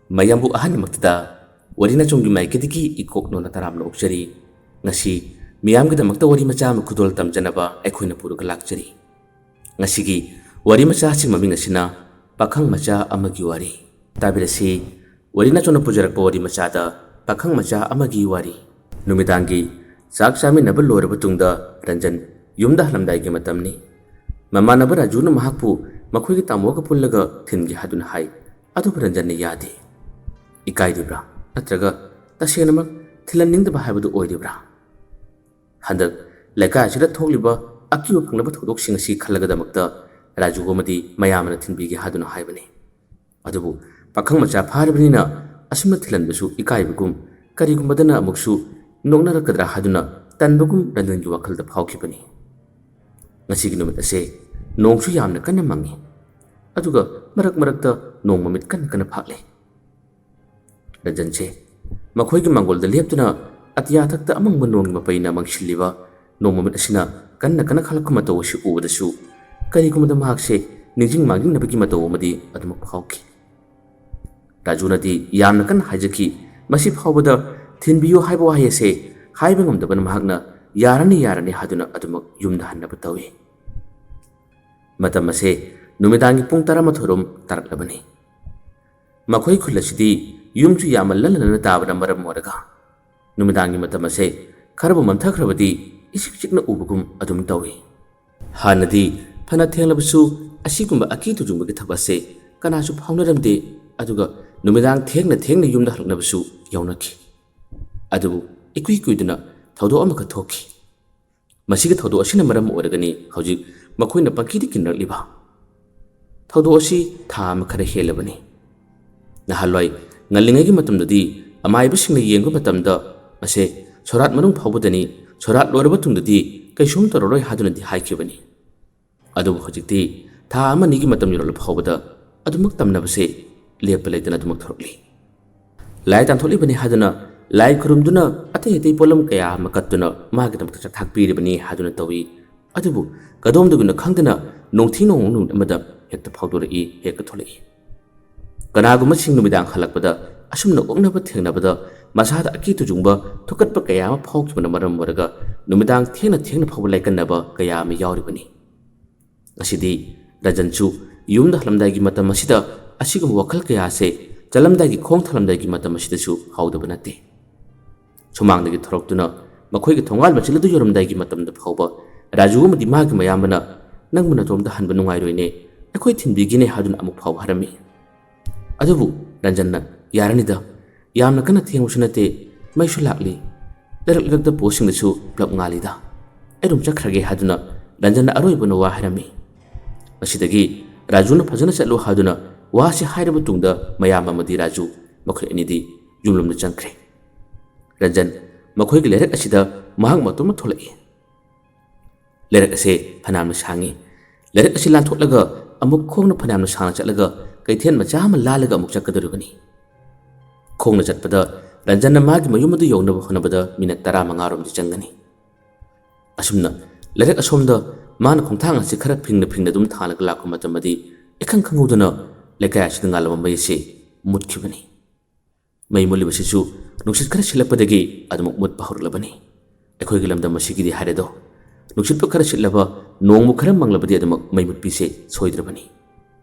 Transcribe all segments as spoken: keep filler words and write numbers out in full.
ꯃꯌꯥꯝꯕꯨ ꯑꯍꯥꯟꯕꯃꯛꯇꯗ ꯋꯥꯔꯤ ꯅꯆꯣꯝꯒꯤ ꯃꯥꯏꯀꯩꯗꯒꯤ ꯏꯀꯣꯛ ꯅꯣꯟꯅ ꯇꯔꯥꯝꯅ ꯑꯣꯛꯆꯔꯤ꯫ ꯉꯁꯤ ꯃꯤꯌꯥꯝꯒꯤꯗꯃꯛꯇ ꯋꯥꯔꯤ ꯃꯆꯥ ꯑꯃ ꯈꯨꯗꯣꯜ ꯇꯝꯖꯅꯕ ꯑꯩꯈꯣꯏꯅ ꯄꯨꯔꯒ ꯂꯥꯛꯆꯔꯤ꯫ ꯉꯁꯤꯒꯤ ꯋꯥꯔꯤ ꯃꯆꯥꯁꯤꯒꯤ ꯃꯃꯤꯡ ꯑꯁꯤꯅ ꯄꯥꯈꯪ ꯃꯆꯥ ꯑꯃꯒꯤ ꯋꯥꯔꯤ꯫ ꯇꯥꯕꯤꯔꯁꯤ, ꯋꯥꯔꯤ ꯅꯆꯣꯝꯅ ꯄꯨꯖꯔꯛꯄ ꯋꯥꯔꯤ ꯃꯆꯥꯗ ꯄꯥꯈꯪ ꯃꯆꯥ ꯑꯃꯒꯤ ꯋꯥꯔꯤ꯫ ꯅꯨꯃꯤꯗꯥꯡꯒꯤ ꯆꯥꯛ ꯆꯥꯃꯤꯟꯅꯕ ꯂꯣꯏꯔꯕ ꯇꯨꯡꯗ ꯔꯟꯖꯟ ꯌꯨꯝꯗ ꯍꯜꯂꯝꯗꯥꯏꯒꯤ ꯃꯇꯝꯅꯤ꯫ ꯃꯃꯥꯟꯅꯕ ꯔꯥꯖꯨꯅ ꯃꯍꯥꯛꯄꯨ ꯃꯈꯣꯏꯒꯤ ꯇꯥꯃꯣꯒ ꯄꯨꯜꯂꯒ ꯊꯤꯟꯒꯦ ꯍꯥꯏꯗꯨꯅ ꯍꯥꯏ꯫ ꯑꯗꯨꯕꯨ ꯔꯟꯖꯟꯅ ꯌꯥꯗꯦ꯫ ꯏꯀꯥꯏꯔꯤꯕ꯭ꯔꯥ? ꯅꯠꯇ꯭ꯔꯒ ꯇꯁꯦꯡꯅꯃꯛ ꯊꯤꯜꯍꯟꯅꯤꯡꯗꯕ ꯍꯥꯏꯕꯗꯨ ꯑꯣꯏꯔꯤꯕ꯭ꯔꯥ? ꯍꯟꯗꯛ ꯂꯩꯀꯥꯏ ꯑꯁꯤꯗ ꯊꯣꯛꯂꯤꯕ ꯑꯀꯤꯕ ꯐꯪꯂꯕ ꯊꯧꯗꯣꯛꯁꯤꯡ ꯑꯁꯤ ꯈꯜꯂꯒꯗꯃꯛꯇ ꯔꯥꯖꯨ ꯑꯃꯗꯤ ꯃꯌꯥꯝꯕꯅ ꯊꯤꯟꯕꯤꯒꯦ ꯍꯥꯏꯗꯨꯅ ꯍꯥꯏꯕꯅꯤ꯫ ꯑꯗꯨꯕꯨ ꯄꯥꯈꯪ ꯃꯆꯥ ꯐꯥꯔꯕꯅꯤꯅ ꯑꯁꯨꯝꯅ ꯊꯤꯜꯍꯟꯕꯁꯨ ꯏꯀꯥꯏꯕꯒꯨꯝ, ꯀꯔꯤꯒꯨꯝꯕꯗꯅ ꯑꯃꯨꯛꯁꯨ ꯅꯣꯛꯅꯔꯛꯀꯗ꯭ꯔꯥ ꯍꯥꯏꯗꯨꯅ ꯇꯟꯕꯒꯨꯝ ꯔꯟꯖꯟꯒꯤ ꯋꯥꯈꯜꯗ ꯐꯥꯎꯈꯤꯕꯅꯤ꯫ ꯉꯁꯤꯒꯤ ꯅꯨꯃꯤꯠ ꯑꯁꯦ ꯅꯣꯡꯁꯨ ꯌꯥꯝꯅ ꯀꯟꯅ ꯃꯪꯉꯤ, ꯑꯗꯨꯒ ꯃꯔꯛ ꯃꯔꯛꯇ ꯅꯣꯡ ꯃꯃꯤꯠ ꯀꯟꯅ ꯀꯟꯅ ꯐꯥꯛꯂꯦ꯫ ꯔꯟꯖꯟꯁꯦ ꯃꯈꯣꯏꯒꯤ ꯃꯥꯡꯒꯣꯜꯗ ꯂꯦꯞꯇꯨꯅ ꯑꯇꯤꯌꯥ ꯊꯛꯇ ꯑꯃꯪꯕ ꯅꯣꯡꯒꯤ ꯃꯄꯩꯅ ꯃꯪꯁꯤꯜꯂꯤꯕ ꯅꯣꯡ ꯃꯃꯤꯠ ꯑꯁꯤꯅ ꯀꯟꯅ ꯀꯟꯅ ꯈꯜꯂꯛꯄ ꯃꯇꯧ ꯑꯁꯤ ꯎꯕꯗꯁꯨ ꯀꯔꯤꯒꯨꯝꯕꯗ ꯃꯍꯥꯛꯁꯦ ꯅꯤꯡꯁꯤꯡ ꯃꯥꯡꯖꯤꯡꯅꯕꯒꯤ ꯃꯇꯧ ꯑꯃꯗꯤ ꯑꯗꯨꯃꯛ ꯐꯥꯎꯈꯤ꯫ ꯔꯥꯖꯨꯅꯗꯤ ꯌꯥꯝꯅ ꯀꯟꯅ ꯍꯥꯏꯖꯈꯤ꯫ ꯃꯁꯤ ꯐꯥꯎꯕꯗ ꯊꯤꯟꯕꯤꯌꯨ ꯍꯥꯏꯕ ꯋꯥꯍꯩ ꯑꯁꯦ ꯍꯥꯏꯕ ꯉꯝꯗꯕꯅ ꯃꯍꯥꯛꯅ "ꯌꯥꯔꯅꯤ, ꯌꯥꯔꯅꯤ" ꯍꯥꯏꯗꯨꯅ ꯑꯗꯨꯃꯛ ꯌꯨꯝꯗ ꯍꯟꯅꯕ ꯇꯧꯏ꯫ ꯃꯇꯝ ꯑꯁꯦ ꯅꯨꯃꯤꯗꯥꯡꯒꯤ ꯄꯨꯡ ꯇꯔꯥꯃꯥꯊꯣꯏꯔꯣꯝ ꯇꯥꯔꯛꯂꯕꯅꯤ꯫ ꯃꯈꯣꯏ ꯈꯨꯜ ꯑꯁꯤꯗꯤ ꯌꯨꯝꯁꯨ ꯌꯥꯝꯅ ꯂꯟꯅ ꯂꯟꯅ ꯇꯥꯕꯅ ꯃꯔꯝ ꯑꯣꯏꯔꯒ ꯅꯨꯃꯤꯗꯥꯡꯒꯤ ꯃꯇꯝ ꯑꯁꯦ ꯈꯔꯕꯨ ꯃꯝꯊꯈ꯭ꯔꯕꯗꯤ ꯏꯆꯤꯛ ꯆꯤꯛꯅ ꯎꯕꯒꯨꯝ ꯑꯗꯨꯝ ꯇꯧꯏ꯫ ꯍꯥꯟꯅꯗꯤ ꯐꯅ ꯊꯦꯡꯂꯕꯁꯨ ꯑꯁꯤꯒꯨꯝꯕ ꯑꯀꯤ ꯇꯨꯖꯨꯡꯕꯒꯤ ꯊꯕꯛ ꯑꯁꯦ ꯀꯅꯥꯁꯨ ꯐꯥꯎꯅꯔꯝꯗꯦ, ꯑꯗꯨꯒ ꯅꯨꯃꯤꯗꯥꯡ ꯊꯦꯡꯅ ꯊꯦꯡꯅ ꯌꯨꯝꯗ ꯍꯜꯂꯛꯅꯕꯁꯨ ꯌꯥꯎꯅꯈꯤ꯫ ꯑꯗꯨꯕꯨ ꯏꯀꯨꯏ ꯀꯨꯏꯗꯅ ꯊꯧꯗꯣꯛ ꯑꯃꯈꯛ ꯊꯣꯛꯈꯤ꯫ ꯃꯁꯤꯒꯤ ꯊꯧꯗꯣꯛ ꯑꯁꯤꯅ ꯃꯔꯝ ꯑꯣꯏꯔꯒꯅꯤ ꯍꯧꯖꯤꯛ ꯃꯈꯣꯏꯅ ꯄꯪꯀꯤꯗ ꯀꯤꯅꯔꯛꯂꯤꯕ꯫ ꯊꯧꯗꯣꯛ ꯑꯁꯤ ꯊꯥ ꯑꯃ ꯈꯔ ꯍꯦꯜꯂꯕꯅꯤ꯫ ꯅꯍꯥꯟꯋꯥꯏ ꯉꯜꯂꯤꯉꯩꯒꯤ ꯃꯇꯝꯗꯗꯤ ꯑꯃꯥꯏꯕꯁꯤꯡꯅ ꯌꯦꯡꯕ ꯃꯇꯝꯗ ꯃꯁꯦ ꯁꯣꯔꯥꯠ ꯃꯅꯨꯡ ꯐꯥꯎꯕꯗꯅꯤ, ꯁꯣꯔꯥꯠ ꯂꯣꯏꯔꯕ ꯇꯨꯡꯗꯗꯤ ꯀꯩꯁꯨꯝ ꯇꯧꯔꯔꯣꯏ ꯍꯥꯏꯗꯨꯅꯗꯤ ꯍꯥꯏꯈꯤꯕꯅꯤ꯫ ꯑꯗꯨꯕꯨ ꯍꯧꯖꯤꯛꯇꯤ ꯊꯥ ꯑꯃꯅꯤꯒꯤ ꯃꯇꯝ ꯌꯧꯔꯛꯂꯕ ꯐꯥꯎꯕꯗ ꯑꯗꯨꯃꯛ ꯇꯝꯅꯕꯁꯦ ꯂꯦꯞꯄ ꯂꯩꯇꯅ ꯑꯗꯨꯃꯛ ꯊꯣꯔꯛꯂꯤ꯫ ꯂꯥꯏ ꯇꯥꯟꯊꯣꯛꯂꯤꯕꯅꯤ ꯍꯥꯏꯗꯨꯅ ꯂꯥꯏ ꯈꯨꯔꯨꯝꯗꯨꯅ ꯑꯇꯩ ꯑꯇꯩ ꯄꯣꯠꯂꯝ ꯀꯌꯥ ꯑꯃ ꯀꯠꯇꯨꯅ ꯃꯥꯒꯤꯗꯃꯛꯇ ꯆꯥꯛꯊꯥꯛ ꯄꯤꯔꯤꯕꯅꯤ ꯍꯥꯏꯗꯨꯅ ꯇꯧꯏ꯫ ꯑꯗꯨꯕꯨ ꯀꯗꯣꯝꯗꯒꯤꯅꯣ ꯈꯪꯗꯅ ꯅꯣꯡꯊꯤ ꯅꯣꯡꯃꯪ ꯅꯨꯃꯤꯠ ꯑꯃꯗ ꯍꯦꯛꯇ ꯐꯥꯎꯗꯣꯔꯛꯏ, ꯍꯦꯛꯇ ꯊꯣꯛꯂꯛꯏ꯫ ꯀꯅꯥꯒꯨꯝꯕꯁꯤꯡ ꯅꯨꯃꯤꯗꯥꯡ ꯍꯜꯂꯛꯄꯗ ꯑꯁꯨꯝꯅ ꯑꯣꯛꯅꯕ ꯊꯦꯡꯅꯕꯗ ꯃꯁꯥꯗ ꯑꯀꯤ ꯇꯨꯖꯨꯡꯕ ꯊꯨꯀꯠꯄ ꯀꯌꯥ ꯑꯃ ꯐꯥꯎꯈꯤꯕꯅ ꯃꯔꯝ ꯑꯣꯏꯔꯒ ꯅꯨꯃꯤꯗꯥꯡ ꯊꯦꯡꯅ ꯊꯦꯡꯅ ꯐꯥꯎꯕ ꯂꯥꯏꯀꯠꯅꯕ ꯀꯌꯥ ꯑꯃ ꯌꯥꯎꯔꯤꯕꯅꯤ꯫ ꯉꯁꯤꯗꯤ ꯔꯟꯖꯟꯁꯨ ꯌꯨꯝꯗ ꯍꯜꯂꯝꯗꯥꯏꯒꯤ ꯃꯇꯝ ꯑꯁꯤꯗ ꯑꯁꯤꯒꯨꯝꯕ ꯋꯥꯈꯜ ꯀꯌꯥ ꯑꯁꯦ ꯆꯠꯂꯝꯗꯥꯏꯒꯤ ꯈꯣꯡ ꯊꯥꯔꯝꯗꯥꯏꯒꯤ ꯃꯇꯝ ꯑꯁꯤꯗꯁꯨ ꯐꯥꯎꯗꯕ ꯅꯠꯇꯦ꯫ ꯁꯨꯃꯥꯡꯗꯒꯤ ꯊꯣꯔꯛꯇꯨꯅ ꯃꯈꯣꯏꯒꯤ ꯊꯣꯡꯒꯥꯜ ꯃꯆꯤꯜ ꯑꯗꯨ ꯌꯧꯔꯝꯗꯥꯏꯒꯤ ꯃꯇꯝꯗ ꯐꯥꯎꯕ ꯔꯥꯖꯨ ꯑꯃꯗꯤ ꯃꯥꯒꯤ ꯃꯌꯥꯝꯕꯅ "ꯅꯪꯕꯨ ꯅꯇꯣꯝꯇ ꯍꯟꯕ ꯅꯨꯡꯉꯥꯏꯔꯣꯏꯅꯦ, ꯑꯩꯈꯣꯏ ꯊꯤꯟꯕꯤꯒꯦꯅꯦ" ꯍꯥꯏꯗꯨꯅ ꯑꯃꯨꯛ ꯐꯥꯎꯕ ꯍꯥꯏꯔꯝꯃꯤ꯫ ꯑꯗꯨꯕꯨ ꯔꯟꯖꯟꯅ "ꯌꯥꯔꯅꯤꯗ, ꯌꯥꯝꯅ ꯀꯟꯅ ꯊꯦꯡꯕꯁꯨ ꯅꯠꯇꯦ, ꯃꯩꯁꯨ ꯂꯥꯛꯂꯤ, ꯂꯩꯔꯛ ꯂꯩꯔꯛꯇ ꯄꯣꯁꯁꯤꯡꯗꯁꯨ ꯄꯨꯂꯞ ꯉꯥꯜꯂꯤꯗ, ꯑꯩ ꯑꯗꯨꯝ ꯆꯠꯈ꯭ꯔꯒꯦ" ꯍꯥꯏꯗꯨꯅ ꯔꯟꯖꯟꯅ ꯑꯔꯣꯏꯕ ꯑꯣꯏꯅ ꯋꯥ ꯍꯥꯏꯔꯝꯃꯤ꯫ ꯃꯁꯤꯗꯒꯤ ꯔꯥꯖꯨꯅ "ꯐꯖꯅ ꯆꯠꯂꯨ" ꯍꯥꯏꯗꯨꯅ ꯋꯥꯁꯤ ꯍꯥꯏꯔꯕ ꯇꯨꯡꯗ ꯃꯌꯥꯝꯕ ꯑꯃꯗꯤ ꯔꯥꯖꯨ ꯃꯈꯣꯏ ꯑꯅꯤꯗꯤ ꯌꯨꯝꯂꯣꯝꯗ ꯆꯪꯈ꯭ꯔꯦ꯫ ꯔꯟꯖꯟ ꯃꯈꯣꯏꯒꯤ ꯂꯩꯔꯛ ꯑꯁꯤꯗ ꯃꯍꯥꯛ ꯃꯇꯣꯝꯇ ꯊꯣꯛꯂꯛꯏ꯫ ꯂꯩꯔꯛ ꯑꯁꯦ ꯐꯅꯌꯥꯝꯅ ꯁꯥꯡꯉꯤ꯫ ꯂꯩꯔꯛ ꯑꯁꯤ ꯂꯥꯟꯊꯣꯛꯂꯒ ꯑꯃꯨꯛ ꯈꯣꯡꯅ ꯐꯅꯌꯥꯝꯅ ꯁꯥꯡꯅ ꯆꯠꯂꯒ ꯀꯩꯊꯦꯜ ꯃꯆꯥ ꯑꯃ ꯂꯥꯜꯂꯒ ꯑꯃꯨꯛ ꯆꯠꯀꯗꯧꯔꯤꯕꯅꯤ꯫ ꯈꯣꯡꯅ ꯆꯠꯄꯗ ꯔꯟꯖꯟꯅ ꯃꯥꯒꯤ ꯃꯌꯨꯝ ꯑꯗꯨ ꯌꯧꯅꯕ ꯍꯣꯠꯅꯕꯗ ꯃꯤꯅꯠ ꯇꯔꯥꯃꯉꯥ ꯔꯣꯝꯗꯤ ꯆꯪꯒꯅꯤ꯫ ꯑꯁꯨꯝꯅ ꯂꯩꯔꯛ ꯑꯁꯣꯝꯗ ꯃꯥꯅ ꯈꯣꯡꯊꯥꯡ ꯑꯁꯤ ꯈꯔ ꯐꯤꯡꯅ ꯐꯤꯡꯅ ꯑꯗꯨꯝ ꯊꯥꯡꯂꯒ ꯂꯥꯛꯄ ꯃꯇꯝꯗꯗꯤ ꯏꯈꯪ ꯈꯪꯍꯧꯗꯅ ꯂꯩꯀꯥꯏ ꯑꯁꯤꯗ ꯉꯥꯜꯂꯝꯕ ꯃꯩ ꯑꯁꯤ ꯃꯨꯠꯈꯤꯕꯅꯤ꯫ ꯃꯩ ꯃꯨꯠꯂꯤꯕꯁꯤꯁꯨ ꯅꯨꯡꯁꯤꯠ ꯈꯔ ꯁꯤꯠꯂꯛꯄꯗꯒꯤ ꯑꯗꯨꯃꯛ ꯃꯨꯠꯄ ꯍꯧꯔꯛꯂꯕꯅꯤ꯫ ꯑꯩꯈꯣꯏꯒꯤ ꯂꯝꯗꯝ ꯑꯁꯤꯒꯤꯗꯤ ꯍꯥꯏꯔꯦꯗꯣ, ꯅꯨꯡꯁꯤꯠꯄꯨ ꯈꯔ ꯁꯤꯠꯂꯕ, ꯅꯣꯡꯕꯨ ꯈꯔ ꯃꯪꯂꯕꯗꯤ ꯑꯗꯨꯃꯛ ꯃꯩ ꯃꯨꯠꯄꯤꯁꯦ ꯁꯣꯏꯗ꯭ꯔꯕꯅꯤ꯫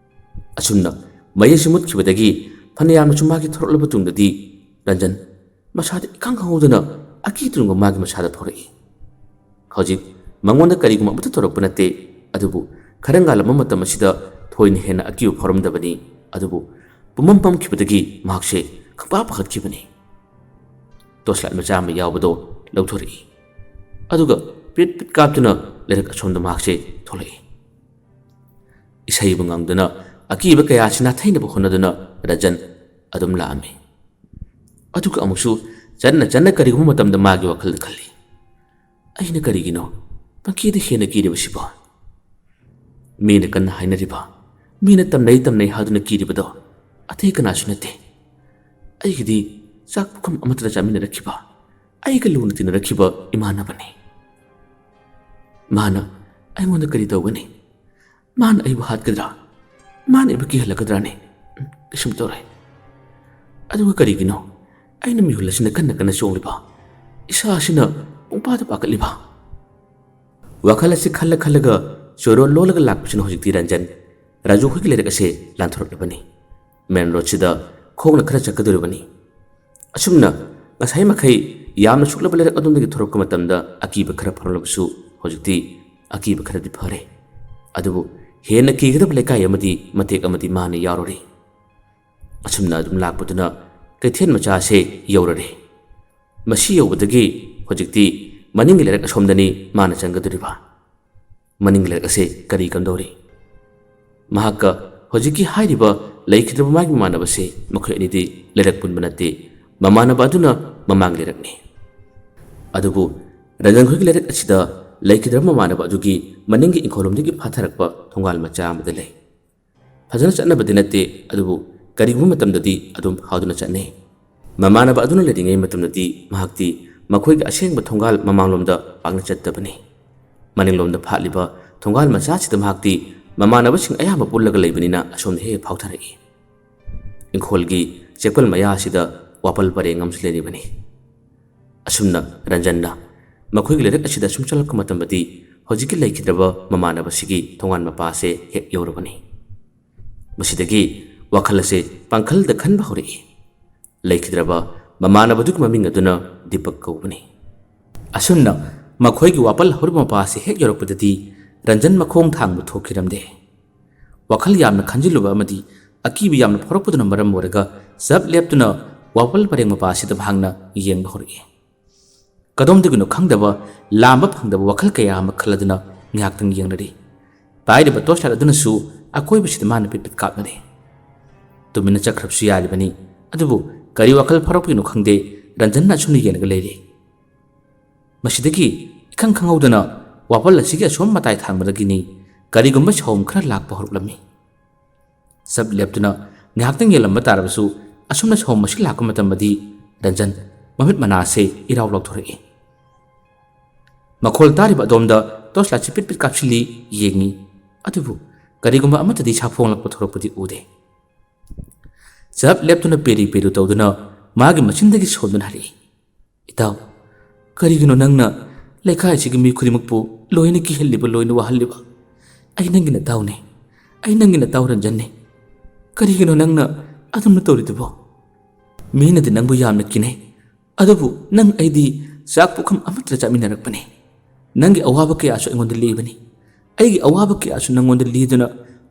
ꯑꯁꯨꯝꯅ ꯃꯩ ꯑꯁꯤ ꯃꯨꯠꯈꯤꯕꯗꯒꯤ ꯐꯅꯌꯥꯝꯅꯁꯨ ꯃꯥꯒꯤ ꯊꯣꯔꯛꯂꯕ ꯇꯨꯡꯗꯗꯤ ꯔꯟꯖꯟ ꯃꯁꯥꯗ ꯏꯈꯪ ꯈꯪꯍꯧꯗꯅ ꯑꯀꯤ ꯇꯨꯡꯒ ꯃꯥꯒꯤ ꯃꯁꯥꯗ ꯐꯥꯎꯔꯛꯏ꯫ ꯍꯧꯖꯤꯛ ꯃꯉꯣꯟꯗ ꯀꯔꯤꯒꯨꯝꯕ ꯑꯃꯠꯇ ꯇꯧꯔꯛꯄ ꯅꯠꯇꯦ, ꯑꯗꯨꯕꯨ ꯈꯔ ꯉꯥꯜꯂꯝꯕ ꯃꯇꯝ ꯑꯁꯤꯗ ꯊꯣꯏꯅ ꯍꯦꯟꯅ ꯑꯀꯤꯕ ꯐꯥꯎꯔꯝꯗꯕꯅꯤ꯫ ꯑꯗꯨꯕꯨ ꯄꯨꯝꯃꯝ ꯃꯝꯈꯤꯕꯗꯒꯤ ꯃꯍꯥꯛꯁꯦ ꯈꯪꯄꯥ ꯄꯥꯈꯠꯈꯤꯕꯅꯤ꯫ ꯇꯣꯔꯆ ꯂꯥꯏꯠ ꯃꯆꯥ ꯑꯃ ꯌꯥꯎꯕꯗꯣ ꯂꯧꯊꯣꯔꯛꯏ꯫ ꯑꯗꯨꯒ ꯄꯤꯠ ꯄꯤꯠ ꯀꯥꯞꯇꯨꯅ ꯂꯩꯔꯛ ꯑꯁꯣꯝꯗ ꯃꯍꯥꯛꯁꯦ ꯊꯣꯛꯂꯛꯏ꯫ ꯏꯁꯩꯕꯨ ꯉꯪꯗꯨꯅ ꯑꯀꯤꯕ ꯀꯌꯥ ꯑꯁꯤ ꯅꯥꯊꯩꯅꯕ ꯍꯣꯠꯅꯗꯨꯅ ꯔꯟꯖꯟ ꯑꯗꯨꯝ ꯂꯥꯛꯑꯝꯃꯤ꯫ ꯑꯗꯨꯒ ꯑꯃꯨꯛꯁꯨ ꯆꯠꯅ ꯆꯠꯅ ꯀꯔꯤꯒꯨꯝꯕ ꯃꯇꯝꯗ ꯃꯥꯒꯤ ꯋꯥꯈꯜꯗ ꯈꯜꯂꯤ, "ꯑꯩꯅ ꯀꯔꯤꯒꯤꯅꯣ ꯄꯪꯀꯤꯗ ꯍꯦꯟꯅ ꯀꯤꯔꯤꯕꯁꯤꯕꯣ? ꯃꯤꯅ ꯀꯟꯅ ꯍꯥꯏꯅꯔꯤꯕ, ꯃꯤꯅ ꯇꯝꯅꯩ ꯇꯝꯅꯩ ꯍꯥꯏꯗꯨꯅ ꯀꯤꯔꯤꯕꯗꯣ ꯑꯇꯩ ꯀꯅꯥꯁꯨ ꯅꯠꯇꯦ꯫ ꯑꯩꯒꯤꯗꯤ ꯆꯥꯛ ꯄꯨꯈꯝ ꯑꯃꯠꯇꯗ ꯆꯥꯃꯤꯟꯅꯔꯛꯈꯤꯕ, ꯑꯩꯒ ꯂꯨꯅ ꯇꯤꯟꯅꯔꯛꯈꯤꯕ ꯏꯃꯥꯟꯅꯕꯅꯤ꯫ ꯃꯥꯅ ꯑꯩꯉꯣꯟꯗ ꯀꯔꯤ ꯇꯧꯒꯅꯤ? ꯃꯥꯅ ꯑꯩꯕꯨ ꯍꯥꯠꯀꯗ꯭ꯔꯥ? ꯃꯥꯅ ꯑꯩꯕꯨ ꯀꯤꯍꯜꯂꯛꯀꯗ꯭ꯔꯥꯅꯦ? ꯎꯝ, ꯀꯩꯁꯨꯝ ꯇꯧꯔꯣꯏ꯫ ꯑꯗꯨꯒ ꯀꯔꯤꯒꯤꯅꯣ ꯑꯩꯅ ꯃꯤꯍꯨꯜ ꯑꯁꯤꯅ ꯀꯟꯅ ꯀꯟꯅ ꯆꯣꯡꯂꯤꯕ, ꯏꯁꯥ ꯑꯁꯤꯅ ꯄꯨꯡꯄꯥꯗ ꯄꯥꯈꯠꯂꯤꯕ? ꯋꯥꯈꯜ ꯑꯁꯤ ꯈꯜꯂ ꯈꯜꯂꯒ ꯆꯣꯏꯔꯣꯜ ꯂꯣꯜꯂꯒ ꯂꯥꯛꯄꯁꯤꯅ ꯍꯧꯖꯤꯛꯇꯤ ꯔꯟꯖꯟ ꯔꯥꯖꯨ ꯈꯣꯏꯒꯤ ꯂꯩꯔꯛ ꯑꯁꯦ ꯂꯥꯟꯊꯣꯔꯛꯂꯕꯅꯤ꯫ ꯃꯦꯟ ꯔꯣꯗꯁꯤꯗ ꯈꯣꯡꯅ ꯈꯔ ꯆꯠꯀꯗꯧꯔꯤꯕꯅꯤ꯫ ꯑꯁꯨꯝꯅ ꯉꯁꯥꯏ ꯃꯈꯩ ꯌꯥꯝꯅ ꯁꯣꯛꯂꯕ ꯂꯩꯔꯛ ꯑꯗꯣꯝꯗꯒꯤ ꯊꯣꯔꯛꯄ ꯃꯇꯝꯗ ꯑꯀꯤꯕ ꯈꯔ ꯐꯥꯎꯔꯝꯂꯕꯁꯨ ꯍꯧꯖꯤꯛꯇꯤ ꯑꯀꯤꯕ ꯈꯔꯗꯤ ꯐꯔꯦ꯫ ꯑꯗꯨꯕꯨ ꯍꯦꯟꯅ ꯀꯤꯒꯗꯕ ꯂꯩꯀꯥꯏ ꯑꯃꯗꯤ ꯃꯇꯦꯛ ꯑꯃꯗꯤ ꯃꯥꯅ ꯌꯥꯎꯔꯨꯔꯦ꯫ ꯑꯁꯨꯝꯅ ꯑꯗꯨꯝ ꯂꯥꯛꯄꯗꯨꯅ ꯀꯩꯊꯦꯜ ꯃꯆꯥ ꯑꯁꯦ ꯌꯧꯔꯔꯦ꯫ ꯃꯁꯤ ꯌꯧꯕꯗꯒꯤ ꯍꯧꯖꯤꯛꯇꯤ ꯃꯅꯤꯡꯒꯤ ꯂꯩꯔꯛ ꯑꯁꯣꯝꯗꯅꯤ ꯃꯥꯅ ꯆꯪꯒꯗꯧꯔꯤꯕ꯫ ꯃꯅꯤꯡꯒꯤ ꯂꯩꯔꯛ ꯑꯁꯦ ꯀꯔꯤ ꯀꯝꯗꯧꯔꯤ? ꯃꯍꯥꯛꯀ ꯍꯧꯖꯤꯛꯀꯤ ꯍꯥꯏꯔꯤꯕ ꯂꯩꯈꯤꯗ꯭ꯔꯕ ꯃꯥꯒꯤ ꯃꯃꯥꯟꯅꯕꯁꯦ ꯃꯈꯣꯏ ꯑꯅꯤꯗꯤ ꯂꯩꯔꯛ ꯄꯨꯟꯕ ꯅꯠꯇꯦ꯫ ꯃꯃꯥꯟꯅꯕ ꯑꯗꯨꯅ ꯃꯃꯥꯡꯒꯤ ꯂꯩꯔꯛꯅꯤ꯫ ꯑꯗꯨꯕꯨ ꯔꯟꯖꯟ ꯈꯣꯏꯒꯤ ꯂꯩꯔꯛ ꯑꯁꯤꯗ ꯂꯩꯈꯤꯗ꯭ꯔꯕ ꯃꯃꯥꯟꯅꯕ ꯑꯗꯨꯒꯤ ꯃꯅꯤꯡꯒꯤ ꯏꯪꯈꯣꯜꯂꯣꯝꯗꯒꯤ ꯐꯥꯊꯔꯛꯄ ꯊꯣꯡꯒꯥꯜ ꯃꯆꯥ ꯑꯃꯗ ꯂꯩ꯫ ꯐꯖꯅ ꯆꯠꯅꯕꯗꯤ ꯅꯠꯇꯦ, ꯑꯗꯨꯕꯨ ꯀꯔꯤꯒꯨꯝꯕ ꯃꯇꯝꯗꯗꯤ ꯑꯗꯨꯝ ꯐꯥꯎꯗꯨꯅ ꯆꯠꯅꯩ꯫ ꯃꯃꯥꯟꯅꯕ ꯑꯗꯨꯅ ꯂꯩꯔꯤꯉꯩ ꯃꯇꯝꯗꯗꯤ ꯃꯍꯥꯛꯇꯤ ꯃꯈꯣꯏꯒꯤ ꯑꯁꯦꯡꯕ ꯊꯣꯡꯒꯥꯜ ꯃꯃꯥꯡꯂꯣꯝꯗ ꯄꯥꯛꯅ ꯆꯠꯇꯕꯅꯤ꯫ ꯃꯅꯤꯡꯂꯣꯝꯗ ꯐꯥꯠꯂꯤꯕ ꯊꯣꯡꯒꯥꯜ ꯃꯆꯥꯁꯤꯗ ꯃꯍꯥꯛꯇꯤ ꯃꯃꯥꯟꯅꯕꯁꯤꯡ ꯑꯌꯥꯝꯕ ꯄꯨꯜꯂꯒ ꯂꯩꯕꯅꯤꯅ ꯑꯁꯣꯝꯗ ꯍꯦꯛ ꯍꯦꯛ ꯐꯥꯎꯊꯔꯛꯏ꯫ ꯏꯪꯈꯣꯜꯒꯤ ꯆꯦꯛꯄꯜ ꯃꯌꯥ ꯑꯁꯤꯗ ꯋꯥꯄꯜ ꯄꯔꯦꯡ ꯑꯃꯁꯨ ꯂꯩꯔꯤꯕꯅꯤ꯫ ꯑꯁꯨꯝꯅ ꯔꯟꯖꯟꯅ ꯃꯈꯣꯏꯒꯤ ꯂꯩꯔꯛ ꯑꯁꯤꯗ ꯁꯨꯝ ꯆꯠꯂꯛꯄ ꯃꯇꯝꯗꯗꯤ ꯍꯧꯖꯤꯛꯀꯤ ꯂꯩꯈꯤꯗ꯭ꯔꯕ ꯃꯃꯥꯟꯅꯕꯁꯤꯒꯤ ꯊꯣꯡꯒꯥꯟ ꯃꯄꯥ ꯑꯁꯦ ꯍꯦꯛ ꯌꯧꯔꯕꯅꯤ꯫ ꯃꯁꯤꯗꯒꯤ ꯋꯥꯈꯜ ꯑꯁꯦ ꯄꯥꯡꯈꯜꯗ ꯈꯟꯕ ꯍꯧꯔꯛꯏ꯫ ꯂꯩꯈꯤꯗ꯭ꯔꯕ ꯃꯃꯥꯟꯅꯕꯗꯨꯒꯤ ꯃꯃꯤꯡ ꯑꯗꯨꯅ ꯗꯤꯄꯛ ꯀꯧꯕꯅꯤ꯫ ꯑꯁꯨꯝꯅ ꯃꯈꯣꯏꯒꯤ ꯋꯥꯄꯜ ꯍꯧꯔꯤꯕ ꯃꯄꯥ ꯑꯁꯤ ꯍꯦꯛ ꯌꯧꯔꯛꯄꯗꯗꯤ ꯔꯟꯖꯟ ꯃꯈꯣꯡ ꯊꯥꯡꯕ ꯊꯣꯛꯈꯤꯔꯝꯗꯦ꯫ ꯋꯥꯈꯜ ꯌꯥꯝꯅ ꯈꯟꯖꯤꯜꯂꯨꯕ ꯑꯃꯗꯤ ꯑꯀꯤꯕ ꯌꯥꯝꯅ ꯐꯥꯎꯔꯛꯄꯗꯨꯅ ꯃꯔꯝ ꯑꯣꯏꯔꯒ ꯆꯞ ꯂꯦꯞꯇꯨꯅ ꯋꯥꯄꯜ ꯄꯔꯦꯡ ꯃꯄꯥ ꯑꯁꯤꯗ ꯃꯍꯥꯛꯅ ꯌꯦꯡꯕ ꯍꯧꯔꯛꯏ꯫ ꯀꯗꯣꯝꯗꯒꯤꯅꯣ ꯈꯪꯗꯕ, ꯂꯥꯝꯕ ꯐꯪꯗꯕ ꯋꯥꯈꯜ ꯀꯌꯥ ꯑꯃ ꯈꯜꯂꯗꯨꯅ ꯉꯥꯏꯍꯥꯛꯇꯪ ꯌꯦꯡꯅꯔꯤ꯫ ꯄꯥꯏꯔꯤꯕ ꯇꯣꯔꯆ ꯂꯥꯏꯠ ꯑꯗꯨꯅꯁꯨ ꯑꯀꯣꯏꯕꯁꯤꯗ ꯃꯥꯅ ꯄꯤꯠ ꯄꯤꯠ ꯀꯥꯞꯅꯔꯤ꯫ ꯇꯨꯃꯤꯟꯅ ꯆꯠꯈ꯭ꯔꯕꯁꯨ ꯌꯥꯔꯤꯕꯅꯤ, ꯑꯗꯨꯕꯨ ꯀꯔꯤ ꯋꯥꯈꯜ ꯐꯥꯎꯔꯛꯄꯒꯤꯅꯣ ꯈꯪꯗꯦ, ꯔꯟꯖꯟꯅ ꯑꯁꯨꯝꯅ ꯌꯦꯡꯂꯒ ꯂꯩꯔꯤ꯫ ꯃꯁꯤꯗꯒꯤ ꯏꯈꯪ ꯈꯪꯍꯧꯗꯅ ꯋꯥꯄꯜ ꯑꯁꯤꯒꯤ ꯑꯁꯣꯝ ꯃꯇꯥꯏ ꯊꯥꯡꯕꯗꯒꯤꯅꯤ ꯀꯔꯤꯒꯨꯝꯕ ꯁꯥꯎꯝ ꯈꯔ ꯂꯥꯛꯄ ꯍꯧꯔꯛꯂꯝꯃꯤ꯫ ꯆꯞ ꯂꯦꯞꯇꯨꯅ ꯉꯥꯏꯍꯥꯛꯇꯪ ꯌꯦꯡꯂꯝꯕ ꯇꯥꯔꯕꯁꯨ ꯑꯁꯨꯝꯅ ꯁꯥꯎꯝ ꯑꯁꯤ ꯂꯥꯛꯄ ꯃꯇꯝꯗꯗꯤ ꯔꯟꯖꯟ ꯃꯃꯤꯠ ꯃꯅꯥꯁꯦ ꯏꯔꯥꯎ ꯂꯥꯎꯊꯣꯔꯛꯏ꯫ ꯃꯈꯣꯜ ꯇꯥꯔꯤꯕ ꯑꯗꯣꯝꯗ ꯇꯣꯔꯆ ꯂꯥꯏꯠꯁꯤ ꯄꯤꯠ ꯄꯤꯠ ꯀꯥꯞꯁꯤꯜꯂꯤ ꯌꯦꯡꯉꯤ, ꯑꯗꯨꯕꯨ ꯀꯔꯤꯒꯨꯝꯕ ꯑꯃꯠꯇꯗꯤ ꯁꯥꯐꯣꯡꯂꯛꯄ ꯊꯣꯔꯛꯄꯗꯤ ꯎꯗꯦ꯫ ꯆꯞ ꯂꯦꯞꯇꯨꯅ ꯄꯦꯔꯤ ꯄꯦꯔꯨ ꯇꯧꯗꯨꯅ ꯃꯥꯒꯤ ꯃꯆꯤꯟꯗꯒꯤ ꯁꯣꯟꯗꯨꯅ ꯍꯥꯏꯔꯛꯏ, "ꯏꯇꯥꯎ, ꯀꯔꯤꯒꯤꯅꯣ ꯅꯪꯅ ꯂꯩꯀꯥꯏꯁꯤꯒꯤ ꯃꯤ ꯈꯨꯗꯤꯡꯃꯛꯄꯨ ꯂꯣꯏꯅ ꯀꯤꯍꯜꯂꯤꯕ, ꯂꯣꯏꯅ ꯋꯥꯍꯜꯂꯤꯕ? ꯑꯩ ꯅꯪꯒꯤ ꯅꯇꯥꯎꯅꯦ, ꯑꯩ ꯅꯪꯒꯤ ꯅꯇꯥꯎ ꯔꯟꯖꯟꯅꯦ꯫ ꯀꯔꯤꯒꯤꯅꯣ ꯅꯪꯅ ꯑꯗꯨꯝꯅ ꯇꯧꯔꯤꯗꯨꯕꯣ? ꯃꯤꯅꯗꯤ ꯅꯪꯕꯨ ꯌꯥꯝꯅ ꯀꯤꯅꯩ, ꯑꯗꯨꯕꯨ ꯅꯪ ꯑꯩꯗꯤ ꯆꯥꯛ ꯄꯨꯈꯝ ꯑꯃꯠꯇꯗ ꯆꯥꯃꯤꯟꯅꯔꯛꯄꯅꯤ꯫ ꯅꯪꯒꯤ ꯑꯋꯥꯕ ꯀꯌꯥꯁꯨ ꯑꯩꯉꯣꯟꯗ ꯂꯤꯕꯅꯤ, ꯑꯩꯒꯤ ꯑꯋꯥꯕ ꯀꯌꯥꯁꯨ ꯅꯪꯉꯣꯟꯗ ꯂꯤꯗꯨꯅ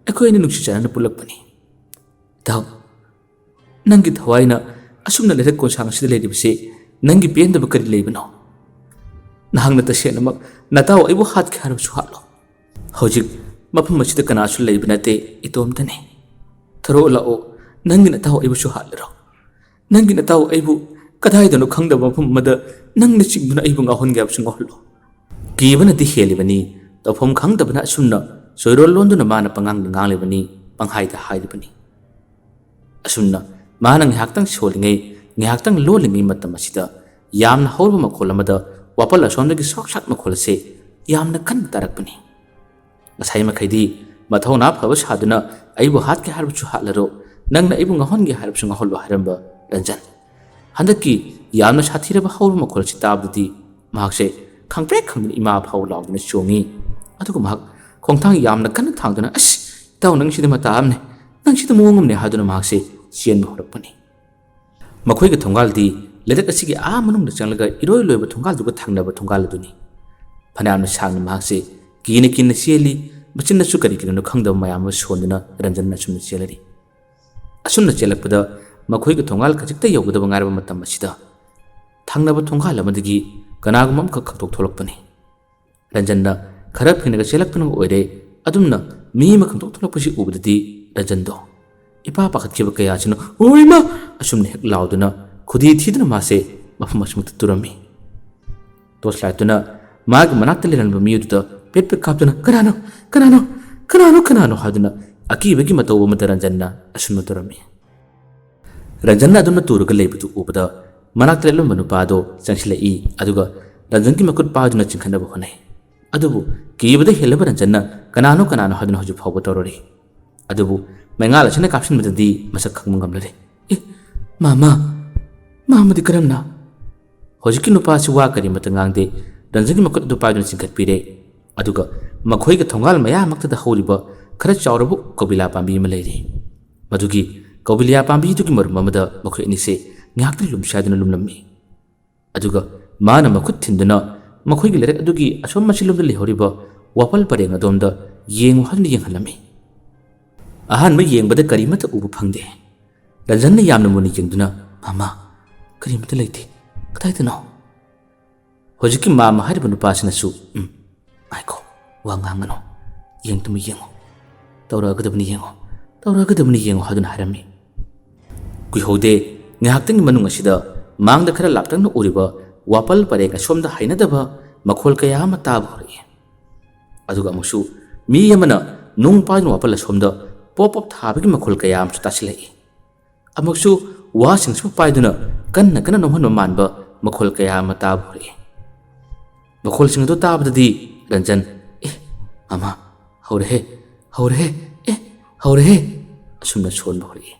ꯑꯩꯈꯣꯏ ꯑꯅꯤ ꯅꯨꯡꯁꯤ ꯆꯥꯟꯅꯅ ꯄꯨꯜꯂꯛꯄꯅꯤ꯫ ꯏꯇꯥꯎ, ꯅꯪꯒꯤ ꯊꯋꯥꯏꯅ ꯑꯁꯨꯝꯅ ꯂꯩꯔꯛ ꯀꯣꯟꯁꯥꯡ ꯑꯁꯤꯗ ꯂꯩꯔꯤꯕꯁꯤ ꯅꯪꯒꯤ ꯄꯦꯟꯗꯕ ꯀꯔꯤ ꯂꯩꯕꯅꯣ? ꯅꯍꯥꯛꯅ ꯇꯁꯦꯡꯅꯃꯛ ꯅꯇꯥꯎ ꯑꯩꯕꯨ ꯍꯥꯠꯀꯦ ꯍꯥꯏꯔꯕꯁꯨ ꯍꯥꯠꯂꯣ꯫ ꯍꯧꯖꯤꯛ ꯃꯐꯝ ꯑꯁꯤꯗ ꯀꯅꯥꯁꯨ ꯂꯩꯕ ꯅꯠꯇꯦ, ꯏꯇꯣꯝꯇꯅꯤ꯫ ꯊꯣꯔꯛꯑꯣ ꯂꯥꯛꯑꯣ, ꯅꯪꯒꯤ ꯅꯇꯥꯎ ꯑꯩꯕꯨꯁꯨ ꯍꯥꯠꯂꯔꯣ꯫ ꯅꯪꯒꯤ ꯅꯇꯥꯎ ꯑꯩꯕꯨ ꯀꯗꯥꯏꯗꯅꯣ ꯈꯪꯗꯕ ꯃꯐꯝ ꯑꯃꯗ ꯅꯪꯅ ꯆꯤꯡꯗꯨꯅ ꯑꯩꯕꯨ ꯉꯥꯎꯍꯟꯒꯦ ꯍꯥꯏꯕꯁꯨ ꯉꯥꯎꯍꯜꯂꯣ꯫" ꯀꯤꯕꯅꯗꯤ ꯍꯦꯜꯂꯤꯕꯅꯤ, ꯇꯧꯐꯝ ꯈꯪꯗꯕꯅ ꯑꯁꯨꯝꯅ ꯆꯣꯏꯔꯣꯜ ꯂꯣꯟꯗꯨꯅ ꯃꯥꯅ ꯄꯉꯥꯡꯗ ꯉꯥꯡꯂꯤꯕꯅꯤ, ꯄꯪꯍꯥꯏꯗ ꯍꯥꯏꯔꯤꯕꯅꯤ꯫ ꯑꯁꯨꯝꯅ ꯃꯥꯅ ꯉꯥꯏꯍꯥꯛꯇꯪ ꯁꯣꯜꯂꯤꯉꯩ, ꯉꯥꯏꯍꯥꯛꯇꯪ ꯂꯣꯜꯂꯤꯉꯩ ꯃꯇꯝ ꯑꯁꯤꯗ ꯌꯥꯝꯅ ꯍꯧꯔꯕ ꯃꯈꯣꯜ ꯑꯃꯗ ꯋꯥꯄꯜ ꯑꯁꯣꯝꯗꯒꯤ ꯁꯣꯛ ꯁꯥꯛ ꯃꯈꯣꯜ ꯑꯁꯤ ꯌꯥꯝꯅ ꯀꯟꯅ ꯇꯥꯔꯛꯄꯅꯤ꯫ ꯉꯁꯥꯏ ꯃꯈꯩꯗꯤ ꯃꯊꯧꯅꯥ ꯐꯕ ꯁꯥꯗꯨꯅ ꯑꯩꯕꯨ ꯍꯥꯠꯀꯦ ꯍꯥꯏꯔꯕꯁꯨ ꯍꯥꯠꯂꯔꯣ, ꯅꯪꯅ ꯑꯩꯕꯨ ꯉꯥꯎꯍꯟꯒꯦ ꯍꯥꯏꯔꯕꯁꯨ ꯉꯥꯎꯍꯜꯂꯣ ꯍꯥꯏꯔꯝꯕ ꯔꯟꯖꯟ, ꯍꯟꯗꯛꯀꯤ ꯌꯥꯝꯅ ꯁꯥꯊꯤꯔꯕ ꯍꯧꯔꯕ ꯃꯈꯣꯜ ꯑꯁꯤ ꯇꯥꯕꯗꯗꯤ ꯃꯍꯥꯛꯁꯦ ꯈꯪꯄ꯭ꯔꯦꯛ ꯈꯪꯗꯨꯅ ꯏꯃꯥ ꯐꯥꯎ ꯂꯥꯎꯗꯨꯅ ꯆꯣꯡꯉꯤ꯫ ꯑꯗꯨꯒ ꯃꯍꯥꯛ ꯈꯣꯡꯊꯥꯡ ꯌꯥꯝꯅ ꯀꯟꯅ ꯊꯥꯡꯗꯨꯅ, "ꯑꯁ, ꯏꯇꯥꯎ, ꯅꯪꯁꯤꯗꯤ ꯃꯇꯥ ꯑꯃꯅꯦ, ꯅꯪꯁꯤꯗꯤ ꯃꯑꯣꯡ ꯑꯃꯅꯦ" ꯍꯥꯏꯗꯨꯅ ꯃꯍꯥꯛꯁꯦ ꯆꯦꯟꯕ ꯍꯧꯔꯛꯄꯅꯤ꯫ ꯃꯈꯣꯏꯒꯤ ꯊꯣꯡꯒꯥꯜꯗꯤ ꯂꯩꯔꯛ ꯑꯁꯤꯒꯤ ꯑꯥ ꯃꯅꯨꯡꯗ ꯆꯪꯂꯒ ꯏꯔꯣꯏ ꯂꯣꯏꯕ ꯊꯣꯡꯒꯥꯜꯗꯨꯒ ꯊꯪꯅꯕ ꯊꯣꯡꯒꯥꯜ ꯑꯗꯨꯅꯤ꯫ ꯐꯅꯌꯥꯝꯅ ꯁꯥꯡꯅ ꯃꯍꯥꯛꯁꯦ ꯀꯤꯅ ꯀꯤꯅ ꯆꯦꯜꯂꯤ, ꯃꯆꯤꯟꯗꯁꯨ ꯀꯔꯤ ꯀꯔꯤꯅꯣ ꯈꯪꯗꯕ ꯃꯌꯥꯝ ꯑꯃ ꯁꯣꯟꯗꯨꯅ ꯔꯟꯖꯟ ꯑꯁꯨꯝꯅ ꯆꯦꯜꯂꯔꯤ꯫ ꯑꯁꯨꯝꯅ ꯆꯦꯜꯂꯛꯄꯗ ꯃꯈꯣꯏꯒꯤ ꯊꯣꯡꯒꯥꯜ ꯈꯖꯤꯛꯇ ꯌꯧꯒꯗꯕ ꯉꯥꯏꯔꯕ ꯃꯇꯝ ꯑꯁꯤꯗ ꯊꯪꯅꯕ ꯊꯣꯡꯒꯥꯜ ꯑꯃꯗꯒꯤ ꯀꯅꯥꯒꯨꯝꯕ ꯑꯃꯈꯛ ꯈꯪꯇꯣꯛ ꯊꯣꯛꯂꯛꯄꯅꯤ꯫ ꯔꯟꯖꯟꯅ ꯈꯔ ꯐꯤꯡꯂꯒ ꯆꯦꯜꯂꯛꯄꯅ ꯑꯣꯏꯔꯦ, ꯑꯗꯨꯝꯅ ꯃꯤ ꯑꯃ ꯈꯪꯇꯣꯛ ꯊꯣꯛꯂꯛꯄꯁꯤ ꯎꯕꯗꯗꯤ ꯔꯟꯖꯟꯗꯣ ꯏꯄꯥ ꯄꯥꯈꯠꯈꯤꯕ ꯀꯌꯥꯁꯤꯅ "ꯑꯣꯏꯃ!" ꯑꯁꯨꯝꯅ ꯍꯦꯛ ꯂꯥꯎꯗꯨꯅ ꯈꯨꯗꯤ ꯊꯤꯗꯨꯅ ꯃꯥꯁꯦ ꯃꯐꯝ ꯑꯁꯤꯃꯛꯇ ꯇꯨꯔꯝꯃꯤ꯫ ꯇꯣꯔꯆ ꯂꯥꯏꯠꯇꯨꯅ ꯃꯥꯒꯤ ꯃꯅꯥꯛꯇ ꯂꯩꯔꯝꯕ ꯃꯤꯑꯣꯏꯗꯨꯗ ꯄꯦꯠ ꯄꯦꯠ ꯀꯥꯞꯇꯨꯅ, "ꯀꯅꯥꯅꯣ? ꯀꯅꯥꯅꯣ? ꯀꯅꯥꯅꯣ? ꯀꯅꯥꯅꯣ?" ꯍꯥꯏꯗꯨꯅ ꯑꯀꯤꯕꯒꯤ ꯃꯇꯧ ꯑꯃꯗ ꯔꯟꯖꯟꯅ ꯑꯁꯨꯝꯅ ꯇꯧꯔꯝꯃꯤ꯫ ꯔꯟꯖꯟꯅ ꯑꯗꯨꯝꯅ ꯇꯨꯔꯒ ꯂꯩꯕꯗꯨ ꯎꯕꯗ ꯃꯅꯥꯛꯇ ꯂꯦꯞꯂꯝꯕ ꯅꯨꯄꯥ ꯑꯗꯣ ꯆꯪꯁꯤꯜꯂꯛꯏ, ꯑꯗꯨꯒ ꯔꯟꯖꯟꯒꯤ ꯃꯈꯨꯠ ꯄꯥꯏꯗꯨꯅ ꯆꯤꯡꯈꯠꯅꯕ ꯍꯣꯠꯅꯩ꯫ ꯑꯗꯨꯕꯨ ꯀꯤꯕꯗ ꯍꯦꯜꯂꯕ ꯔꯟꯖꯟꯅ "ꯀꯅꯥꯅꯣ? ꯀꯅꯥꯅꯣ?" ꯍꯥꯏꯗꯨꯅ ꯍꯧꯖꯤꯛ ꯐꯥꯎꯕ ꯇꯧꯔꯔꯤ꯫ ꯑꯗꯨꯕꯨ ꯃꯩꯉꯥꯜ ꯑꯁꯤꯅ ꯀꯥꯞꯁꯤꯟꯕꯗꯗꯤ ꯃꯁꯛ ꯈꯪꯕ ꯉꯝꯂꯔꯦ꯫ "ꯑꯦ, ꯃꯥꯃ, ꯃꯥꯃꯗꯤ ꯀꯔꯝꯅ?" ꯍꯧꯖꯤꯛꯀꯤ ꯅꯨꯄꯥꯁꯤ ꯋꯥ ꯀꯔꯤꯃꯠꯇ ꯉꯥꯡꯗꯦ꯫ ꯔꯟꯖꯟꯒꯤ ꯃꯈꯨꯠ ꯑꯗꯨ ꯄꯥꯏꯗꯨꯅ ꯆꯤꯡꯈꯠꯄꯤꯔꯦ꯫ ꯑꯗꯨꯒ ꯃꯈꯣꯏꯒꯤ ꯊꯣꯡꯒꯥꯜ ꯃꯌꯥꯃꯛꯇꯗ ꯍꯧꯔꯤꯕ ꯈꯔ ꯆꯥꯎꯔꯕ ꯀꯧꯕꯤꯂꯥ ꯄꯥꯝꯕꯤ ꯑꯃ ꯂꯩꯔꯤ꯫ ꯃꯗꯨꯒꯤ ꯀꯧꯕꯤꯂꯥ ꯄꯥꯝꯕꯤꯗꯨꯒꯤ ꯃꯔꯨꯝ ꯑꯃꯗ ꯃꯈꯣꯏ ꯑꯅꯤꯁꯦ ꯉꯥꯏꯍꯥꯛꯇꯪ ꯂꯨꯝꯁꯥꯏꯗꯨꯅ ꯂꯨꯝꯂꯝꯃꯤ꯫ ꯑꯗꯨꯒ ꯃꯥꯅ ꯃꯈꯨꯠ ꯊꯤꯟꯗꯨꯅ ꯃꯈꯣꯏꯒꯤ ꯂꯩꯔꯛ ꯑꯗꯨꯒꯤ ꯑꯁꯣꯝ ꯃꯆꯤꯂꯣꯝꯗ ꯂꯩꯍꯧꯔꯤꯕ ꯋꯥꯄꯜ ꯄꯔꯦꯡ ꯑꯗꯣꯝꯗ ꯌꯦꯡꯉꯨ ꯍꯥꯏꯗꯨꯅ ꯌꯦꯡꯍꯜꯂꯝꯃꯤ꯫ ꯑꯍꯥꯟꯕ ꯌꯦꯡꯕꯗ ꯀꯔꯤꯃꯠꯇ ꯎꯕ ꯐꯪꯗꯦ꯫ ꯔꯟꯖꯟꯅ ꯌꯥꯝꯅ ꯃꯨꯟꯅ ꯌꯦꯡꯗꯨꯅ, "ꯃꯥꯃ, ꯀꯔꯤꯃꯠꯇ ꯂꯩꯇꯦ꯫ ꯀꯗꯥꯏꯗꯅꯣ?" ꯍꯧꯖꯤꯛꯀꯤ ꯃꯥꯃ ꯍꯥꯏꯔꯤꯕ ꯅꯨꯄꯥꯁꯤꯅꯁꯨ, "ꯎꯝ, ꯉꯥꯏꯈꯣ, ꯋꯥ ꯉꯥꯡꯒꯅꯨ꯫ ꯌꯦꯡꯗꯨꯃ ꯌꯦꯡꯉꯨ꯫ ꯇꯧꯔꯛꯑꯒꯗꯕꯅꯤ ꯌꯦꯡꯉꯨ꯫ ꯇꯧꯔꯛꯑꯒꯗꯕꯅꯤ ꯌꯦꯡꯉꯨ" ꯍꯥꯏꯗꯨꯅ ꯍꯥꯏꯔꯝꯃꯤ꯫ ꯀꯨꯏꯍꯧꯗꯦ, ꯉꯥꯏꯍꯥꯛꯇꯪꯒꯤ ꯃꯅꯨꯡ ꯑꯁꯤꯗ ꯃꯥꯡꯗ ꯈꯔ ꯂꯥꯞꯇꯛꯅ ꯎꯔꯤꯕ ꯋꯥꯄꯜ ꯄꯔꯦꯡ ꯑꯁꯣꯝꯗ ꯍꯩꯅꯗꯕ ꯃꯈꯣꯜ ꯀꯌꯥ ꯑꯃ ꯇꯥꯕ ꯍꯧꯔꯛꯏ꯫ ꯑꯗꯨꯒ ꯑꯃꯨꯛꯁꯨ ꯃꯤ ꯑꯃꯅ ꯅꯨꯡ ꯄꯥꯏꯗꯨꯅ ꯋꯥꯄꯜ ꯑꯁꯣꯝꯗ ꯄꯣꯞ ꯄꯣꯞ ꯊꯥꯕꯒꯤ ꯃꯈꯣꯜ ꯀꯌꯥ ꯑꯃꯁꯨ ꯇꯥꯁꯤꯜꯂꯛꯏ꯫ ꯑꯃꯨꯛꯁꯨ ꯋꯥꯁꯤꯡꯁꯤꯕꯨ ꯄꯥꯏꯗꯨꯅ ꯀꯟꯅ ꯀꯟꯅ ꯅꯣꯝꯍꯟꯕ ꯃꯥꯟꯕ ꯃꯈꯣꯜ ꯀꯌꯥ ꯑꯃ ꯇꯥꯕ ꯍꯧꯔꯛꯏ꯫ ꯃꯈꯣꯜꯁꯤꯡ ꯑꯗꯨ ꯇꯥꯕꯗꯗꯤ ꯔꯟꯖꯟ, "ꯑꯦ, ꯃꯥꯃ, ꯍꯧꯔꯦꯍꯦ, ꯍꯧꯔꯦꯍꯦ, ꯑꯦ, ꯍꯧꯔꯦꯍꯦ" ꯑꯁꯨꯝꯅ ꯁꯣꯟꯕ ꯍꯧꯔꯛꯏ꯫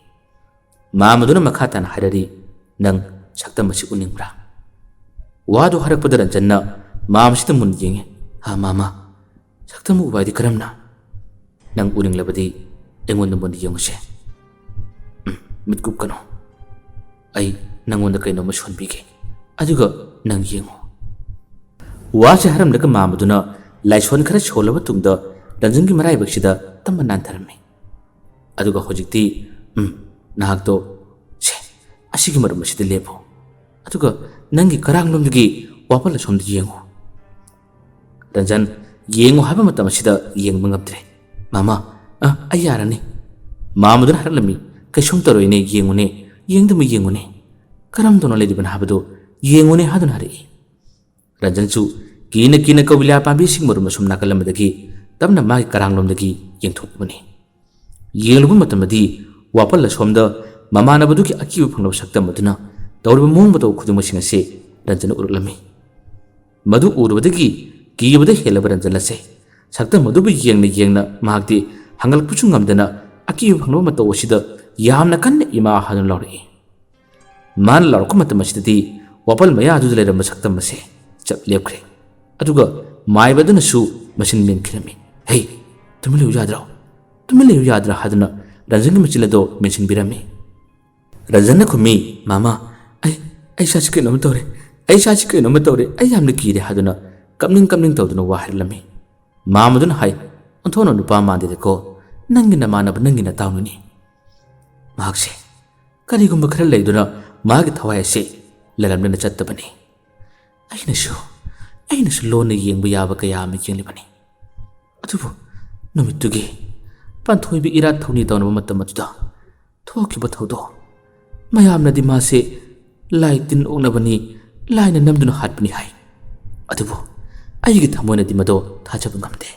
ꯃꯥꯃꯗꯨꯅ ꯃꯈꯥ ꯇꯥꯅ ꯍꯥꯏꯔꯛꯏ, "ꯅꯪ ꯁꯛꯇꯝ ꯑꯁꯤ ꯎꯅꯤꯡꯕ꯭ꯔꯥ?" ꯋꯥꯗꯨ ꯍꯥꯏꯔꯛꯄꯗ ꯔꯟꯖꯟꯅ ꯃꯥꯃꯁꯤꯗ ꯃꯨꯟꯅ ꯌꯦꯡꯉꯤ꯫ "ꯍꯥ, ꯃꯥꯃ, ꯁꯛꯇꯝ ꯎꯕ ꯍꯥꯏꯗꯤ ꯀꯔꯝꯅ?" "ꯅꯪ ꯎꯅꯤꯡꯂꯕꯗꯤ ꯑꯩꯉꯣꯟꯗ ꯃꯨꯟꯅ ꯌꯦꯡꯉꯨꯁꯦ꯫ ꯎꯝ, ꯃꯤꯠ ꯀꯨꯞꯀꯅꯨ꯫ ꯑꯩ ꯅꯪꯉꯣꯟꯗ ꯀꯩꯅꯣꯝꯃ ꯁꯣꯟꯕꯤꯒꯦ꯫ ꯑꯗꯨꯒ ꯅꯪ ꯌꯦꯡꯉꯨ꯫" ꯋꯥꯁꯦ ꯍꯥꯏꯔꯝꯂꯒ ꯃꯥꯃꯗꯨꯅ ꯂꯥꯏꯁꯣꯟ ꯈꯔ ꯁꯣꯜꯂꯕ ꯇꯨꯡꯗ ꯔꯟꯖꯟꯒꯤ ꯃꯔꯥꯏꯕꯛꯁꯤꯗ ꯇꯞꯅ ꯅꯥꯟꯊꯔꯝꯃꯤ꯫ ꯑꯗꯨꯒ ꯍꯧꯖꯤꯛꯇꯤ, "ꯎꯝ, ꯅꯍꯥꯛꯇꯣ, ꯁꯦ, ꯑꯁꯤꯒꯤ ꯃꯔꯨꯝ ꯑꯁꯤꯗ ꯂꯦꯞꯄꯨ꯫ ꯑꯗꯨꯒ ꯅꯪꯒꯤ ꯀꯔꯥꯡꯂꯣꯝꯗꯒꯤ ꯋꯥꯄꯜ ꯑꯁꯣꯝꯗ ꯌꯦꯡꯉꯨ꯫" ꯔꯟꯖꯟ ꯌꯦꯡꯉꯨ ꯍꯥꯏꯕ ꯃꯇꯝ ꯑꯁꯤꯗ ꯌꯦꯡꯕ ꯉꯝꯗ꯭ꯔꯦ꯫ "ꯃꯥꯃ, ꯑ, ꯑꯩ ꯌꯥꯔꯅꯤ꯫ ꯃꯥꯃꯗꯨꯅ ꯍꯥꯏꯔꯛꯂꯝꯃꯤ, ꯀꯩꯁꯨꯝ ꯇꯧꯔꯣꯏꯅꯦ, ꯌꯦꯡꯉꯨꯅꯦ, ꯌꯦꯡꯗꯨꯃ ꯌꯦꯡꯉꯨꯅꯦ꯫ ꯀꯔꯝꯗꯧꯅ ꯂꯩꯔꯤꯕꯅꯣ ꯍꯥꯏꯕꯗꯨ ꯌꯦꯡꯉꯨꯅꯦ" ꯍꯥꯏꯗꯨꯅ ꯍꯥꯏꯔꯛꯏ꯫ ꯔꯟꯖꯟꯁꯨ ꯀꯤꯅ ꯀꯤꯅ ꯀꯧꯕꯤꯂꯥ ꯄꯥꯝꯕꯤꯁꯤꯡ ꯃꯔꯨꯝ ꯑꯁꯨꯝ ꯅꯥꯀꯜ ꯑꯃꯗꯒꯤ ꯇꯞꯅ ꯃꯥꯒꯤ ꯀꯔꯥꯡꯂꯣꯝꯗꯒꯤ ꯌꯦꯡꯊꯣꯛꯂꯨꯕꯅꯤ꯫ ꯌꯦꯡꯂꯨꯕ ꯃꯇꯝꯗꯗꯤ ꯋꯥꯄꯜ ꯑꯁꯣꯝꯗ ꯃꯃꯥꯟꯅꯕꯗꯨꯒꯤ ꯑꯀꯤꯕ ꯐꯪꯂꯕ ꯁꯛꯇꯝ ꯑꯗꯨꯅ ꯇꯧꯔꯤꯕ ꯃꯑꯣꯡ ꯃꯇꯧ ꯈꯨꯗꯤꯡꯃꯛꯁꯤꯡ ꯑꯁꯤ ꯔꯟꯖꯟꯅ ꯎꯔꯛꯂꯝꯃꯤ꯫ ꯃꯗꯨ ꯎꯔꯨꯕꯗꯒꯤ ꯀꯤꯕꯗ ꯍꯦꯜꯂꯕ ꯔꯟꯖꯟ ꯑꯁꯦ ꯁꯛꯇꯝ ꯑꯗꯨꯕꯨ ꯌꯦꯡꯅ ꯌꯦꯡꯅ ꯃꯍꯥꯛꯇꯤ ꯍꯪꯒꯠꯂꯛꯄꯁꯨ ꯉꯝꯗꯅ ꯑꯀꯤꯕ ꯐꯪꯂꯕ ꯃꯇꯧ ꯑꯁꯤꯗ ꯌꯥꯝꯅ ꯀꯟꯅ "ꯏꯃꯥ" ꯍꯥꯏꯗꯨꯅ ꯂꯥꯎꯔꯛꯏ꯫ ꯃꯥꯅ ꯂꯥꯎꯔꯛꯄ ꯃꯇꯝ ꯑꯁꯤꯗꯗꯤ ꯋꯥꯄꯜ ꯃꯌꯥꯗꯨꯗ ꯂꯩꯔꯝꯕ ꯁꯛꯇꯝ ꯑꯁꯦ ꯆꯞ ꯂꯦꯞꯈ꯭ꯔꯦ꯫ ꯑꯗꯨꯒ ꯃꯥꯏꯕ ꯑꯗꯨꯅꯁꯨ ꯃꯆꯤꯟ ꯃꯦꯟꯈꯤꯔꯝꯃꯤ꯫ "ꯍꯦ, ꯇꯨꯃꯤꯟ ꯂꯩꯌꯨ ꯌꯥꯗ꯭ꯔꯣ? ꯇꯨꯃꯤꯟ ꯂꯩꯌꯨ ꯌꯥꯗ꯭ꯔꯥ?" ꯍꯥꯏꯗꯨꯅ ꯔꯟꯖꯟꯒꯤ ꯃꯆꯤꯟ ꯑꯗꯣ ꯃꯦꯟꯁꯤꯟꯕꯤꯔꯝꯃꯤ꯫ ꯔꯟꯖꯟꯅ ꯈꯨꯝꯃꯤ, "ꯃꯥꯃ, ꯑꯩ, ꯑꯩ ꯏꯁꯥꯁꯤ ꯀꯩꯅꯣꯝ ꯇꯧꯔꯦ, ꯑꯩ ꯏꯁꯥꯁꯤ ꯀꯩꯅꯣꯝꯃ ꯇꯧꯔꯦ, ꯑꯩ ꯌꯥꯝꯅ ꯀꯤꯔꯦ" ꯍꯥꯏꯗꯨꯅ ꯀꯞꯅꯤꯡ ꯀꯞꯅꯤꯡ ꯇꯧꯗꯨꯅ ꯋꯥ ꯍꯥꯏꯔꯛꯂꯝꯃꯤ꯫ ꯃꯥꯃꯗꯨꯅ ꯍꯥꯏ, "ꯑꯣꯟꯊꯣꯛꯅ ꯅꯨꯄꯥ ꯃꯥꯟꯗꯦꯗꯀꯣ, ꯅꯪꯒꯤ ꯅꯃꯥꯟꯅꯕ, ꯅꯪꯒꯤ ꯅꯇꯥꯎꯅꯤꯅꯦ"꯫ ꯃꯍꯥꯛꯁꯦ ꯀꯔꯤꯒꯨꯝꯕ ꯈꯔ ꯂꯩꯗꯨꯅ ꯃꯥꯒꯤ ꯊꯋꯥꯏ ꯑꯁꯤ ꯂꯩꯔꯝꯗꯅ ꯆꯠꯇꯕꯅꯤ꯫ ꯑꯩꯅꯁꯨ, ꯑꯩꯅꯁꯨ ꯂꯣꯟꯅ ꯌꯦꯡꯕ ꯌꯥꯕ ꯀꯌꯥ ꯑꯃ ꯌꯦꯡꯂꯤꯕꯅꯤ꯫ ꯑꯗꯨꯕꯨ ꯅꯨꯃꯤꯠꯇꯨꯒꯤ ꯄꯥꯟꯊꯣꯏꯕꯤ ꯏꯔꯥꯠ ꯊꯧꯅꯤ ꯇꯧꯅꯕ ꯃꯇꯝ ꯑꯗꯨꯗ ꯊꯣꯛꯈꯤꯕ ꯊꯧꯗꯣꯛ ꯃꯌꯥꯝꯅꯗꯤ ꯃꯥꯁꯦ ꯂꯥꯏ ꯇꯤꯟ ꯑꯣꯛꯅꯕꯅꯤ, ꯂꯥꯏꯅ ꯅꯝꯗꯨꯅ ꯍꯥꯠꯄꯅꯤ ꯍꯥꯏ꯫ ꯑꯗꯨꯕꯨ ꯑꯩꯒꯤ ꯊꯃꯣꯏꯅꯗꯤ ꯃꯗꯣ ꯊꯥꯖꯕ ꯉꯝꯗꯦ꯫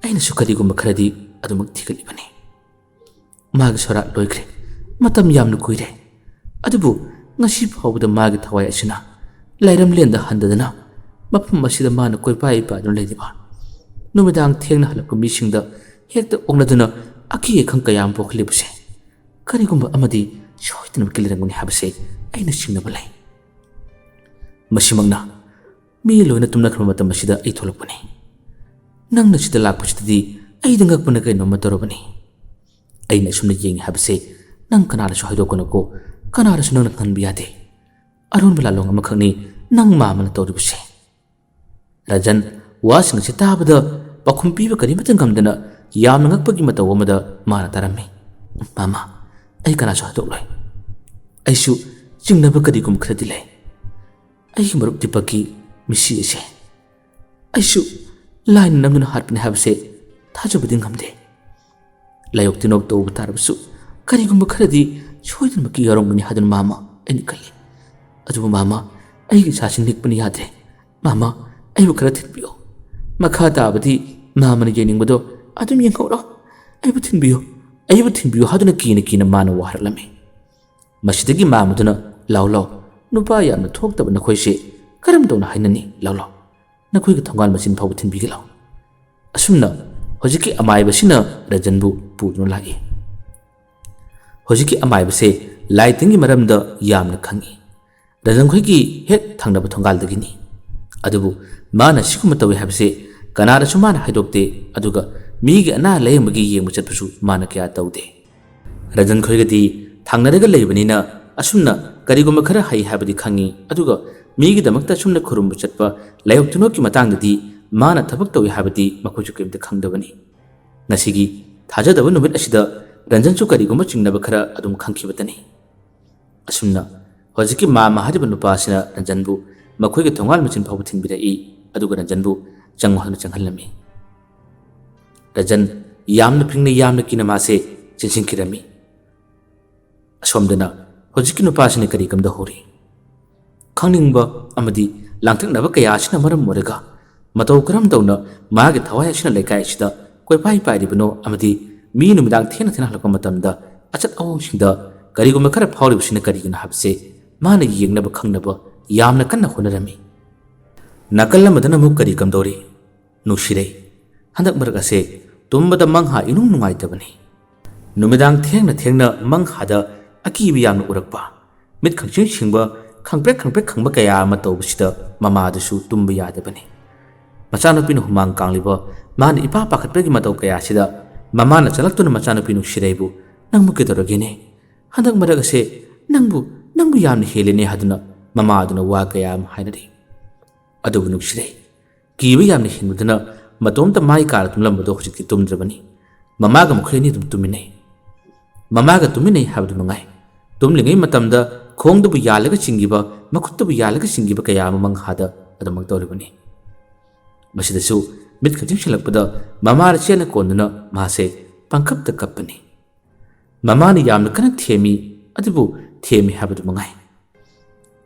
ꯑꯩꯅꯁꯨ ꯀꯔꯤꯒꯨꯝꯕ ꯈꯔꯗꯤ ꯑꯗꯨꯃꯛ ꯊꯤꯒꯠꯂꯤꯕꯅꯤ꯫ ꯃꯥꯒꯤ ꯁꯣꯔꯥꯠ ꯂꯣꯏꯈ꯭ꯔꯦ꯫ ꯃꯇꯝ ꯌꯥꯝꯅ ꯀꯨꯏꯔꯦ꯫ ꯑꯗꯨꯕꯨ ꯉꯁꯤ ꯐꯥꯎꯕꯗ ꯃꯥꯒꯤ ꯊꯋꯥꯏ ꯑꯁꯤꯅ ꯂꯥꯏꯔꯝꯂꯦꯟꯗ ꯍꯟꯗꯗꯅ ꯃꯐꯝ ꯑꯁꯤꯗ ꯃꯥꯅ ꯀꯣꯏꯄꯥꯏ ꯄꯥꯏꯗꯨꯅ ꯂꯩꯔꯤꯕ, ꯅꯨꯃꯤꯗꯥꯡ ꯊꯦꯡꯅ ꯍꯜꯂꯛꯄ ꯃꯤꯁꯤꯡꯗ ꯍꯦꯛꯇ ꯑꯣꯛꯅꯗꯨꯅ ꯑꯀꯤ ꯑꯈꯪ ꯀꯌꯥ ꯑꯃ ꯄꯣꯛꯍꯜꯂꯤꯕꯁꯦ ꯀꯔꯤꯒꯨꯝꯕ ꯑꯃꯗꯤ ꯁꯣꯏꯗꯅꯃꯛꯀꯤ ꯂꯩꯔꯝꯒꯅꯤ ꯍꯥꯏꯕꯁꯦ ꯑꯩꯅ ꯆꯤꯡꯅꯕ ꯂꯩ꯫ ꯃꯁꯤꯃꯛꯅ ꯃꯤ ꯂꯣꯏꯅ ꯇꯨꯝꯅꯈ꯭ꯔꯕ ꯃꯇꯝ ꯑꯁꯤꯗ ꯑꯩ ꯊꯣꯛꯂꯛꯄꯅꯤ꯫ ꯅꯪꯅ ꯁꯤꯗ ꯂꯥꯛꯄꯁꯤꯗꯗꯤ ꯑꯩꯗꯤ ꯉꯛꯄꯅ ꯀꯩꯅꯣꯝꯃ ꯇꯧꯔꯕꯅꯤ꯫ ꯑꯩꯅ ꯑꯁꯨꯝꯅ ꯌꯦꯡꯉꯤ ꯍꯥꯏꯕꯁꯦ ꯅꯪ ꯀꯅꯥꯗꯁꯨ ꯍꯥꯏꯗꯣꯛꯀꯅꯨꯀꯣ, ꯀꯅꯥꯗꯁꯨ ꯅꯪꯅ ꯈꯪꯍꯟꯕ ꯌꯥꯗꯦ꯫ ꯑꯔꯣꯟꯕ ꯂꯥꯂꯣꯡ ꯑꯃꯈꯛꯅꯤ ꯅꯪ ꯃꯥꯃꯅ ꯇꯧꯔꯤꯕꯁꯦ꯫ ꯔꯟꯖꯟ ꯋꯥꯁꯤꯡ ꯑꯁꯤ ꯇꯥꯕꯗ ꯄꯥꯎꯈꯨꯝ ꯄꯤꯕ ꯀꯔꯤꯃꯠꯇ ꯉꯝꯗꯅ ꯌꯥꯝꯅ ꯉꯛꯄꯒꯤ ꯃꯇꯧ ꯑꯃꯗ ꯃꯥꯅ ꯇꯥꯔꯝꯃꯤ꯫ "ꯃꯥꯃ, ꯑꯩ ꯀꯅꯥꯁꯨ ꯍꯥꯏꯗꯣꯛꯂꯣꯏ꯫ ꯑꯩꯁꯨ ꯆꯤꯡꯅꯕ ꯀꯔꯤꯒꯨꯝꯕ ꯈꯔꯗꯤ ꯂꯩ꯫ ꯑꯩꯒꯤ ꯃꯔꯨꯞ ꯗꯤꯄꯛꯀꯤ ꯃꯤꯁꯤ ꯑꯁꯦ ꯑꯩꯁꯨ ꯂꯥꯏꯅ ꯅꯝꯗꯨꯅ ꯍꯥꯠꯄꯅꯤ ꯍꯥꯏꯕꯁꯦ ꯊꯥꯖꯕꯗꯤ ꯉꯝꯗꯦ꯫ ꯂꯥꯏꯑꯣꯛ ꯇꯤꯟꯑꯣꯛ ꯇꯧꯕ ꯇꯥꯔꯕꯁꯨ ꯀꯔꯤꯒꯨꯝꯕ ꯈꯔꯗꯤ ꯁꯣꯏꯗꯅꯃꯛꯀꯤ ꯌꯥꯎꯔꯝꯒꯅꯤ ꯍꯥꯏꯗꯨꯅ ꯃꯥꯃ ꯑꯩꯅ ꯈꯜꯂꯤ꯫ ꯑꯗꯨꯕꯨ ꯃꯥꯃ, ꯑꯩꯒꯤ ꯏꯁꯥꯁꯤ ꯅꯤꯛꯄꯅ ꯌꯥꯗ꯭ꯔꯦ꯫ ꯃꯥꯃ, ꯑꯩꯕꯨ ꯈꯔ ꯊꯤꯟꯕꯤꯌꯨ꯫ ꯃꯈꯥ ꯇꯥꯕꯗꯤ ꯃꯥꯃꯅ ꯌꯦꯡꯅꯤꯡꯕꯗꯣ ꯑꯗꯨꯝ ꯌꯦꯡꯍꯧꯔꯣ꯫ ꯑꯩꯕꯨ ꯊꯤꯟꯕꯤꯌꯨ, ꯑꯩꯕꯨ ꯊꯤꯟꯕꯤꯌꯨ" ꯍꯥꯏꯗꯨꯅ ꯀꯤꯅ ꯀꯤꯅ ꯃꯥꯅ ꯋꯥ ꯍꯥꯏꯔꯛꯂꯝꯃꯤ꯫ ꯃꯁꯤꯗꯒꯤ ꯃꯥꯃꯗꯨꯅ, "ꯂꯥꯎ ꯂꯥꯎ, ꯅꯨꯄꯥ ꯌꯥꯝꯅ ꯊꯣꯛꯇꯕ ꯅꯈꯣꯏꯁꯦ ꯀꯔꯝ ꯇꯧꯅ ꯍꯥꯏꯅꯅꯤ? ꯂꯥꯎ ꯂꯥꯎ, ꯅꯈꯣꯏꯒꯤ ꯊꯣꯡꯒꯥꯟ ꯃꯆꯤꯟ ꯐꯥꯎꯕ ꯊꯤꯟꯕꯤꯒꯦ ꯂꯥꯎ"꯫ ꯑꯁꯨꯝꯅ ꯍꯧꯖꯤꯛꯀꯤ ꯑꯃꯥꯏꯕꯁꯤꯅ ꯔꯟꯖꯟꯕꯨ ꯄꯨꯗꯨꯅ ꯂꯥꯛꯏ꯫ ꯍꯧꯖꯤꯛꯀꯤ ꯑꯃꯥꯏꯕꯁꯦ ꯂꯥꯏ ꯇꯤꯟꯒꯤ ꯃꯔꯝꯗ ꯌꯥꯝꯅ ꯈꯪꯏ꯫ ꯔꯟꯖꯟ ꯈꯣꯏꯒꯤ ꯍꯦꯛ ꯊꯪꯅꯕ ꯊꯣꯡꯒꯥꯜꯗꯒꯤꯅꯤ꯫ ꯑꯗꯨꯕꯨ ꯃꯥꯅ ꯁꯤꯒꯨꯝꯕ ꯇꯧꯏ ꯍꯥꯏꯕꯁꯦ ꯀꯅꯥꯗꯁꯨ ꯃꯥꯅ ꯍꯥꯏꯗꯣꯛꯇꯦ꯫ ꯑꯗꯨꯒ ꯃꯤꯒꯤ ꯑꯅꯥ ꯂꯥꯌꯦꯡꯕꯒꯤ ꯌꯦꯡꯕ ꯆꯠꯄꯁꯨ ꯃꯥꯅ ꯀꯌꯥ ꯇꯧꯗꯦ꯫ ꯔꯟꯖꯟ ꯈꯣꯏꯒꯗꯤ ꯊꯪꯅꯔꯒ ꯂꯩꯕꯅꯤꯅ ꯑꯁꯨꯝꯅ ꯀꯔꯤꯒꯨꯝꯕ ꯈꯔ ꯍꯩ ꯍꯥꯏꯕꯗꯤ ꯈꯪꯏ꯫ ꯑꯗꯨꯒ ꯃꯤꯒꯤꯗꯃꯛꯇ ꯑꯁꯨꯝꯅ ꯈꯨꯔꯨꯝꯕ ꯆꯠꯄ ꯂꯥꯏꯑꯣꯛ ꯇꯤꯟꯑꯣꯛꯀꯤ ꯃꯇꯥꯡꯗꯗꯤ ꯃꯥꯅ ꯊꯕꯛ ꯇꯧꯏ ꯍꯥꯏꯕꯗꯤ ꯃꯈꯣꯏꯁꯨ ꯀꯔꯤꯝꯇ ꯈꯪꯗꯕꯅꯤ꯫ ꯉꯁꯤꯒꯤ ꯊꯥꯖꯗꯕ ꯅꯨꯃꯤꯠ ꯑꯁꯤꯗ ꯔꯟꯖꯟꯁꯨ ꯀꯔꯤꯒꯨꯝꯕ ꯆꯤꯡꯅꯕ ꯈꯔ ꯑꯗꯨꯝ ꯈꯪꯈꯤꯕꯇꯅꯤ꯫ ꯑꯁꯨꯝꯅ ꯍꯧꯖꯤꯛꯀꯤ ꯃꯥꯃ ꯍꯥꯏꯔꯤꯕ ꯅꯨꯄꯥ ꯑꯁꯤꯅ ꯔꯟꯖꯟꯕꯨ ꯃꯈꯣꯏꯒꯤ ꯊꯣꯡꯒꯥꯜ ꯃꯆꯤꯟ ꯐꯥꯎꯕ ꯊꯤꯟꯕꯤꯔꯛꯏ꯫ ꯑꯗꯨꯒ ꯔꯟꯖꯟꯕꯨ ꯆꯪꯉꯨ ꯍꯥꯏꯗꯨꯅ ꯆꯪꯍꯜꯂꯝꯃꯤ꯫ ꯔꯟꯖꯟ ꯌꯥꯝꯅ ꯐꯤꯡꯅ ꯌꯥꯝꯅ ꯀꯤꯅ ꯃꯥꯁꯦ ꯆꯦꯟꯁꯤꯟꯈꯤꯔꯝꯃꯤ꯫ ꯑꯁꯣꯝꯗꯅ ꯍꯧꯖꯤꯛꯀꯤ ꯅꯨꯄꯥꯁꯤꯅ ꯀꯔꯤ ꯀꯝꯗꯧꯍꯧꯔꯤ? ꯈꯪꯅꯤꯡꯕ ꯑꯃꯗꯤ ꯂꯥꯡꯇꯛꯅꯕ ꯀꯌꯥ ꯑꯁꯤꯅ ꯃꯔꯝ ꯑꯣꯏꯔꯒ ꯃꯇꯧ ꯀꯔꯝ ꯇꯧꯅ ꯃꯥꯒꯤ ꯊꯋꯥꯏ ꯑꯁꯤꯅ ꯂꯩꯀꯥꯏ ꯑꯁꯤꯗ ꯀꯣꯏꯄꯥꯏ ꯄꯥꯏꯔꯤꯕꯅꯣ ꯑꯃꯗꯤ ꯃꯤ ꯅꯨꯃꯤꯗꯥꯡ ꯊꯦꯡꯅ ꯊꯦꯡꯅ ꯍꯜꯂꯛꯄ ꯃꯇꯝꯗ ꯑꯆꯠ ꯑꯋꯣꯡꯁꯤꯡꯗ ꯀꯔꯤꯒꯨꯝꯕ ꯈꯔ ꯐꯥꯎꯔꯤꯕꯁꯤꯅ ꯀꯔꯤꯒꯤꯅꯣ ꯍꯥꯏꯕꯁꯦ ꯃꯥꯅ ꯌꯦꯡꯅꯕ ꯈꯪꯅꯕ ꯌꯥꯝꯅ ꯀꯟꯅ ꯍꯣꯠꯅꯔꯝꯃꯤ꯫ ꯅꯥꯀꯜ ꯑꯃꯗꯅ ꯑꯃꯨꯛ ꯀꯔꯤ ꯀꯝꯗꯧꯔꯤ? ꯅꯨꯡꯁꯤꯔꯩ, ꯍꯟꯗꯛ ꯃꯔꯛ ꯑꯁꯦ ꯇꯨꯝꯕꯗ ꯃꯪꯍꯥ ꯏꯅꯨꯡ ꯅꯨꯡꯉꯥꯏꯇꯕꯅꯤ꯫ ꯅꯨꯃꯤꯗꯥꯡ ꯊꯦꯡꯅ ꯊꯦꯡꯅ ꯃꯪꯍꯥꯗ ꯑꯀꯤꯕ ꯌꯥꯝꯅ ꯎꯔꯛꯄ, ꯃꯤꯠ ꯈꯪꯁꯤꯡ ꯁꯤꯡꯕ, ꯈꯪꯄ꯭ꯔꯦꯛ ꯈꯪꯄ꯭ꯔꯦꯛ ꯈꯪꯕ ꯀꯌꯥ ꯑꯃ ꯇꯧꯕꯁꯤꯗ ꯃꯃꯥꯗꯨꯁꯨ ꯇꯨꯝꯕ ꯌꯥꯗꯕꯅꯤ꯫ ꯃꯆꯥꯅꯨꯄꯤꯅ ꯍꯨꯃꯥꯡ ꯀꯥꯡꯂꯤꯕ, ꯃꯥꯅ ꯏꯄꯥ ꯄꯥꯈꯠꯄꯒꯤ ꯃꯇꯧ ꯀꯌꯥꯁꯤꯗ ꯃꯃꯥꯅ ꯆꯪꯂꯛꯇꯨꯅ ꯃꯆꯥꯅꯨꯄꯤ ꯅꯨꯡꯁꯤꯔꯩꯕꯨ, "ꯅꯪꯕꯨ ꯀꯩꯗꯧꯔꯒꯦꯅꯦ? ꯍꯟꯗꯛ ꯃꯔꯛ ꯑꯁꯦ ꯅꯪꯕꯨ, ꯅꯪꯕꯨ ꯌꯥꯝꯅ ꯍꯦꯜꯂꯦꯅꯦ" ꯍꯥꯏꯗꯨꯅ ꯃꯃꯥ ꯑꯗꯨꯅ ꯋꯥ ꯀꯌꯥ ꯑꯃ ꯍꯥꯏꯅꯔꯤ꯫ ꯑꯗꯨꯕꯨ ꯅꯨꯡꯁꯤꯔꯩ, ꯀꯤꯕ ꯌꯥꯝꯅ ꯍꯦꯟꯕꯗꯨꯅ ꯃꯇꯣꯝꯇ ꯃꯥꯏ ꯀꯥꯔ ꯇꯨꯝꯂꯝꯕꯗꯣ ꯍꯧꯖꯤꯛꯇꯤ ꯇꯨꯝꯗ꯭ꯔꯕꯅꯤ꯫ ꯃꯃꯥꯒ ꯃꯈꯣꯏ ꯑꯅꯤ ꯑꯗꯨꯝ ꯇꯨꯝꯃꯤꯟꯅꯩ꯫ ꯃꯃꯥꯒ ꯇꯨꯝꯃꯤꯟꯅꯩ ꯍꯥꯏꯕꯗꯨ ꯃꯉꯥꯏ, ꯇꯨꯝꯂꯤꯉꯩ ꯃꯇꯝꯗ ꯈꯣꯡꯗꯕꯨ ꯌꯥꯜꯂꯒ ꯆꯤꯡꯈꯤꯕ, ꯃꯈꯨꯠꯇꯕꯨ ꯌꯥꯜꯂꯒ ꯆꯤꯡꯈꯤꯕ ꯀꯌꯥ ꯑꯃ ꯃꯪꯍꯥꯗ ꯑꯗꯨꯃꯛ ꯇꯧꯔꯤꯕꯅꯤ꯫ ꯃꯁꯤꯗꯁꯨ ꯃꯤꯠ ꯈꯛ ꯆꯤꯡꯁꯤꯜꯂꯛꯄꯗ ꯃꯃꯥꯗ ꯆꯦꯠꯅ ꯀꯣꯟꯗꯨꯅ ꯃꯥꯁꯦ ꯄꯪꯀꯞꯇ ꯀꯞꯄꯅꯤ꯫ ꯃꯃꯥꯅ ꯌꯥꯝꯅ ꯀꯟꯅ ꯊꯦꯝꯃꯤ, ꯑꯗꯨꯕꯨ ꯊꯦꯝꯃꯤ ꯍꯥꯏꯕꯗꯨ ꯃꯉꯥꯏ꯫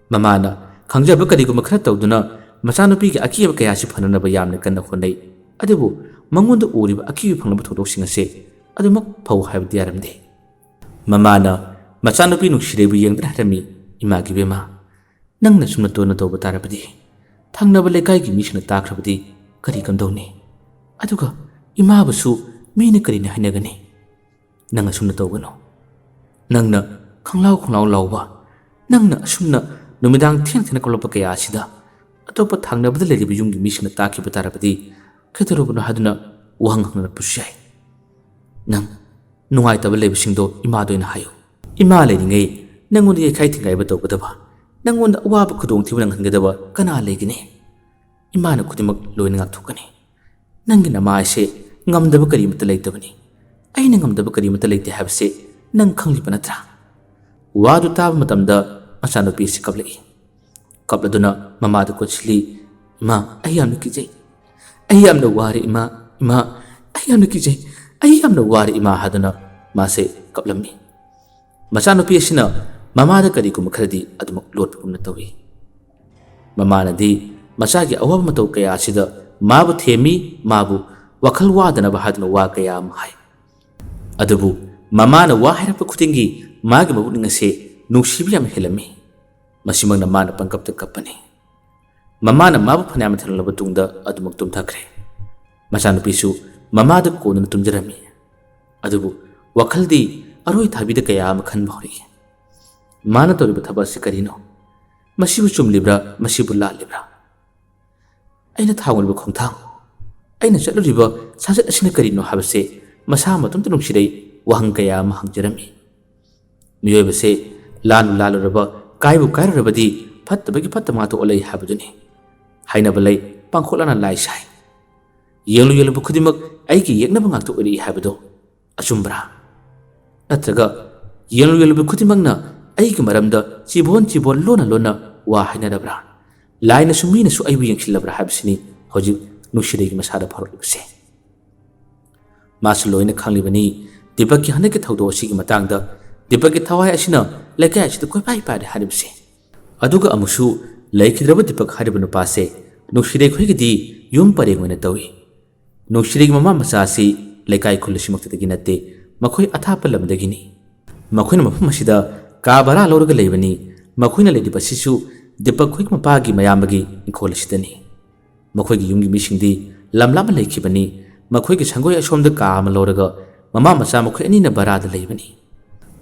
ꯃꯃꯥꯅ ꯈꯪꯖꯕ ꯀꯔꯤꯒꯨꯝꯕ ꯈꯔ ꯇꯧꯗꯨꯅ ꯃꯆꯥꯅꯨꯄꯤꯒꯤ ꯑꯀꯤꯕ ꯀꯌꯥꯁꯤ ꯐꯅꯅꯕ ꯌꯥꯝꯅ ꯀꯟꯅ ꯍꯣꯠꯅꯩ꯫ ꯑꯗꯨꯕꯨ ꯃꯉꯣꯟꯗ ꯎꯔꯤꯕ ꯑꯀꯤꯕ ꯐꯪꯂꯕ ꯊꯧꯗꯣꯛꯁꯤꯡ ꯑꯁꯦ ꯑꯗꯨꯃꯛ ꯐꯧ ꯍꯥꯏꯕꯗꯤ ꯌꯥꯔꯝꯗꯦ꯫ ꯃꯃꯥꯅ ꯃꯆꯥꯅꯨꯄꯤ ꯅꯨꯡꯁꯤꯔꯩꯕꯨ ꯌꯦꯡꯗꯨꯅ ꯍꯥꯏꯔꯝꯃꯤ, "ꯏꯃꯥꯒꯤ ꯕꯦꯝꯃ, ꯅꯪꯅ ꯁꯨꯝꯅ ꯇꯣꯏꯅ ꯇꯧꯕ ꯇꯥꯔꯕꯗꯤ, ꯊꯪꯅꯕ ꯂꯩꯀꯥꯏꯒꯤ ꯃꯤꯁꯤꯡꯅ ꯇꯥꯈ꯭ꯔꯕꯗꯤ ꯀꯔꯤ ꯀꯝꯗꯧꯅꯤ? ꯑꯗꯨꯒ ꯏꯃꯥꯕꯨꯁꯨ ꯃꯤꯅ ꯀꯔꯤꯅ ꯍꯥꯏꯅꯒꯅꯤ? ꯅꯪ ꯑꯁꯨꯝꯅ ꯇꯧꯒꯅꯨ꯫ ꯅꯪꯅ ꯈꯪꯂꯥꯎ ꯈꯪꯂꯥꯎ ꯂꯥꯎꯕ, ꯅꯪꯅ ꯑꯁꯨꯝꯅ ꯅꯨꯃꯤꯗꯥꯡ ꯊꯦꯡ ꯊꯦꯡꯅ ꯀꯞꯂꯛꯄ ꯀꯌꯥ ꯑꯁꯤꯗ ꯑꯇꯣꯞꯄ ꯊꯪꯅꯕꯗ ꯂꯩꯔꯤꯕ ꯌꯨꯝꯒꯤ ꯃꯤꯁꯤꯡꯅ ꯇꯥꯈꯤꯕ ꯇꯥꯔꯕꯗꯤ ꯀꯩꯗꯧꯔꯕꯅꯣ ꯍꯥꯏꯗꯨꯅ ꯋꯥꯍꯪ ꯍꯪꯅꯔꯛꯄꯁꯨ ꯌꯥꯏ꯫ ꯅꯪ ꯅꯨꯡꯉꯥꯏꯇꯕ ꯂꯩꯕꯁꯤꯡꯗꯣ ꯏꯃꯥꯗ ꯑꯣꯏꯅ ꯍꯥꯏꯌꯨ꯫ ꯏꯃꯥ ꯂꯩꯔꯤꯉꯩ ꯅꯪꯉꯣꯟꯗ ꯌꯩꯈꯥꯏ ꯊꯤꯡꯒꯥꯏꯕ ꯇꯧꯒꯗꯕ, ꯅꯪꯉꯣꯟꯗ ꯑꯋꯥꯕ ꯈꯨꯗꯣꯡꯊꯤꯕ ꯅꯪꯍꯟꯒꯗꯕ ꯀꯅꯥ ꯂꯩꯒꯅꯤ? ꯏꯃꯥꯅ ꯈꯨꯗꯤꯡꯃꯛ ꯂꯣꯏꯅ ꯉꯥꯛꯊꯣꯛꯀꯅꯤ꯫ ꯅꯪꯒꯤ ꯅꯃꯥ ꯑꯁꯦ ꯉꯝꯗꯕ ꯀꯔꯤꯃꯠꯇ ꯂꯩꯇꯕꯅꯤ꯫ ꯑꯩꯅ ꯉꯝꯗꯕ ꯀꯔꯤꯃꯠꯇ ꯂꯩꯇꯦ ꯍꯥꯏꯕꯁꯦ ꯅꯪ ꯈꯪꯂꯤꯕ ꯅꯠꯇ꯭ꯔꯥ? ꯋꯥꯗꯨ ꯇꯥꯕ ꯃꯇꯝꯗ ꯃꯆꯥꯅꯨꯄꯤ ꯑꯁꯤ ꯀꯞꯂꯛꯏ꯫ ꯀꯞꯂꯗꯨꯅ ꯃꯃꯥꯗ ꯀꯣꯟꯁꯤꯜꯂꯤ꯫ "ꯏꯃꯥ, ꯑꯩ ꯌꯥꯝꯅ ꯀꯤꯖꯩ꯫ ꯑꯩ ꯌꯥꯝꯅ ꯋꯥꯔꯦ ꯏꯃꯥ, ꯏꯃꯥ, ꯑꯩ ꯌꯥꯝꯅ ꯀꯤꯖꯩ꯫ ꯑꯩ ꯌꯥꯝꯅ ꯋꯥꯔꯦ ꯏꯃꯥ" ꯍꯥꯏꯗꯨꯅ ꯃꯥꯁꯦ ꯀꯞꯂꯝꯃꯤ꯫ ꯃꯆꯥꯅꯨꯄꯤ ꯑꯁꯤꯅ ꯃꯃꯥꯗ ꯀꯔꯤꯒꯨꯝꯕ ꯈꯔꯗꯤ ꯑꯗꯨꯃꯛ ꯂꯣꯠꯄꯒꯨꯝꯅ ꯇꯧꯏ꯫ ꯃꯃꯥꯅꯗꯤ ꯃꯆꯥꯒꯤ ꯑꯋꯥꯕ ꯃꯇꯧ ꯀꯌꯥ ꯑꯁꯤꯗ ꯃꯥꯕꯨ ꯊꯦꯝꯃꯤ, ꯃꯥꯕꯨ ꯋꯥꯈꯜ ꯋꯥꯗꯅꯕ ꯍꯥꯏꯗꯨꯅ ꯋꯥ ꯀꯌꯥ ꯑꯃ ꯍꯥꯏ꯫ ꯑꯗꯨꯕꯨ ꯃꯃꯥꯅ ꯋꯥ ꯍꯥꯏꯔꯛꯄ ꯈꯨꯗꯤꯡꯒꯤ ꯃꯥꯒꯤ ꯃꯕꯨꯛꯅꯤꯡ ꯑꯁꯦ ꯅꯨꯡꯁꯤꯕ ꯌꯥꯝ ꯍꯦꯜꯂꯝꯃꯤ꯫ ꯃꯁꯤꯃꯛꯅ ꯃꯥꯅ ꯄꯪꯀꯞꯇ ꯀꯞꯄꯅꯤ꯫ ꯃꯃꯥꯅ ꯃꯥꯕꯨ ꯐꯅꯌꯥꯝ ꯊꯦꯝꯂꯕ ꯇꯨꯡꯗ ꯑꯗꯨꯃꯛ ꯇꯨꯝꯊꯈ꯭ꯔꯦ꯫ ꯃꯆꯥꯅꯨꯄꯤꯁꯨ ꯃꯃꯥꯗ ꯀꯣꯟꯗꯨꯅ ꯇꯨꯝꯖꯔꯝꯃꯤ꯫ ꯑꯗꯨꯕꯨ ꯋꯥꯈꯜꯗꯤ ꯑꯔꯣꯏ ꯊꯥꯕꯤꯗ ꯀꯌꯥ ꯑꯃ ꯈꯟꯕ ꯍꯧꯔꯛꯏ꯫ ꯃꯥꯅ ꯇꯧꯔꯤꯕ ꯊꯕꯛ ꯑꯁꯤ ꯀꯔꯤꯅꯣ? ꯃꯁꯤꯕꯨ ꯆꯨꯝꯂꯤꯕ꯭ꯔꯥ? ꯃꯁꯤꯕꯨ ꯂꯥꯜꯂꯤꯕ꯭ꯔꯥ? ꯑꯩꯅ ꯊꯥꯡꯂꯤꯕ ꯈꯣꯡꯊꯥꯡ, ꯑꯩꯅ ꯆꯠꯂꯨꯔꯤꯕ ꯁꯥꯖꯠ ꯑꯁꯤꯅ ꯀꯔꯤꯅꯣ ꯍꯥꯏꯕꯁꯦ ꯃꯁꯥ ꯃꯇꯣꯝꯇ ꯅꯨꯡꯁꯤꯔꯩ ꯋꯥꯍꯪ ꯀꯌꯥ ꯑꯃ ꯍꯪꯖꯔꯝꯃꯤ꯫ ꯃꯤꯑꯣꯏꯕꯁꯦ ꯂꯥꯟꯕꯨ ꯂꯥꯜꯂꯨꯔꯕ, ꯀꯥꯏꯕꯨ ꯀꯥꯏꯔꯨꯔꯕꯗꯤ ꯐꯠꯇꯕꯒꯤ ꯐꯠꯇꯕ ꯉꯥꯛꯇ ꯑꯣꯜꯂꯛꯏ ꯍꯥꯏꯕꯗꯨꯅꯤ꯫ ꯍꯥꯏꯅꯕ ꯂꯩ, "ꯄꯥꯡꯈꯣꯛ ꯂꯥꯅ ꯂꯥꯏ ꯁꯥꯏ"꯫ ꯌꯦꯡꯂꯨ ꯌꯦꯡꯂꯨꯕ ꯈꯨꯗꯤꯡꯃꯛ ꯑꯩꯒꯤ ꯌꯦꯛꯅꯕ ꯉꯥꯛꯇ ꯑꯣꯏꯔꯛꯏ ꯍꯥꯏꯕꯗꯣ ꯑꯆꯨꯝꯕ꯭ꯔꯥ? ꯅꯠꯇ꯭ꯔꯒ ꯌꯦꯡꯂꯨ ꯌꯦꯡꯂꯨꯕ ꯈꯨꯗꯤꯡꯃꯛꯅ ꯑꯩꯒꯤ ꯃꯔꯝꯗ ꯆꯤꯕꯣꯟ ꯆꯤꯕꯣꯟ ꯂꯣꯟꯅ ꯂꯣꯟꯅ ꯋꯥ ꯍꯥꯏꯅꯔꯕ꯭ꯔꯥ? ꯂꯥꯏꯅꯁꯨ ꯃꯤꯅꯁꯨ ꯑꯩꯕꯨ ꯌꯦꯡꯁꯤꯜꯂꯕ꯭ꯔꯥ ꯍꯥꯏꯕꯁꯤꯅꯤ ꯍꯧꯖꯤꯛ ꯅꯨꯡꯁꯤꯔꯩꯒꯤ ꯃꯁꯥꯗ ꯐꯥꯎꯔꯛꯂꯤꯕꯁꯦ꯫ ꯃꯥꯁꯨ ꯂꯣꯏꯅ ꯈꯪꯂꯤꯕꯅꯤ ꯗꯤꯄꯛꯀꯤ ꯍꯟꯗꯛꯀꯤ ꯊꯧꯗꯣꯛ ꯑꯁꯤꯒꯤ ꯃꯇꯥꯡꯗ꯫ ꯗꯤꯄꯛꯀꯤ ꯊꯋꯥꯏ ꯑꯁꯤꯅ ꯂꯩꯀꯥꯏ ꯑꯁꯤꯗ ꯀꯣꯏꯄꯥꯏ ꯄꯥꯏꯔꯦ ꯍꯥꯏꯔꯤꯕꯁꯦ꯫ ꯑꯗꯨꯒ ꯑꯃꯨꯛꯁꯨ ꯂꯩꯈꯤꯗ꯭ꯔꯕ ꯗꯤꯄꯛ ꯍꯥꯏꯔꯤꯕ ꯅꯨꯄꯥꯁꯦ ꯅꯨꯡꯁꯤꯔꯩ ꯈꯣꯏꯒꯤꯗꯤ ꯌꯨꯝ ꯄꯔꯦꯡ ꯑꯣꯏꯅ ꯇꯧꯏ꯫ ꯅꯨꯡꯁꯤꯔꯩꯒꯤ ꯃꯃꯥ ꯃꯆꯥ ꯑꯁꯤ ꯂꯩꯀꯥꯏ ꯈꯨꯜ ꯑꯁꯤꯃꯛꯇꯗꯒꯤ ꯅꯠꯇꯦ, ꯃꯈꯣꯏ ꯑꯊꯥꯞꯄ ꯂꯝꯗꯒꯤꯅꯤ꯫ ꯃꯈꯣꯏꯅ ꯃꯐꯝ ꯑꯁꯤꯗ ꯀꯥ ꯚꯔꯥ ꯂꯧꯔꯒ ꯂꯩꯕꯅꯤ꯫ ꯃꯈꯣꯏꯅ ꯂꯩꯔꯤꯕ ꯑꯁꯤꯁꯨ ꯗꯤꯄꯛ ꯈꯣꯏꯒꯤ ꯃꯄꯥꯒꯤ ꯃꯌꯥꯝꯕꯒꯤ ꯏꯪꯈꯣꯜ ꯑꯁꯤꯗꯅꯤ꯫ ꯃꯈꯣꯏꯒꯤ ꯌꯨꯝꯒꯤ ꯃꯤꯁꯤꯡꯗꯤ ꯂꯝ ꯂꯥꯞꯅ ꯂꯩꯈꯤꯕꯅꯤ꯫ ꯃꯈꯣꯏꯒꯤ ꯁꯪꯒꯣꯏ ꯑꯁꯣꯝꯗ ꯀꯥ ꯑꯃ ꯂꯧꯔꯒ ꯃꯃꯥ ꯃꯆꯥ ꯃꯈꯣꯏ ꯑꯅꯤꯅ ꯚꯔꯥꯗ ꯂꯩꯕꯅꯤ꯫